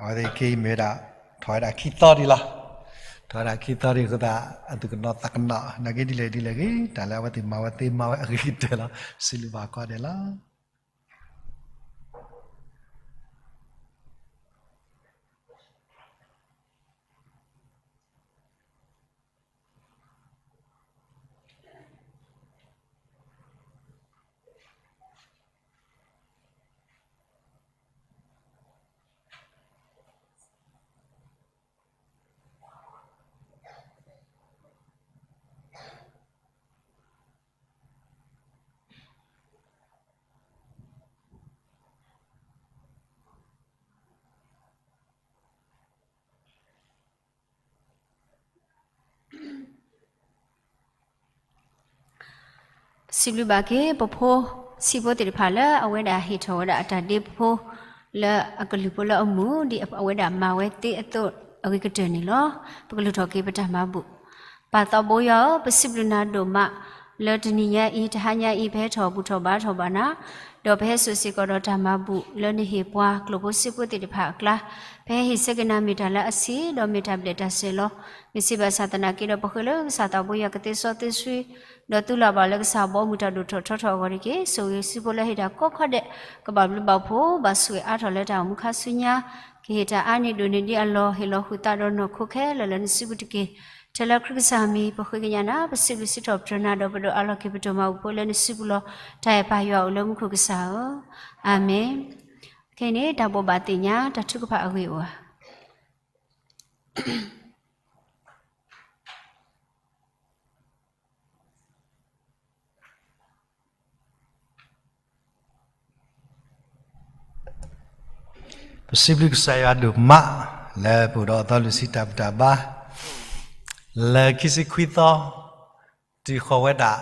အဝဲသ့ၣ်ခဲအံၤမ့ၢ်ဝဲဒၣ် ထီၣ်ဝဲဒၣ်ခံသီဒံးလီၤ. ထီၣ်ဝဲဒၣ်ခံသီဒံးအဃိသတး အသူၣ်ကနိးသးကနိး နာ်က့ဒ်လဲၣ်ဒ်လဲၣ်ဂ့ၤ တၢ်လၢအဝဲသ့ၣ်မၤဝဲသ့မၤဝဲအဂ့ၤကတၢၢ်လီၤ. စံးဘျုးဘၣ်ကိးဂၤဒဲးလီၤ. ပစံးဘျုးဘၣ်က့ၤ ပဖိဆံးဖိသ့ၣ်တဖၣ်လၢအဝဲဒၣ်ဟ့ၣ်ထီၣ်ဝဲဒၣ်အတၢ်ဒ့ဖိ လၢအကလုၢ်ဖိလၢအမုာ် ဒ်အဝဲဒၣ်မၤဝဲသ့အသိးအဂ့ၤကတၢၢ်န့ၣ်လီၤ. ပကလုၢ်ထီၣ်က့ၤပတၢ်မၤဘူၣ်. ပၢ်သးဘိယွၤဧၢ, ပစံးဘျုးနၤဒိၣ်မး လၢတနံၤညါအံၤ တဟါညါအံၤ ပဟဲထီၣ်ဘူၣ်ထီၣ်ဘါထီၣ်ဘၣ်နၤ ဒီးပဟဲစိာ်စ့ၢ်ကီးဒီးတၢ်မၤဘူၣ်လၢနဟ့ၣ်ပှၤကျိာ်ဖိစ့ဖိသ့ၣ်တဖၣ်အကျါ, ပဟဲဟ့ၣ်ဆၢက့ၤနၤမ့ၢ်တၢ်လၢအဆံး ဒီးမ့ၢ်တၢ်ဘျဲၣ်တၢ်စဲၤလီၤ. မ့ၢ်စံးဘၣ်ဆၣ်သနာ်က့ဒီး ပဃ့လၢကစၢ်သးဘိယွၤကသ့စီသ့ဆှံ, ဒီးသူလၢ်ဘၣ်လၢကစၢ်ဘီမုၢ်တၢ်ဒိၣ်ထီၣ်ထီထီၣ်အဂီၢ်တက့ၢ်. ဆိၣ်ဂ့ၤစံးဖိလၢဟ့ၣ်တၢ်ကိးခီဒဲး ကဘၣ်ဘျုးဘၣ်ဖှိၣ် ဘၣ်ဆိၣ်ဂ့ၤအါထီၣ်လၢတၢ်အိၣ်မူခါဆူညါ, ကဟ့ၣ်တၢ်အါန့ၢ်ဒိၣ်န့ၢ်ဒံးအလီၢ် ဟ့ၣ်လီၤဃုာ်သးဒီးနီၢ်ခိခဲလၢာ်လၢနစုပူၤတက့ၢ်. ထဲလၢခရံာ်ကစၢ်မံၤ ပဃ့ကညးနၤ ပစံးဘျုးစံးထီၣ်ပတြၢၤနၤဒီးပဒိးအးလီၤက့ၤပတၢ်မၤဘူၣ်ဖိလၢနစုပူၤလီၤ. တၢ်အဲၣ်ပၢ်ယွၤအိၣ်လၢမူခိၣ်ကစၢ်ဧၢ, အၤမ့ၣ်. ခဲအံၤန့ၣ် တၢ်ဘိးဘၣ်သ့ၣ်ညါ တၢ်ထုကဖၣ်အဂ့ၢ်အိၣ်ဧါ. ပစံးဘျုးကစၢ်ယွၤဒိၣ်မး လၢပအိၣ်ဒီးအသီလွံၢ်ဆံတၢ်ဘူၣ်တၢ်ဘါ လၢခံဆံခွံသီ တုၤဃီၤဝဲဒၣ်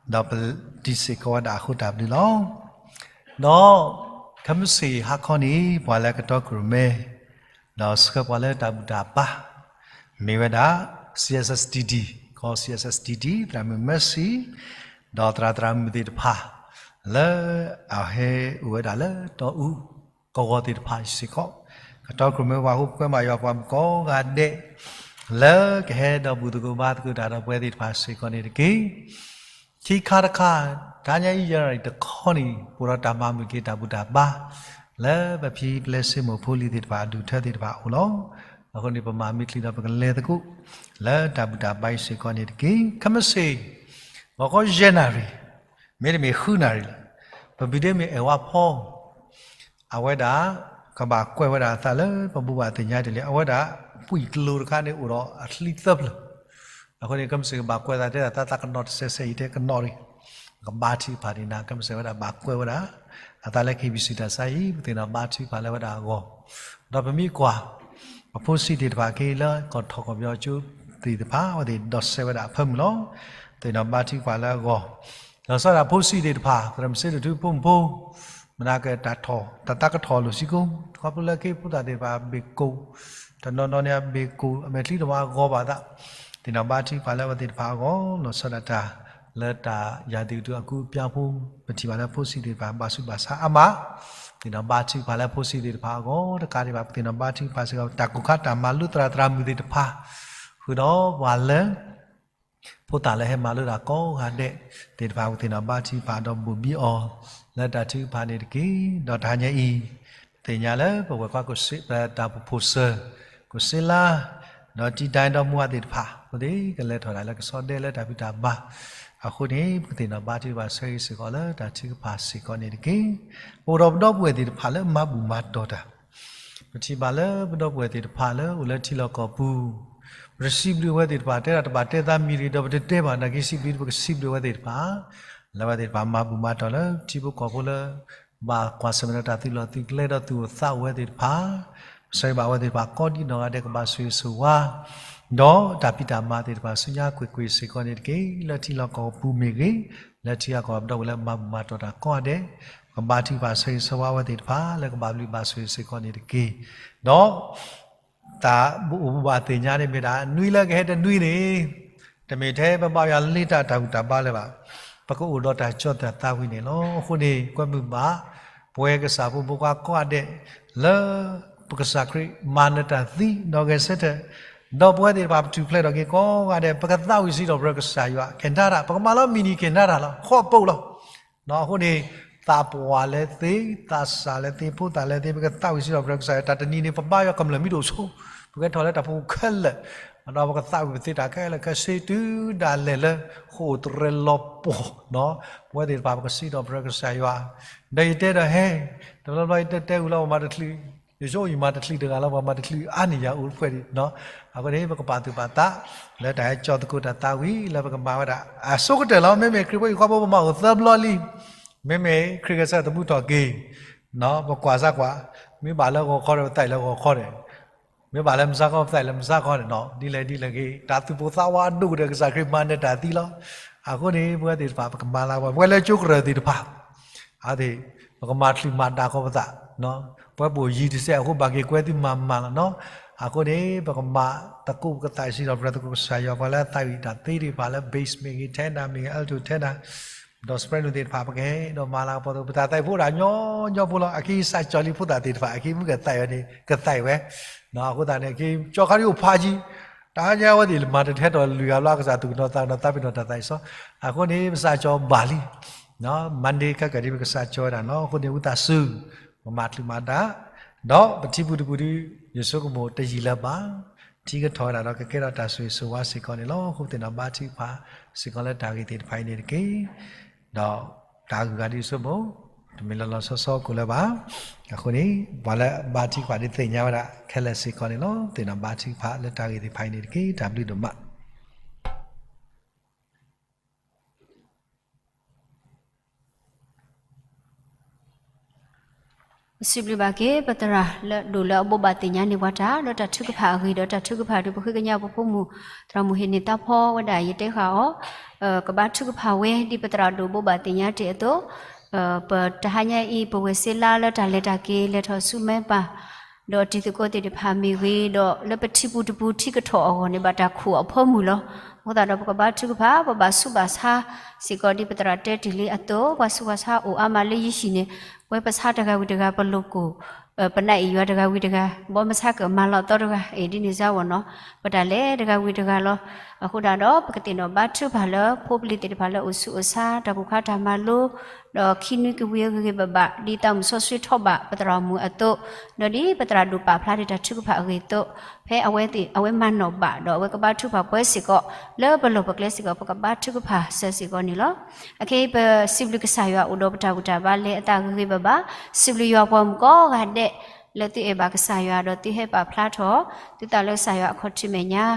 ဒီးပတံၤစ့ၢ်ကီးဝဲဒၣ်အဃိတၢ်ဘျုးလီၤ. ဒီးခဲမုၢ်ဆ့ၣ်ဟါခီန့ၣ် ပှၤလၢကတီခိၣ်ရိၣ်မဲ ဒီးဆှၢပှၤလၢတၢ်ဘူၣ်တၢ်ဘါ မ့ၢ်ဝဲဒၣ် C S S T D ကီၢ် C S S T D သရၣ်မုၣ် Mercy ဒီးသရၣ်သရၣ်မုၣ်သ့ၣ်တဖၣ် လၢအဟဲအိၣ်ဝဲဒၣ်လၢတီအူကဝီၤသ့ၣ်တဖၣ်စ့ၢ်ကီး ကတီခိၣ်ရိၣ်မဲပှၤဟီၣ်ခိၣ်ဖိမၤယွၤပှၤမုၣ်ကိးဂၤဒဲး လၢကဟဲဒီးဘူၣ်သကိးဘါသကိးတၢ်ဒီးပဝဲသ့ၣ်တဖၣ်စ့ၢ်ကီးန့ၣ်တက့ၢ်. ခံခါတခါ တဟါညါအံၤ ယနူၤအါရံၤတခီန့ၣ် ပအိၣ်ဒီးတၢ်မၤမုာ်က့ၤတၢ်ဘူၣ်တၢ်ဘါ လၢပဖံပျဲၢ်ဆ့မိၣ်ဖိလံၤသ့ၣ်တဖၣ် အဒူၣ်ထၢသ့ၣ်တဖၣ်အအိၣ်လီၤ. အဃိန့ၣ် ပမၤမ့ၢ်ချံဒီးပကလဲၤသကိး လၢတၢ်ဘူၣ်တၢ်ဘါအံၤစ့ၢ်ကီးန့ၣ်တက့ၢ်. ခဲမုၢ်ဆ့ၣ် ဂီၤခီယဲၢ်နၣ်ရံၣ် မ့တမ့ၢ်ဃုနၣ်ရံၣ်လီၤ. ပဘုၣ်ဒ့မ့ၢ်အဲၣ်ဝါဖီ အဝဲဒၣ် ကဘၣ်ကွဲးဝဲဒၣ်အသးလၢပဘူၣ်ဘၣ်သ့ၣ်ညါတလံၤ အဝဲဒၣ် ပှံၢ်ကျိၤတခါန့ၣ်အိၣ်ဒီးအချံသၢဖျၢၣ်. အဃိန့ၣ် ခဲမုၢ်ဆ့ၣ်ကဘၣ်ကွဲးသးတဲဒၣ်သးသးကနီၣ်တစဲးစဲးအံၤတဲကနီၣ်ရံၣ် ကဘါထုကဖၣ်ဒံးနၤ ခဲမုၢ်ဆ့ၣ်ဝဲဒၣ်ဘၣ်ကွဲးဝဲဒၣ် အသးလၢ K B C တၢ်ဆါအံၤ ပသ့ၣ်နီၣ်ဘါထုကဖၣ်လၢဝဲဒၣ်အဂီၢ် ဒီးပမ့ၢ်ကွၢ် ပဖိဆံးသ့ၣ်တဖၣ်က့လၢကီၢ်ထီၣ်ကီၢ်ပယီၤကၠိသ့ၣ်တဖၣ် အဝဲသ့ၣ်ဒိးစဲးဝဲဒၣ်အဖၢမုၢ်လီၤ. သ့ၣ်နီၣ်ဘါထုကဖၣ်လၢအဂီၢ် လီၤဆီဒၣ်ဖိဆံးသ့ၣ်တဖၣ် သရၣ်မုၣ်စ့ဒိၣ်ထူဖိမုၣ်ဖိ မနၤကတၢ်ထီၣ် တၢ်သးကထီၣ်လိာ်ဆံကိ ခီဖျိလၢက့ဖိသၣ်သ့ၣ်တဖၣ်ဘ့ၣ်ကိၣ် တနီၤနီၤန့ၣ်အဘ့ၣ်ကိၣ် အမဲာ်ချံတမၤအဂီၢ်ဘၣ်သး သ့ၣ်နီၣ်ဘါထုကဖၣ်လၢအဝဲသ့ၣ်တဖၣ်အဂီၢ် လီၤဆီဒၣ်တၢ် လၢတၢ်ယၤသ့ၣ်ကတုၤအကူအပျါဖိ ပထံၣ်ဘၣ်လၢဖိဆံးသ့ၣ်တဖၣ် ဘၣ်ဆူးဘၣ်ဆါအါမး သ့ၣ်နီၣ်ဘါထုကဖၣ်လၢဖိဆံးသ့ၣ်တဖၣ်အဂီၢ် တကးဒံးဘၣ် ပသ့ၣ်နီၣ်ဘါထုကဖၣ်စ့ၢ်ကီး တၢ်ကိၢ်ခါတၢ်မၤလိသရၣ်သရၣ်မုၣ်သ့ၣ်တဖၣ် ဃုာ်ဒီးပှၤလၢ ဖိသၣ်လၢဟဲမၤလိတၢ်ကိးဂၤဒဲးသ့ၣ်တဖၣ် ပသ့ၣ်နီၣ်ဘါထုကဖၣ်ဒီးဘိၣ်ဘံအီၤ လၢတၢ်ထုကဖၣ်န့ၣ်တက့ၢ်. ဒီးတဟါညါအံၤ ပသ့ၣ်ညါလၢပဝဲၢ်ကွၢ်ကစ့ တၢ်ပူၤဖိစၢၤ ကစ့လါ ဒီးတံၤဒၣ်ဒီးမူဝါသ့ၣ်တဖၣ် အဝဲသ့ၣ်ကလဲၤထီၣ်ဒၣ်လၢကဆီဒဲလၢတၢ်ဖံးတၢ်ဘါ အဃိန့ၣ် ပသ့ၣ်နီၣ်ဘါထုကဖၣ်ဆၢဂ့ၤစ့ၢ်ကီးလၢတၢ်ထုကဖၣ်စ့ၢ်ကီးန့ၣ်တက့ၢ်. ပအိၣ်ဒီးပဒီပုၢ်ဝဲၢ်သ့ၣ်တဖၣ်လၢမၤဘူၣ်မၤတီၢ်တၢ် ပထံၣ်ဘၣ်လၢပဒီပုၢ်ဝဲၢ်သ့ၣ်တဖၣ်လၢအိၣ်လၢထံလီၢ်ကီၢ်ပူၤ ပတစံးဘျုးဝဲသ့ၣ်တဖၣ် တဲဒၣ်တဘၣ်တဲသးမံၤရံၣ်ဒီးပတတဲဘၣ် နာ်က့စံးဘျုးပကစံးဘျုးဝဲသ့ၣ်တဖၣ် လၢဝဲသ့ၣ်တဖၣ်မၤဘူၣ်မၤတီၢ်လၢထံဖိကီၢ်ဖိလၢ ဘၣ်ကွၢ်ဆၢၣ်မဲာ်ဒီးတၢ်သုးလီၢ်သုးကျဲဒီးသူၣ်အိၣ်သးအိၣ်ဝဲသ့ၣ်တဖၣ် ပဆၢဂ့ၤဘၣ်ဝဲသ့ၣ်တဖၣ်ကိးဒံနီၢ်ဂၤဒဲးကဘၣ်ဆိၣ်ဂ့ၤဆိၣ်ဝါ ဒီးတၢ်ဖံးတၢ်မၤသ့ၣ်တဖၣ်ဆူညါကွ့ၢ်ကွ့ၢ်စ့ၢ်ကီးန့ၣ်တက့ၢ်. လၢထံလီၢ်ကီၢ်ပူၤမ့ၢ်ဂ့ၤ လၢထံဂၤကီၢ်ပဒီပုၢ်ဝဲၢ်လၢမၤဘူၣ်မၤတီၢ်တၢ်ကိးဂၤဒဲး ကဘါထုကဖၣ်ဆၢဂ့ၤဆၢဝါဝဲသ့ၣ်တဖၣ် လၢကဘၣ်ဘျုးဘၣ်ဆိၣ်ဂ့ၤစ့ၢ်ကီးန့ၣ်တက့ၢ်. ဒီး တၢ်အိၣ်ဘူၣ်ဘၣ်သ့ၣ်ညါန့ၣ်မ့ၢ်ဒၣ် နွံလၢကဟဲတနွံန့ၣ် တမ့ၢ်ထဲပဘါယွၤလ့တၢ်တၢ်ဘူၣ်တၢ်ဘါလၢၤဘၣ်. ပကအိၣ်ဒီးတၢ်ကၠီတၢ်သးဝံၣ်န့ၣ်လီၤ. အဃိန့ၣ် ကွဲမုာ်ဘၣ် ပဝဲကစၢ်ဖိဖိခွါကိးဂၤဒဲး လၢ ပကစၢ်ခရံာ်မၤနၢၤတၢ်သံ ဒီးဂဲၤဆၢထၢၣ်, ဒီးပဝဲသ့ၣ်တဖၣ်ပထူၣ်ဖျဲးထီၣ်က့ၤကိးဂၤဒဲး ပကသးဝံၣ်စံးထီၣ်ပတြၢၤကစၢ်ယွၤ ကဲၤနၤတၢ် ပကမၤလီၤမံၤနံၤကဲၤနၤတၢ်လီၤ ဃီးပိာ်လီၤ. အဃိန့ၣ် သးပှၢ်လၢသ့, သးစၢ်လၢသ့, ဖိသၣ်လၢသ့, ပကသးဝံၣ်စံးထီၣ်ပတြၢၤကစၢ်ယွၤ တၢ်တနံၤန့ၣ် ပဘါယွၤကမျၢၢ်မ့ၢ်တအိၣ်ဆိ, ပကဲထီၣ်လၢတၢ်ဖီခိၣ်ခဲလၢာ်, ဒီးပကသးဝံၣ်ပသ့တၢ်ခဲလၢာ်ခဲဆ့တုၤဒၣ်လဲာ်လၢ ဃိာ်တရဲလီၤပှီၢ်, ပဝဲသ့ၣ်တဖၣ်ပကစံးထီၣ်ပတြၢၤကစၢ်ယွၤ, ဒီးယတဲဒီးဟဲ, တဘျီဘျီယတဲတဲဝံၤလီၤပှၤမၤတချုး, ယဆိယမၤတချုးတဂၤလီၤ ပှၤမၤတချုးအါန့ၢ်ယၤအိၣ်တဖှဲးဒံး, အဃိန့ၣ် ပကပာ်သူၣ်ပာ်သး လၢတၢ်ဟဲကၠီသကိးတၢ်သးဝံၣ် လၢပကမၤဝဲဒၣ် အဆိကတၢၢ်လီၤ. မ့မ့ၢ်ခရံာ်ဖိဟံၣ်ဃီဖိ ပမၤအိၣ်သၢဘျီလံ, မ့မ့ၢ်ခရံာ်ဂဲၤဆၢထၢၣ်သမူထီၣ်က့ၤ, ပကွၢ်စၢ်ကွၢ်, မ့ၢ်ဘၣ်လၢဂီၤခီဒီး ပသးအံၤလၢဂီၤခီဒီး, မ့ၢ်ဘၣ်လၢမုၢ်ဆါခီ ပသးအံၤလၢမုၢ်ဆါခီန့ၣ်နီၤ, ဒ်လဲၣ်ဒ်လဲၣ်ဂ့ၤ တၢ်သူၣ်ပိၢ်သးဝးဒိၣ်ကတၢၢ် ကစၢ်ခရံာ်မၤနၢၤတၢ်သံလီၤ. အဃိန့ၣ် ပဝဲသ့ၣ်တဖၣ် ပကမၤလၢပှဲၤ ပဝဲလၢကၠိကရၢၢ်သ့ၣ်တဖၣ် အသ့ၣ် ပကမၤချုးမၤဒါကီးပသး, ပဝဲပအိၣ်ယံၤတစဲးအဃိ ဘၣ်က့ၤကွဲသုမၤမၤလီၤနီၤ. အဃိန့ၣ် ပကမၤသကိးပကသးဆံးဒီး ပတြၢၤသကိးကစၢ်ယွၤ ပှၤလၢအသးဝံၣ်တၢ်သ့သ့ၣ်တဖၣ်လၢ bass မ့ၢ်ဂ့ၤ tenor မ့ၢ်ဂ့ၤ alto tenor ဒီး soprano သ့ၣ်တဖၣ် ပကဟဲဒီးမၤလၤကပီၤသကိး ပတၢ်သးဝံၣ်ဖိဒၣ်ညီညီဖိလီၤ. အက့စးကၠီၤလံဖိသၣ်သ့ၣ်တဖၣ် အက့မုၢ်ကသးဝံၣ်န့ၣ် ကသးဝံၣ်ဝဲ, အဃိသတးန့ၣ် အက့ကၠီၤခါဒ်အိၣ်ဖးကံ တဟါညါဝဲသ့ၣ် မၤတထဲထီၣ်လွံၢ်ဂၤဘျီ ကစၢ်သူၣ်ကနီၤသးကနီၤ သးပ့ၤနီၣ်တၢ်သးအံၤစီ, အဃိန့ၣ် ပစးကၠီၤဘၣ်လံ Monday ခဲကၢၣ်ဒ် ပကစးကၠီၤဝဲဒၣ်နီၤ. အဃိန့ၣ် ဝံသးစူၤ ပမၤချုးမၤဒါ ဒီးပထံပူၤတပူၤဒု ယဆိကမိၣ်တယံာ်လၢၤဘၣ် ထံကထီၣ်ဝဲဒၣ်ဒီး ကကဲထီၣ်တၢ်ဆိၣ်ဂ့ၤဆိၣ်ဝါစ့ၢ်ကီးန့ၣ်လီၤ. အဃိသတးဒီး ဘါထုကဖၣ်စ့ၢ်ကီးလၢတၢ်ဂ့ၢ်သ့ၣ်တဖၣ်အံၤန့ၣ်တက့ၢ်. ဒီးတၢ်ဂုၤဂၤဒ်ဆိကမိၣ် တမ့ၢ်လီၤလီၤဆီဆီကိးလၢၤဘၣ်. အဃိန့ၣ် ပှၤလၢဘါထုကဖၣ်ဒ်သ့ၣ်ညါဝဲဒၣ်ခဲလၢာ်စ့ၢ်ကီးန့ၣ်လီၤ. သ့ၣ်နီၣ်ဘါထုကဖၣ်လၢတၢ်ဂ့ၢ်သ့ၣ်တဖၣ်အံၤန့ၣ်တက့ၢ်. တၢ်ဘျုးဒိၣ်မး. ပစံးဘျုးဘၣ်က့ၤ ပသရၣ် လၢအဒိၣ်လၢအဘိးဘၣ်သ့ၣ်ညါန့ၢ်ပှၤတၢ် လၢတၢ်ထုကဖၣ်အဂ့ၢ် ဒီးတၢ်ထုကဖၣ်ဒုး ပဃ့ကညးပဖိမုၣ် သရၣ်မုၣ်ဟ့ၣ်န့ၢ်သးဖီဝဲဒၣ် ယတဲဃာ်အီၤ ကဘါထုကဖၣ်ဝဲ ဒ်ပသရၣ်ဒိၣ်ဘိးဘၣ်သ့ၣ်ညါတ့ၢ်အသိး, ပတဟါညါအံၤ ပဝဲၢ်စ့လါလၢတၢ်လဲၤတၢ်က့ၤ လဲၤထီၣ်ဆူမဲပၢ် ဒီးတံၤသကိးသ့ၣ်တဖၣ်မ့ၢ်ဂ့ၤ, ဒီးလၢပထံပူၤတပူၤထံကထီၣ်အဂီၢ်န့ၣ် ဘၣ်တၢ်ခိၣ်အဖၢမုၢ်လီၤ. အဃိသတးဒီး ပကဘါထုကဖၣ် ပဘၣ်ဆူးဘၣ်ဆါစ့ၢ်ကီး ဒ်ပသရၣ်တဲတ့ၢ်လံအသိး, ပှၤဆူးပှၤဆါအိၣ်အါမးလၢယဟံၣ်န့ၣ်, ပဝဲပဆါတဂၤဝံၤတဂၤ ပလိာ်ကိၢ် ပနၢ်အ့ၣ်ယွၤတဂၤဝံၤတဂၤ, ဘီမဆါကမၤလီၤသီတဂၤ အံၤဒ်န့ၣ်စ့ၢ်ဝဲနီၤ, ပတၢ်လဲၤတဂၤဝံၤတဂၤလီၤ. အဃိသတးဒီး ပကသ့ၣ်နီၣ်ဘါထုကဖၣ်လၢ ဖိပလံၤသ့ၣ်တဖၣ်လၢအိၣ်ဆူးအိၣ်ဆါ တၢ်ကူၣ်ခါတၢ်မၤလိ ဒီးခံနွံကဝံၤအဂ့ၤဂ့ၤဘၣ်ဘၣ် ဒ်သးမုၢ်စီဆှံထီၣ်ဘးပသရၣ်မုၣ်အသိး, ဒီးဒ်ပသရၣ်ဒိၣ်ပာ်ဖျါဒံးတၢ်ထုကဖၣ်အဂ့ၢ်အသိး, ဖဲအဝဲသ့ၣ် အဝဲမၤနီၣ်ဘၣ် ဒီးအဝဲကဘါထုကဖၣ်ပှဲၤစ့ၢ်ကီး လၢပလီၢ်ပကျဲစ့ၢ်ကီး ပကဘါထုကဖၣ်စၢၤစ့ၢ်ကီးန့ၣ်လီၤ. အခဲအံၤ ပစံးဘျုးကစၢ်ယွၤအိၣ်ဒီးပတၢ်ဘူၣ်တၢ်ဘါလဲၤအသးဂ့ၤဂ့ၤဘၣ်ဘၣ်, စံးဘျုးယွၤပှၤမုၣ်ကိးဂၤဒဲး လၢသုအဲၣ်ဘၣ်ကစၢ်ယွၤ ဒီးသုဟဲပာ်ဖျါထီၣ် သုသးလၢကစၢ်ယွၤအခီၣ်ထံးမဲာ်ညါ,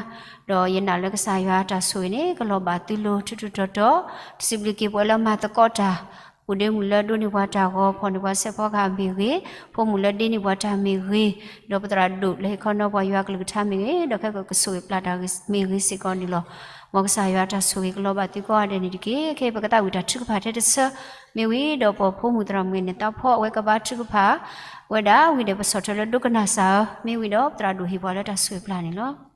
ဒီးယနာ်လၢကစၢ်ယွၤတၢ်ဆိၣ်ဂ့ၤန့ၣ် ကလီၤဘၣ်သုလိၤထူထူတီတီ, စံးဘျုးက့ၤပှၤလၢမၤသကိးတၢ် အိၣ်ဒ့မုၣ်လၢဒိးန့ၢ်ပှၤတၢ်ဂီၤ ဖီၣ်န့ၢ်ပှၤစဲးဖီကဟၣ်မ့ၢ်ဂ့ၤ, ဖိမုၣ်လၢဒ့န့ၢ်ပှၤတၢ်မ့ၢ်ဂ့ၤ, ဒီးပသရၣ်ဒိၣ်လၢဟ့ၣ်ခီနီၤပှၤယွၤကလုၢ်ကထါမ့ၢ်ဂ့ၤ, ဒီးခဲကကဆိၣ်ဂ့ၤပျၢ်တၢ်မ့ၢ်ဂ့ၤစ့ၢ်ကီးန့ၣ်လီၤ. မ်ကစၢ်ယွၤတၢ်ဆိၣ်ဂ့ၤကလီၤဘၣ်သုကိးဂၤဒဲးန့ၣ်တက့ၢ်. ခဲအံၤပကသးဝံၣ်တၢ်ထုကဖၣ်ထဲတဆၢ မ့ၢ်ဝံၤဒီးပှၤဖိမုၣ်သရၣ်မုၣ်န့ၣ်သးဖီ အဝဲကဘါထုကဖၣ်ဝဲဒၣ်ဝံၤဒီး ပဆီၣ်ထွဲလၢဒိကနၣ်စၢ်ဧၢ, မ့ၢ်ဝံၤဒီးပသရၣ်ဒိၣ်ဟ့ၣ်ပှၤလၢတၢ်ဆိၣ်ဂ့ၤပျၢ်န့ၣ်လီၤ.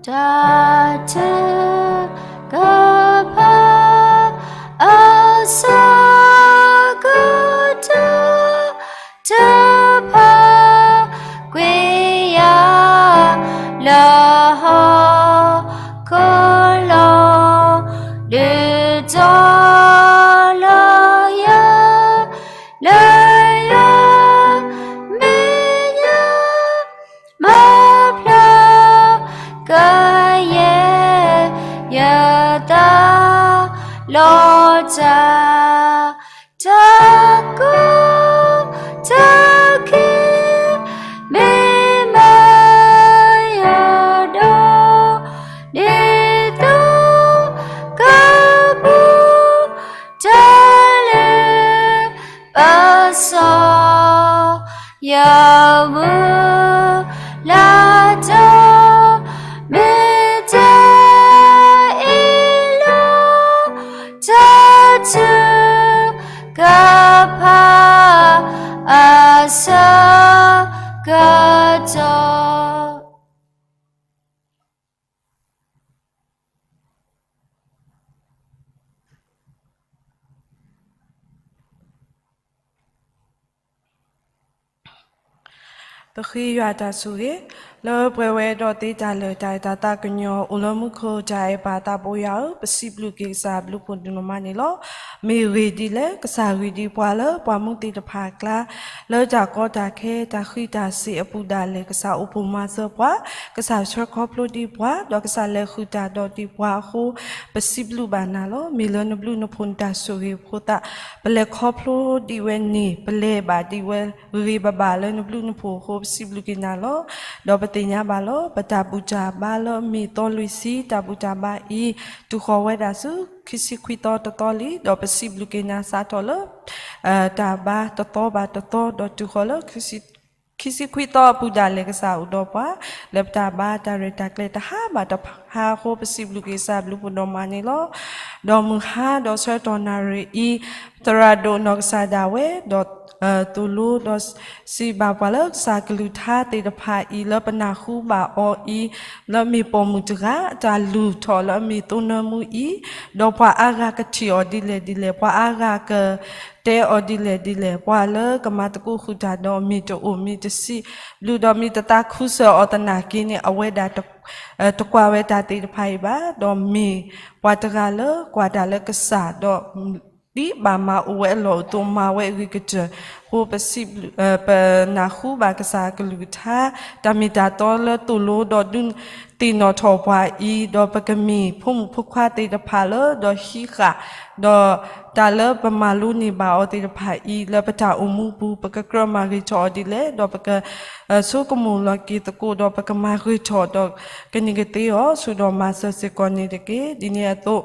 တၢ်ထုကဖၣ် အဆၢကတီၢ် တဖၣ် ကွံာ်ယၤ လၢဟီၣ်ခိၣ်လီၤ ဒုးတီၤလၢယၤ လၢယွၤမဲာ်ညါ မၤဖျါ ကယဲၢ် ယသးလီၤတၢ် တၢ်ကိၢ် တၢ်ခံး မ့ၢ်မၤယၤဒီး ဒ်သိး ကပူၤ တၢ်လၢ ပစီၤ ယမုၢ်လၢ်တီ မ့ၢ်တၢ်အ့ၣ်လိာ် တၢ်ထုကဖၣ် အဆၢကတီၢ် ပဃ့ယွၤတၢ်ဆိၣ်ဂ့ၤ, လၢပှဲၤဝဲဒီးသ့တၢ်လၢာ်တၢ်အဲၣ်တၢ်သးကညီၤ အိၣ်လၢမူခိၣ်တၢ်အဲၣ်ပၢ်သးဘိယွၤဧၢ, ပစံးဘျုးက့ၤကစၢ်ဘျုးဖှိၣ်ဒိၣ်နီၢ်မးန့ၣ်လီၤ. မ့ၢ်ဂ့ၢ်ဒ်လဲၣ်, ကစၢ်ဂ့ၢ်ဒ်ပှၤလၢပှၤမူသ့ၣ်တဖၣ်အကျါ, လၢတၢ်ကီတၢ်ခဲ တၢ်ဃံးတၢ်စ့ၤအပူၤဒၣ်လဲာ် ကစၢ်အိၣ်ဖှိၣ်မၤစၢၤပှၤ, ကစၢ်ဆှၢခီဖျိဒံးပှၤ, ဒီးကစၢ်လဲၤဃုာ်တၢ်ဒီးဒံးပှၤအဃိ, ပစံးဘျုးဘၣ်နၤလီၤ. မ့ၢ်လၢနဘျုးနဖှိၣ်နတၢ်ဆိၣ်ဂ့ၤအဃိသတး ပလဲၤခီဖျိဒံးဝဲန့ၣ်, ပလဲၤဘၣ်ဒံးဝဲ ဂ့ၤဂ့ၤဘၣ်ဘၣ်လၢနဘျုးနဖှိၣ်အဃိ ပစံးဘျုးက့ၤနၤလီၤ. ဒီးပသ့ၣ်ညါဘၣ်လီၤ, ပတၢ်ဘူၣ်တၢ်ဘါလၢအမ့ၢ်သီလွံၢ်ဆံ တၢ်ဘူၣ်တၢ်ဘါအံၤ တုၤဃီၤဝဲဒၣ်ဆူ ခံဆံခွံသီတသီလံ, ဒီးပစံးဘျုးက့ၤနၤစးထီၣ်လၢ တၢ်ဘါတသီဘၣ်တသီ, ဒီးတုၤဃီၤလၢ ခံဆံခွံသီအပူၤဒၣ်လဲာ် ကစၢ်အိၣ်ဒီးပှၤ လၢပတၢ်ဘါတၢ်ရဲၣ်တၢ်ကျဲၤတဟါဘၣ်တဟါအဃိ ပစံးဘျုးက့ၤကစၢ်ဘျုးဖှိၣ်ဒိၣ်မးန့ၣ်လီၤ. ဒီးမုၢ်ဟါဒီးဆၢကတီၢ်နၣ်ရံၣ်အံၤ သရၣ်ဒိၣ်နီၢ်ကစၢ်ဒၣ်ဝဲ ဒီး သိၣ်လိဒီး စံးဘၣ်ပှၤလၢကစၢ်ကလုၢ်ကထါသ့ၣ်တဖၣ်အံၤ လၢပနၢ်ဟူဘၣ်အီၤအံၤ လၢအမ့ၢ်ပိာ်မုၣ်တဂၤ အတၢ်လုၢ်ထီၣ်လၢအမ့ၢ်သိနၢမူအံၤ, ဒီးပှၤအါဂၤကထံၣ်အီၤဒ်လဲၣ်ဒ်လဲၣ်, ပှၤအါဂၤက တဲအီၤဒ်လဲၣ်ဒ်လဲၣ်, ပှၤလၢကမၤသကိးဃုာ်တၢ်ဒီးမ့ၢ်တအိၣ်မ့ၢ်တစံးဘျုးဒီးမ့ၢ်တသးခုစၢၤအီၤသနာ်က့န့ၣ် အဝဲဒၣ် တကွၢ်ဝဲတၢ်သ့ၣ်တဖၣ်အံၤဘၣ်, ဒီးမ့ၢ်ပှၤတဂၤလၢကွၢ်တၢ်လၢကစၢ်ဒီး ဒ်ဘၣ်မၤအိၣ်ဝဲအလီၢ်အသိး မၤဝဲအဂ့ၤကတၢၢ်အဃိ ပစံးဘျုး ပနၢ်ဟူဘၣ်ကစၢ်ကလုၢ်ကထါ တၢ်မ့ၢ်တၢ်တီလၢသိၣ်လိဒီးဒုးသ့ၣ်နီၣ်ထီၣ်ပှၤအံၤ, ဒီးပကမ့ၢ်ဖိမုၣ်ဖိခွါသ့ၣ်တဖၣ်လၢ ဒီးဟံးဃာ် ဒီးတၢ်လၢပမၤလိန့ၢ်ဘၣ်အီၤသ့ၣ်တဖၣ်အံၤ လၢပတၢ်အိၣ်မူပူၤ ပကကြၢးမၤဂ့ၤထီၣ်အီၤဒ်လဲၣ်, ဒီးပက ဆိကမိၣ်လီၤက့ၤသကိး ဒီးပကမၤဂ့ၤထီၣ်ဒီးကန့ၢ်ကသ့အီၤ ဆိဒီးမၤစၢၤစ့ၢ်ကီးန့ၣ်တက့ၢ်. ဒ်န့ၣ်အသိး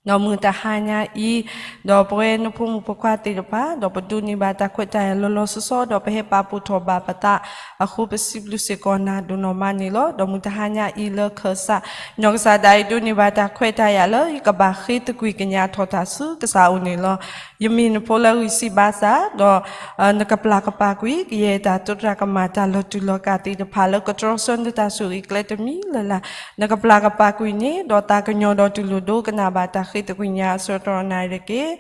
ဒီးမုၢ်တဟါညါအံၤ ဒီးပဝဲနဖိမုၣ်ဖိခွါသ့ၣ်တဖၣ် ဒီးပဒိးန့ၢ်ဘၣ်တၢ်ခွဲးတၢ်ယာ်လီၤလီၤဆီဆီ ဒီးပဟဲပာ်ဖှိၣ်ထီၣ်ဘၣ်ပသးအဃိ ပစံးဘျုးစ့ၢ်ကီးနၤဒိၣ်နီၢ်မးန့ၣ်လီၤ. ဒီးမုၢ်တဟါညါအံၤလၢခၢၣ်စး နီၢ်ကစၢ်ဒၣ်အံၤဒိးန့ၢ်ဘၣ်တၢ်ခွဲးတၢ်ယာ်လၢ ယကဘၣ်ဃ့သကွံၢ်ကညးထီၣ်တၢ်ဆူကစၢ်အအိၣ်န့ၣ်လီၤ. ယမ့ၢ်နဖိလၢအဂံၢ်စၢ်ဘါစၢ် ဒီး နကပျၢ်ကပာ်ကွံာ် ကယဲၢ်တၢ်တိတၢ်ကမၣ် တၢ်လီၤတူာ်လီၤကာ်သ့ၣ်တဖၣ်လၢကတြီဆၢနတၢ်ဆိၣ်ဂ့ၤကျဲတမံၤလၢ်လၢ် နကပျၢ်ကပာ်ကွံာ်န့ၣ် ဒီးသးကညီၤဒီးတူၢ်လိာ်ဒိကနၣ်ဘၣ်တၢ်ဃ့သကွံာ်ညါအဆၢကတီၢ်နၣ်ရံၣ်တက့ၢ်.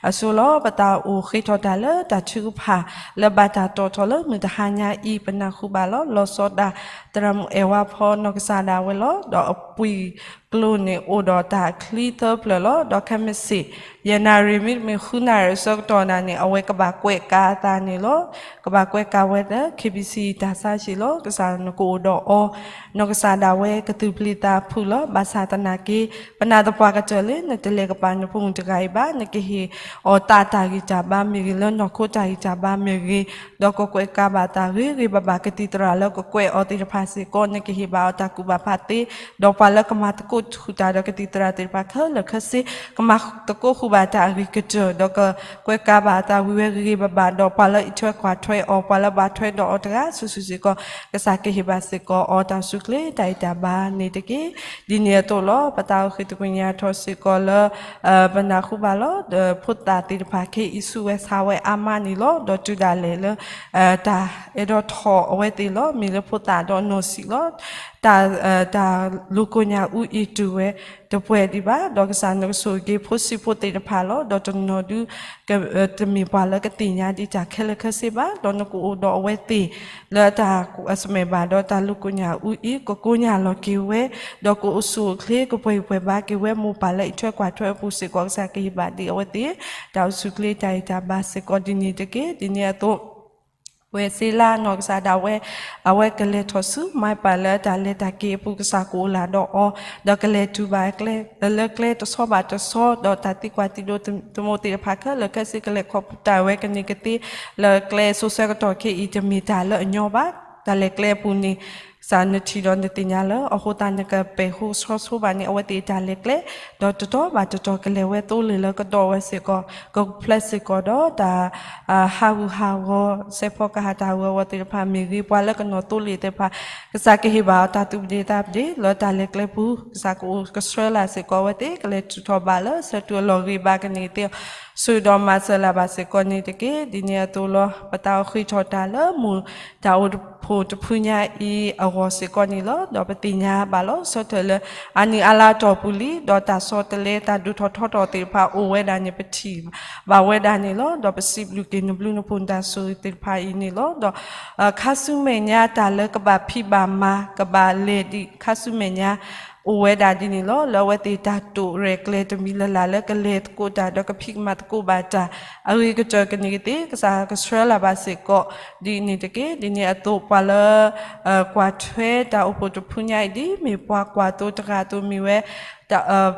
အဆိလီၤ ပသးအိၣ်ဃ့ထီၣ်တၢ်လၢတၢ်ထုကဖၣ် လၢဘၣ်တၢ်တီၣ်ထီၣ်လၢမုၢ်တဟါညါအံၤ ပနၢ်ဟူဘၣ်လီၤ. လီၤဆီဒၣ် သရၣ်မုၣ်အဲၣ်ဝါဖီနီၢ်ကစၢ်ဒၣ်ဝဲလီၤ. ဒီးအပှ့ၤကျိၤန့ၣ်အိၣ်ဒီးတၢ်ချံသၢဖျၢၣ်လီၤ. ဒီးခဲမုၢ်ဆ့ၣ် ယဲၢ်နၣ်ရံၣ် မ့တမ့ၢ်ဃုနၣ်ရံၣ်အဆၢကတီၢ်နၤန့ၣ် အဝဲကဘၣ်ကွဲးကၤအသးန့ၣ်လီၤ. ကဘၣ်ကွဲးကၤဝဲလၢ KBC တၢ်ဆါဟံၣ်လီၤ. ကစၢ်နကအိၣ်ဒီးအီၤ နီၢ်ကစၢ်ဒၣ်ဝဲကသူၣ်ပျံၤသးဖုးလီၤ. ဘၣ်ဆၣ်သနာ်က့ ပနာ်သပှၢ်ကတၢၢ်လၢ နတလဲၤကပာ်နဖိမုၣ်တဂၤအံၤဘၣ်. နကဟ့ၣ်အီၤသးတၢ်ဂံၢ်တၢ်ဘါမ့ၢ်ဂ့ၤ လၢနီၢ်ခိတၢ်ဂံၢ်တၢ်ဘါမ့ၢ်ဂ့ၤ, ဒီးကကွဲးကၤဘၣ်သးဂ့ၤဂ့ၤဘၣ်ဘၣ် ကသံၣ်သရၣ်လၢကကွဲးအီၤသ့ၣ်တဖၣ်စ့ၢ်ကီး နကဟ့ၣ်ဘၣ်အီၤတၢ်ကူၣ်ဘၣ်ဖးသ့, ဒီးပှၤလၢကမၤသကိးဃုာ်တၢ်ဒီးကသံၣ်သရၣ်သ့ၣ်တဖၣ်ခဲလၢာ်ခဲဆ့ ကမၤသကိးဃုာ်ဘၣ်တၢ်အဂ့ၤကတၢၢ် ဒီးကကွဲးကၤဘၣ်အသးဝံၤဝဲဂ့ၤဂ့ၤဘၣ်ဘၣ်, ဒီးပှၤလၢအံးထွဲကွၢ်ထွဲအီၤ ပှၤလၢဘၣ်ထွဲဒီးအီၤတဂၤစုာ်စုာ်စ့ၢ်ကီး ကစၢ်ကဟ့ၣ်ဘၣ်စ့ၢ်ကီးအီၤတၢ်စူၢ်ချ့တၢ်ဂံၢ်တၢ်ဘါန့ၣ်တက့ၢ်. ဒ်န့ၣ်အသိးလီၤ ပသးအိၣ်ဃ့သကွံာ်ညါထီၣ်စ့ၢ်ကီးလၢ ပနၢ်ဟူဘၣ်လီၤ. ဒီးဖိသၣ်သ့ၣ်တဖၣ်ခဲအံၤဆူးဝဲဆါဝဲအါမးန့ၣ်လီၤ. ဒီးတုၤဒၣ်လဲာ်လၢ တၢ်အဲၣ်ဒိးထီၣ်အဝဲသ့ၣ်လီၤ. မ့ၢ်လၢဖိသၣ်ဒီးနီၢ်ဆံးလီၤ. တၢ် တၢ်လူၤကိးညါအူအံၤတုၤဝဲတပှဲၤဒံးဘၣ်. ဒီးကစၢ်နကဆိၣ်ဂ့ၤဖိဆံးဖိသ့ၣ်တဖၣ်လီၤ. ဒီးတနီၤဒု တမ့ၢ်ပှၤလၢကသ့ၣ်ညါဒံးတၢ်ခဲလၢာ်ခဲဆ့ဘၣ်. ဒီးနကအိၣ်ဒီးအဝဲသ့ၣ် လၢတၢ်စမဲာ်ဘၣ်ဒီးတၢ်လူၤကိးညါအူအံၤ ကကိးညါလီၤက့ၤဝဲ, ဒီးကအိၣ်ဆူၣ်အိၣ်ချ့ ကပှဲၤပှဲၤဘါက့ၤဝဲ မိၢ်ပၢ်လၢအံးထွဲကွၢ်ထွဲအပူၤစ့ၢ်ကီး ကစၢ်ကဟ့ၣ်ဘၣ်ဒံးအဝဲသ့ၣ် တၢ်အိၣ်ဆူၣ်ချ့တၢ်ဂံၢ်တၢ်ဘါစ့ၢ်ကီးဒ်န့ၣ်တက့ၢ်. ဒ်န့ၣ်အသိး ဝဲစ့လါနီၢ်ကစၢ်ဒၣ်ဝဲ အဝဲကလဲၤထီၣ်ဆူ မၤပာ်လၢတၢ်လဲၤတၢ်က့ၤအပူၤ ကစၢ်ကအိၣ်လၢ်ဒီးအီၤ, ဒီးကလဲၤတုၤဘၣ်ကျဲ လၢကျဲတဆီဘၣ်တဆီ ဒီးတၢ်သံကွၢ်သံဒိးသမူသ့ၣ်တဖၣ်ခဲလၢာ်ခဲဆ့ ကလဲၤခီဖျိတၢ်ဝဲကန့ၢ်ကသ့ လၢကျဲစိၤဆၢကတီၢ်ခဲအံၤ တမ့ၢ်တၢ်လၢအညီဘၣ်. တၢ်လဲၤကျဲအပူၤန့ၣ် ကစၢ်နထံၣ်ဒီးနသ့ၣ်ညါလၢ အဃိသတး နကပဲာ်ဃူဆီဆိဘၣ်န့ၣ် အဝဲသ့ၣ်တၢ်လဲၤကျဲ, ဒီးတတီၤဘၣ်တတီၤကလဲၤဝဲသိလ့ၣ်လၢကဒီးဝဲစ့ၢ်ကီး, ကဖျဲးစ့ၢ်ကီးဒီးတၢ် ဟးဂူာ်ဟးဂီၤ စဲးဖီကဟၣ်တၢ်ဂီၤဝဲသ့ၣ်တဖၣ်မ့ၢ်ဂ့ၤ, ပှၤလၢကနီၣ်သိလ့ၣ်သ့ၣ်တဖၣ် ကစၢ်ကဟ့ၣ်ဘၣ်အီၤတၢ်သူၣ်ပဒ့သးပဒ့ လၢတၢ်လဲၤကျဲပူၤ, ကစၢ်ကအိၣ်ကဆှၢလၢ်စ့ၢ်ကီးအဝဲသ့ၣ် ကလဲၤတုၤထီၣ်ဘၣ်လၢဆၢတုၤအလီၢ်ဂ့ၤဘၣ်ကန့ၢ်ကသ့အီၤ, ဆိၣ်ဒီးမၤစၢၤလၢ်ဘၣ်စ့ၢ်ကီးန့ၣ်တက့ၢ်. ဒ်န့ၣ်အသိးလီၤ ပသးအိၣ်ဃ့ထီၣ်တၢ်လၢမူးတၢ်အိၣ် ဖိတဖုညါအံၤအဂီၢ်စ့ၢ်ကီးန့ၣ်လီၤ. ဒီးပသ့ၣ်ညါဘၣ်လီၤ ဆၢထၢၣ်လၢ အနံၣ်အါလါအတီၢ်ပူၤလံ, ဒီးတၢ်ဆီတလဲ တၢ်ဒိၣ်ထီၣ်ထီထီၣ်သ့ၣ်တဖၣ်အိၣ်ဝဲဒၣ်န့ၣ် ပထံၣ်ဘၣ်ဝဲဒၣ်န့ၣ်လီၤ. ဒီးပစံးဘျုးက့ၤနဘျုးနဖှိၣ်နတၢ်ဆိၣ်ဂ့ၤသ့ၣ်တဖၣ်အံၤန့ၣ်လီၤ. ဒီး ခါဆူမဲာ်ညါတၢ်လၢကဘၣ်ဖံးဘၣ်မၤ ကဘၣ်လဲၤဒံး ခါဆူမဲာ်ညါ အိၣ်ဝဲဒၣ်ဒ်န့ၣ်လီၤ. လၢအဝဲသ့ၣ်တၢ်တိာ်ရဲၣ်ကျဲၤတမံၤလၢ်လၢ်လၢကလဲၤသကိးတၢ် ဒီးကဖံးကမၤသကိးဘၣ်တၢ် အဂ့ၤကတၢၢ်ကန့ၢ်ကသ့ ကစၢ်ကဆှၢလၢ်ဘၣ်စ့ၢ်ကီး ဒ်န့ၣ်တက့ၢ်. ဒ်န့ၣ်အသိး ပှၤလၢ ကွၢ်ထွဲတၢ်အိၣ်ဖှိၣ်တဖုညါအံၤ ဒ်မ့ၢ်ပှၤကွၢ်သိတဂၤအသိး မ့ၢ်ဝဲ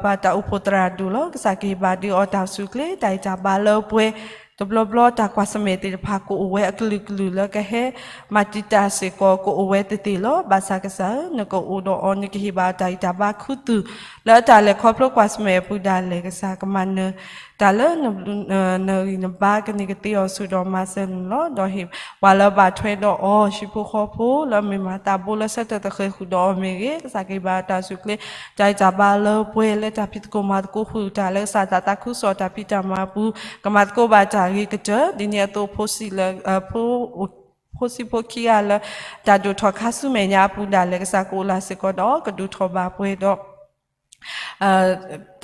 ပှၤတၢ်အိၣ်ဖှိၣ်သရၣ်ဒိၣ်လီၤ. ကစၢ်ကဟ့ၣ်ဘၣ်ဒုးအီၤတၢ်အိၣ်ဆူၣ်အိၣ်ချ့ တၢ်ဂံၢ်တၢ်ဘါလၢပှဲၤ တဘျီဘျီတၢ်ကွၢ်ဆၢၣ်မဲာ်သ့ၣ်တဖၣ် ကအိၣ်ဝဲအကလုာ်ကလုာ်လၢကဟဲမၤတံာ်တာ်စ့ၢ်ကီး ကအိၣ်ဝဲသ့ၣ်သ့ၣ်လီၤ. ဘၣ်ဆၣ်ကစၢ်ဧၢ, နကအိၣ်ဒီးအီၤ နကဟ့ၣ်ဘၣ်တၢ်ဂံၢ်တၢ်ဘါခူသူၣ် လၢအတၢ်လဲၤခီဖျိကွၢ်ဆၢၣ်မဲာ်အပူၤဒၣ်လဲာ် ကစၢ်ကမၤနၢၤတၢ်လၢ နဂံၢ်နဘါကန့ၢ်ကသ့အီၤ ဆိၣ်ဒီးမၤစၢၤန့ၣ်လီၤ. ဒီးဟ့ၣ်ပှၤလၢဘၣ်ထွဲဒီးအီၤ ဟံၣ်ဖိဃီဖိ လၢမ့ၢ်မၤသးဘိလၢဆၢထၢၣ်သဃဲၤဃုာ်ဒီးအီၤမ့ၢ်ဂ့ၤ, ကစၢ်ကဟ့ၣ်ဘၣ်တၢ်အိၣ်ဆူၣ်အိၣ်ချ့ တၢ်ဂံၢ်တၢ်ဘါလၢပှဲၤ လၢတၢ်ဖံးသကိးမၤသကိးဃုာ်တၢ်လၢကစၢ်တၢ်သးခုကစီၣ်တၢ်ဖံးတၢ်မၤအပူၤ ကမၤသကိးဘၣ်တၢ်အဂ့ၤကတၢၢ်. ဒ်န့ၣ်အသိး ဖိဆံးလၢ ဖိ ဖိဆံးဖိခံဂၤလၢ တၢ်ဒိၣ်ထီၣ်ခါဆူမဲာ်ညါအပူၤဒၣ်လဲာ် ကစၢ်ကအိၣ်လၢ်စ့ၢ်ကီးဒီး ကဒိၣ်ထီၣ်ဘၣ်ပှဲၤဒီး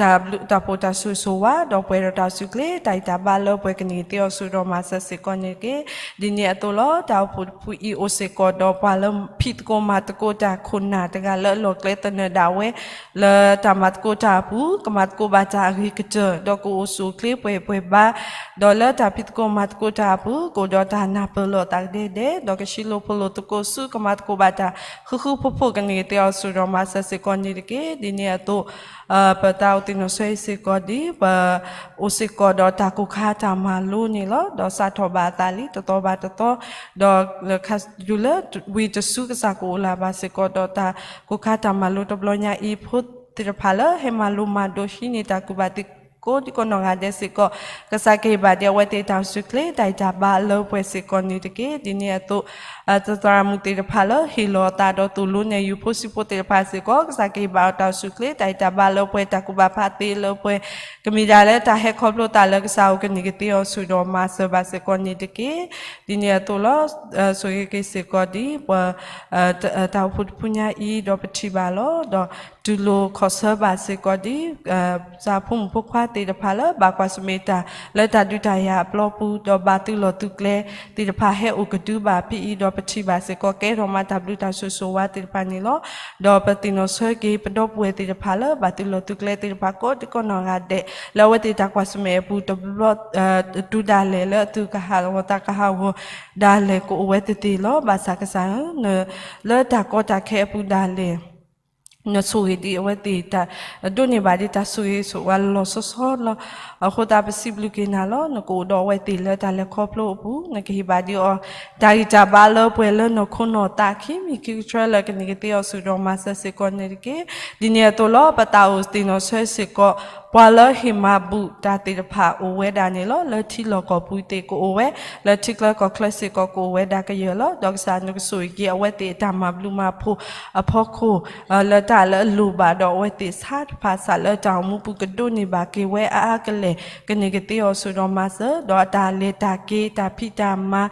တၢ်ဘျုးတၢ်ဖှိၣ်တၢ်ဆိၣ်ဂ့ၤဆိၣ်ဝါ ဒီးပှဲၤဒီးတၢ်အိၣ်ဆူၣ်အိၣ်ချ့ တၢ်ဂံၢ်တၢ်ဘါလၢပှဲၤကန့ၢ်သ့အီၤ ဆိၣ်ဒီးမၤစၢၤစ့ၢ်ကီးန့ၣ်တက့ၢ်. ဒ်န့ၣ်အသိးလီၤ. တၢ်အိၣ်ဖှိၣ်တဖုအံၤအိၣ်စ့ၢ်ကီးဒီး ပှၤလၢဖံးသကိးမၤသကိးတၢ်ခိၣ်နၢ်တဂၤလၢအလီၢ်ကျဲသနၢၣ်ဒၣ်ဝဲ လၢတၢ်မၤသကိးတၢ်အပူၤ ကမၤသကိးဘၣ်တၢ်အဂ့ၤကတၢၢ် ဒီးကအိၣ်ဆူၣ်အိၣ်ချ့ပှဲၤပှဲၤဘါ ဒီးလၢတၢ်ဖံးသကိးမၤသကိးတၢ်အပူၤ ကအိၣ်ဒီးတၢ်နၢ်ပၢၢ်လိာ်သးကဒဲကဒဲ ဒီးကဆံးလိၤဖိးလိာ်သကိးဆူ ကမၤသကိးဘၣ်တၢ်ဃုဃုဖိးဖိးကန့ၢ်သ့အီၤ ဆိၣ်ဒီးမၤစၢၤစ့ၢ်ကီးန့ၣ်တက့ၢ်. ဒ်န့ၣ်အသိး ပတၢ်အိၣ်သ့ၣ်နီၣ်ဆၢအံၤစ့ၢ်ကီးဒ် ပအိၣ်စ့ၢ်ကီးဒီးတၢ်ကိၢ်ခါတၢ်မၤလိန့ၣ်လီၤ. ဒီးစးထီၣ်ဘၣ်အသးလံ တသီဘၣ်တသီ ဒီးလၢခါတုၤလၢဝံၤတစု ကစၢ်ကအိၣ်လၢ်ဘၣ်စ့ၢ်ကီးဒီးတၢ်ကိၢ်ခါတၢ်မၤလိတဘျီညါအံၤ ဖိသ့ၣ်တဖၣ်လၢဟဲမၤလိမၤဒိးဟံးန့ၢ်တၢ်ကူၣ်ဘၣ်သ့ၣ်ကိးဒံကိးနီၢ်ဂၤဒဲးစ့ၢ်ကီး ကစၢ်ကဟ့ၣ်ဘၣ်ဒံးအဝဲသ့ၣ်တၢ်အိၣ်ဆူၣ်အိၣ်ချ့ တၢ်ဂံၢ်တၢ်ဘါလၢပှဲၤစ့ၢ်ကီးန့ၣ်တက့ၢ်. ဒ်န့ၣ်အသိး သရၣ်မုၣ်သ့ၣ်တဖၣ်လၢဟ့ၣ်လီၤအသးဒီးသိၣ်လိနဲၣ်ယုၤဖိဆံးဖိသ့ၣ်တဖၣ်စ့ၢ်ကီး ကစၢ်ကဟ့ၣ်ဘၣ်အီၤတၢ်အိၣ်ဆူၣ်အိၣ်ချ့ တၢ်ဂံၢ်တၢ်ဘါလၢပှဲၤ တၢ်ကူၣ်ဘၣ်ဖးသ့လၢပှဲၤ ကမ့ၢ်ဒၣ်လၢတၢ်ဟဲခီဖျိသးလၢကစၢ်အအိၣ်ကန့ၢ်ကသ့အီၤ ဆိၣ်ဒီးမၤစၢၤဘၣ်စ့ၢ်ကီးန့ၣ်တက့ၢ်. ဒ်န့ၣ်အသိးလီၤ. ဆိၣ်ဂ့ၤက့ၤစ့ၢ်ကီးဒ်ပ တၢ်အိၣ်ဖှိၣ်တဖုညါအံၤ ဒီးပထံၣ်ဘၣ်လီၤ. ဒီးတူၢ်လိာ်ခီၣ်ဆၢဘၣ်စ့ၢ်ကီးဒ် ကစၢ်ဖိမုၣ်ဖိခွါသ့ၣ်တဖၣ်လၢ ဘၣ်ကွၢ်ဆၢၣ်မဲာ်တၢ် လၢတၢ်ဒုးတၢ်ယၤအပျီပူၤ ဒီးဘၣ်သုးလီၢ်သုးကျဲသ့ၣ်တဖၣ်ဟဲအိၣ်ကဒုဘၣ်ဖဲအံၤ ဒီးပထံၣ်ဘၣ်စ့ၢ်ကီး ကဲထီၣ်မးတၢ်ဘျုးတၢ်ဆိၣ်ဂ့ၤဆိၣ်ဝါသ့ၣ်တဖၣ်န့ၣ်လီၤ. ဒီးပသ့ၣ်နီၣ်ဆၢက့ၤပဒီပုၢ်ဝဲၢ်သ့ၣ်တဖၣ်လၢ ဘၣ်သုးလီၢ်သုးကျဲသ့ၣ်တဖၣ် ကိးဒံကိးနီၢ်ဂၤဒဲး လၢအဝဲသ့ၣ်တၢ်ကွၢ်ဆၢၣ်မဲာ်အပူၤ တဘျီ တုၤဒၣ်လဲာ်လၢအသုးကဟးဂီၤသးကဟးဂီၤ ဒၣ်လဲာ်ကအိၣ်ဝဲသ့ၣ်သ့ၣ်လီၤ. ဘၣ်ဆၣ်ကစၢ်ဧၢ, လၢတၢ်ကီတၢ်ခဲအပူၤဒၣ်လဲာ် နဆိၣ်ဂ့ၤဒံးအဝဲသ့ၣ်တၢ် ဒိးန့ၢ်ဘၣ်ဒံးတၢ်ဆိၣ်ဂ့ၤဆိၣ်ဝါလီၤလီၤဆီဆီလီၤ. အဃိသတးပစံးဘျုးက့ၤနၤလီၤ. နကအိၣ်ဒီးအဝဲသ့ၣ်လၢတၢ်လဲၤခီဖျိအပူၤ နကဟ့ၣ်ဘၣ်ဒံးအီၤ တၢ်ဂံၢ်တၢ်ဘါလၢပှဲၤလၢနီၢ်ခိနီၢ်သး ခံမံၤခံကတြၢလၢကန့ၢ်ကသ့အီၤ ဆိၣ်ဒီးမၤစၢၤစ့ၢ်ကီးန့ၣ်တက့ၢ်. ဒ်န့ၣ်အသိးလီၤ. ပတၢ်အိၣ်သ့ၣ်နီၣ်ဆၢစ့ၢ်ကီး ပှၤလၢဟ့ၣ်မၤဘူၣ်တၢ်သ့ၣ်တဖၣ်အိၣ်ဝဲဒၣ်န့ၣ်လီၤ. လၢထံလီၢ်ကီၢ်ပူၤသ့ၣ်ကအိၣ်ဝဲ, လၢထံချၢကီၢ်ချၢစ့ၢ်ကီးကအိၣ်ဝဲဒၣ်ကယၢၢ်လီၤ. ဒီးကစၢ်နကဆိၣ်ဂ့ၤက့ၤအဝဲသ့ၣ်အတၢ်မၤဘျုးမၤဖှိၣ်အဖီခိၣ် လၢတၢ်လၢအလိၣ်ဘၣ်ဒီးအဝဲသ့ၣ်ဆါတဖၣ် စးလၢတၢ်အိၣ်မူပူၤကဒိးန့ၢ်ဘၣ်က့ၤဝဲအါအါကလဲာ် ကန့ၢ်ကသ့အီၤ ဆိၣ်ဒီးမၤစၢၤ, ဒီးအတၢ်လဲၤတၢ်က့ၤ တၢ်ဖံးတၢ်မၤ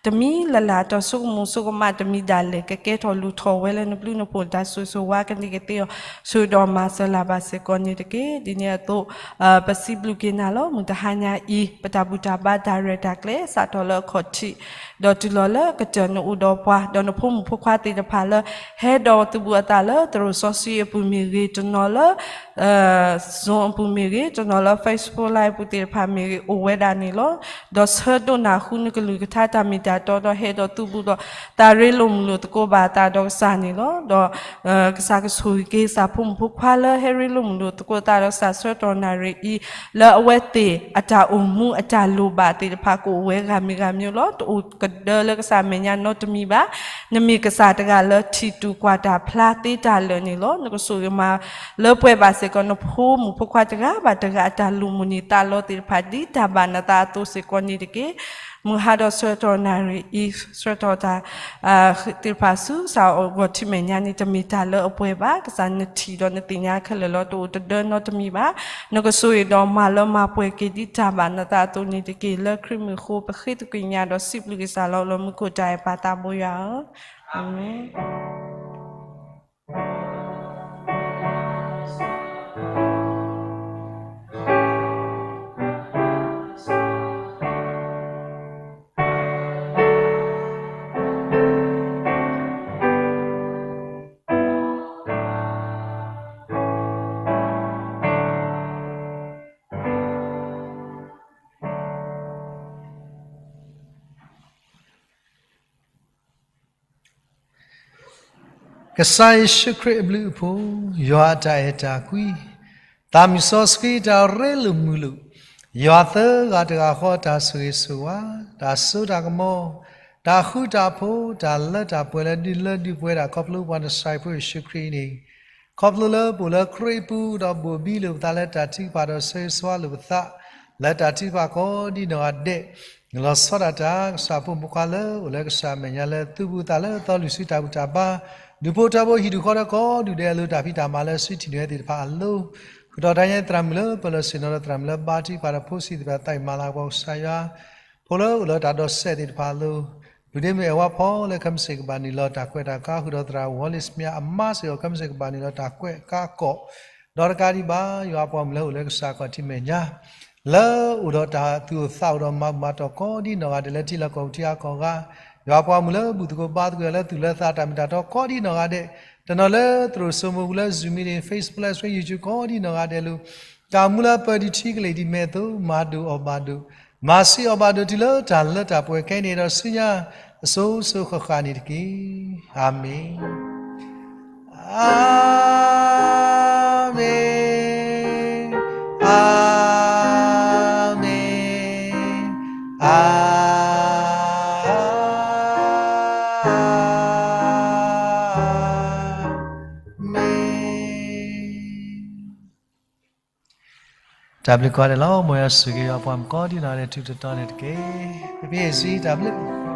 တမံၤလၢ်လၢ် တၢ်ဆိကမိၣ်ဆိကမးတမံၤဒၣ်လဲာ် ကကဲထီၣ်လိၣ်ထီၣ်ဝဲလၢနဘျုးနဖှိၣ်တၢ်ဆိၣ်ဂ့ၤဆိၣ်ဝါကန့ၢ်ကသ့အီၤ ဆိၣ်ဒီးမၤစၢၤလၢ်ဘၣ်စ့ၢ်ကီးန့ၣ်တက့ၢ်. ဒ်န့ၣ်အသိး ပစံးဘျုးက့ၤနၤလီၤ. မုၢ်တဟါညါအံၤ ပတၢ်ဘူၣ်တၢ်ဘါတၢ်ရဲၣ်တၢ်ကျဲၤ စးထီၣ်လၢအခီၣ်ထံး ဒီးတုၤလီၤလၢကတၢၢ်နအိၣ်ဒီးပှၤ ဒီးနဖိမုၣ်ဖိခွါသ့ၣ်တဖၣ်လၢ ဟဲဒီးသုးဘူးအသးလၢသရိာ်စီဆှံအပူၤမ့ၢ်ဂ့ၤ, တနီၤလၢ Zoom အပူၤမ့ၢ်ဂ့ၤ, တနီၤလၢ Facebook Live ပူၤသ့ၣ်တဖၣ်မ့ၢ်ဂ့ၤ အိၣ်ဝဲဒၣ်န့ၣ်လီၤ. ဒီးဆၢဒိးနၢ်ဟူနကလုၢ်ကထါတၢ်မ့ၢ်တၢ်တီဒီး ဟဲဒီးသုးဘူးဒီး သးရ့လိာ်မုာ်လိာ်သကိးဘၣ်အသးဒီးကစၢ်န့ၣ်လီၤ. ဒီး ကစၢ်ကဆိၣ်ဂ့ၤက့ၤ ကစၢ်ဖိမုၣ်ဖိခွါလၢဟဲရ့လိာ်မုာ်လိာ်သကိးသးဒီးကစၢ်ဆၢကတီၢ်နၣ်ရံၣ်အံၤ လၢအဝဲသ့ၣ်အတၢ်အိၣ်မူအတၢ်လိၣ်ဘၣ်သ့ၣ်တဖၣ်ကအိၣ်ဝဲဂၤမ့ၢ်ဂၤမ့ၢ်လီၤ. တအိၣ်ကဒၢလၢကစၢ်မဲာ်ညါနီတမံၤဘၣ်. နမ့ၢ်ကစၢ်တဂၤလၢထံၣ်တူၢ်ကွၢ်တၢ်ဖျါသ့တၢ်လၢာ်န့ၣ်လီၤ. နကဆိၣ်ဂ့ၤမၤလၢပှဲၤဘၣ်စ့ၢ်ကီး နဖိမုၣ်ဖိခွါတဂၤဘၣ်တဂၤအတၢ်လိၣ်မုာ်န့ၢ်သးလီသ့ၣ်တဖၣ် ဒ်တၢ်ဘၣ်နသးအသိးစ့ၢ်ကီးန့ၣ်တက့ၢ်. မုၢ်ဟါဒီးဆၢကတီၢ်နၣ်ရံၣ်အံၤ ဆၢကတီၢ်တၢ် သ့ၣ်တဖၣ်ဆူကစၢ်အဂီၢ်ထံးမဲာ်ညါန့ၣ် တမ့ၢ်တၢ်လၢအပှဲၤဘၣ်. ကစၢ်နထံၣ်ဒီးနသ့ၣ်ညါခဲလၢာ်လီၤ. တအိၣ်တဒၢနီတမံၤဘၣ်. နကဆိၣ်ဂ့ၤဒီးမၤလၢမၤပှဲၤက့ၤဒ်တၢ်ဘၣ်နသးအသိးန့ၣ်တက့ၢ်. လၢခရံာ်မံၤအဃိ ပဃ့သကွံာ်ညါဒီးစံးဘျုးကစၢ်လီၤ. လၢမူခိၣ်တၢ်အဲၣ်ပၢ်သးဘိယွၤဧၢ, အၤမ့ၣ်. ကစၢ်ယ့ၣ်ၡူးခရံာ်အဘျုးအဖှိၣ်, ယွၤအတၢ်အဲၣ်တၢ်ကွံ, သးမုၢ်စီဆှံတၢ်ရ့လိာ်မုာ်လိာ်, ယွၤသၢဂၤတဂၤဃီတၢ်ဆိၣ်ဂ့ၤဆိၣ်ဝါ, တၢ်စိတၢ်ကမီၤ, တၢ်ဃူတၢ်ဖိး, တၢ်လၢတၢ်ပှဲၤလၢဒုၣ်လၢဒုၣ်ပဝဲဒၣ်ခီဖျိပှၤနစၤရ့းဖိယ့ၣ်ၡူးခရံာ်အံၤန့ၣ်, ခီဖျိလၢပအိၣ်လၢခရံာ်အပူၤဒီးဘိၣ်ဘံလိာ်ပသးလၢတၢ်ထုကဖၣ်ဒီးဆၢဂ့ၤဆၢဝါလိာ်ပသး လၢတၢ်ထုကဖၣ်ကိးဒံနီၢ်ဂၤဒဲး လီၤဆီဒၣ်တၢ် ကစၢ်ဖိမုၣ်ဖိခွါလၢအိၣ်လၢကစၢ်မဲာ်ညါလၢသူၣ်ဘီၣ်သးလၢသီ လုၢ်စုတၢ်ဘူၣ်တၢ်ဘါ, ဒူၣ်ဖိထၢဖိဟံၣ်ဒူၣ်ဃီဒီးကိးဒူၣ်ဒဲးအလိၤ တၢ်ဖံးတၢ်မၤလၢစုထံၣ်န့ၢ်ဝဲသ့ၣ်တဖၣ်အလိၤ, ဃုာ်ဒီးတၢ်ညါသရၣ်မုၣ်လၢပၢၤလီၢ်ဆ့ၣ်နီၤဒီးသရၣ်မုၣ်လၢဘါထုကဖၣ်ဒီးဖိဆံးသ့ၣ်တဖၣ် သးမၤလၤကပီၤကစၢ်ယွၤ, ဖိလၢအိၣ်လၢတၢ်ဒိးစဲးသ့ၣ်တဖၣ်အလိၤ, ဒုးဒ့မုၣ်အဲၣ်ဝါဖီလၢခဲမုၢ်ဆ့ၣ်ကဘၣ်နုာ်လီၤတၢ်ကွဲးတၢ်ကါ ဃုာ်ဒီးသရၣ်ဝီလ့ၣ်စမံ အမါစ့ၢ်ကီး ခဲမုၢ်ဆ့ၣ်ကဘၣ်နုာ်လီၤတၢ်ကွဲးကါကိး ဒီးတကးဒံးဘၣ် ယွၤအပှၤမုၣ်လၢအိၣ်လၢကစၢ်ခီၣ်ထံးမဲာ်ညါ လၢအိၣ်ဒီးတၢ်သူၣ်အိၣ်သးအိၣ်ဒီးမၤဘူၣ်မၤတီၢ်ကိးဒံနီၢ်ဂၤဒဲးလၢထံလီၢ်ကီၢ်ပူၤထံအါကီၢ်ဂၤ, ယွၤအပှၤမုၣ်လၢဘူၣ်သကိးဘါသကိးလၢသူၣ်လၢသးတၢ်မ့ၢ်တၢ်တီကိးဒံနီၢ်ဂၤဒဲး, တနီၤလၢသရိာ်စိမိၤပူၤလၢ Zoom meeting, Facebook Live Stream, YouTube ကိးဒံနီၢ်ဂၤဒဲးလိၤ, တၢ်မူလၢပၢၤဒံးထံကလ့ၢ်ဒံးမဲာ်အသိး မၤဒိၣ်အီၣ်ဘၣ်ဒိၣ်, မၤဆံးအီၣ်ဘၣ်ဒိၣ်တုၤလၢတၢ်လၢတၢ်ပှဲၤခဲအံၤန့ၣ်ဒီးဆူညါ အစိၤစိၤဃၣ်ဃၣ်န့ၣ်တက့ၢ်. အၤမ့ၣ်. အၤမ့ၣ်, အၤမ့ၣ်, အၤမ့ၣ်. တၢ်ဘျုးကိးဂၤဒဲးလီၤ. မ်ယွၤဆိၣ်ဂ့ၤယွၤအပှၤမုၣ်ကိးဒံနီၢ်ဂၤဒဲး ထူးထူးတီၤတီၤန့ၣ်တက့ၢ်. ဖဲဖဲအံၤစံးတၢ်ဘျုး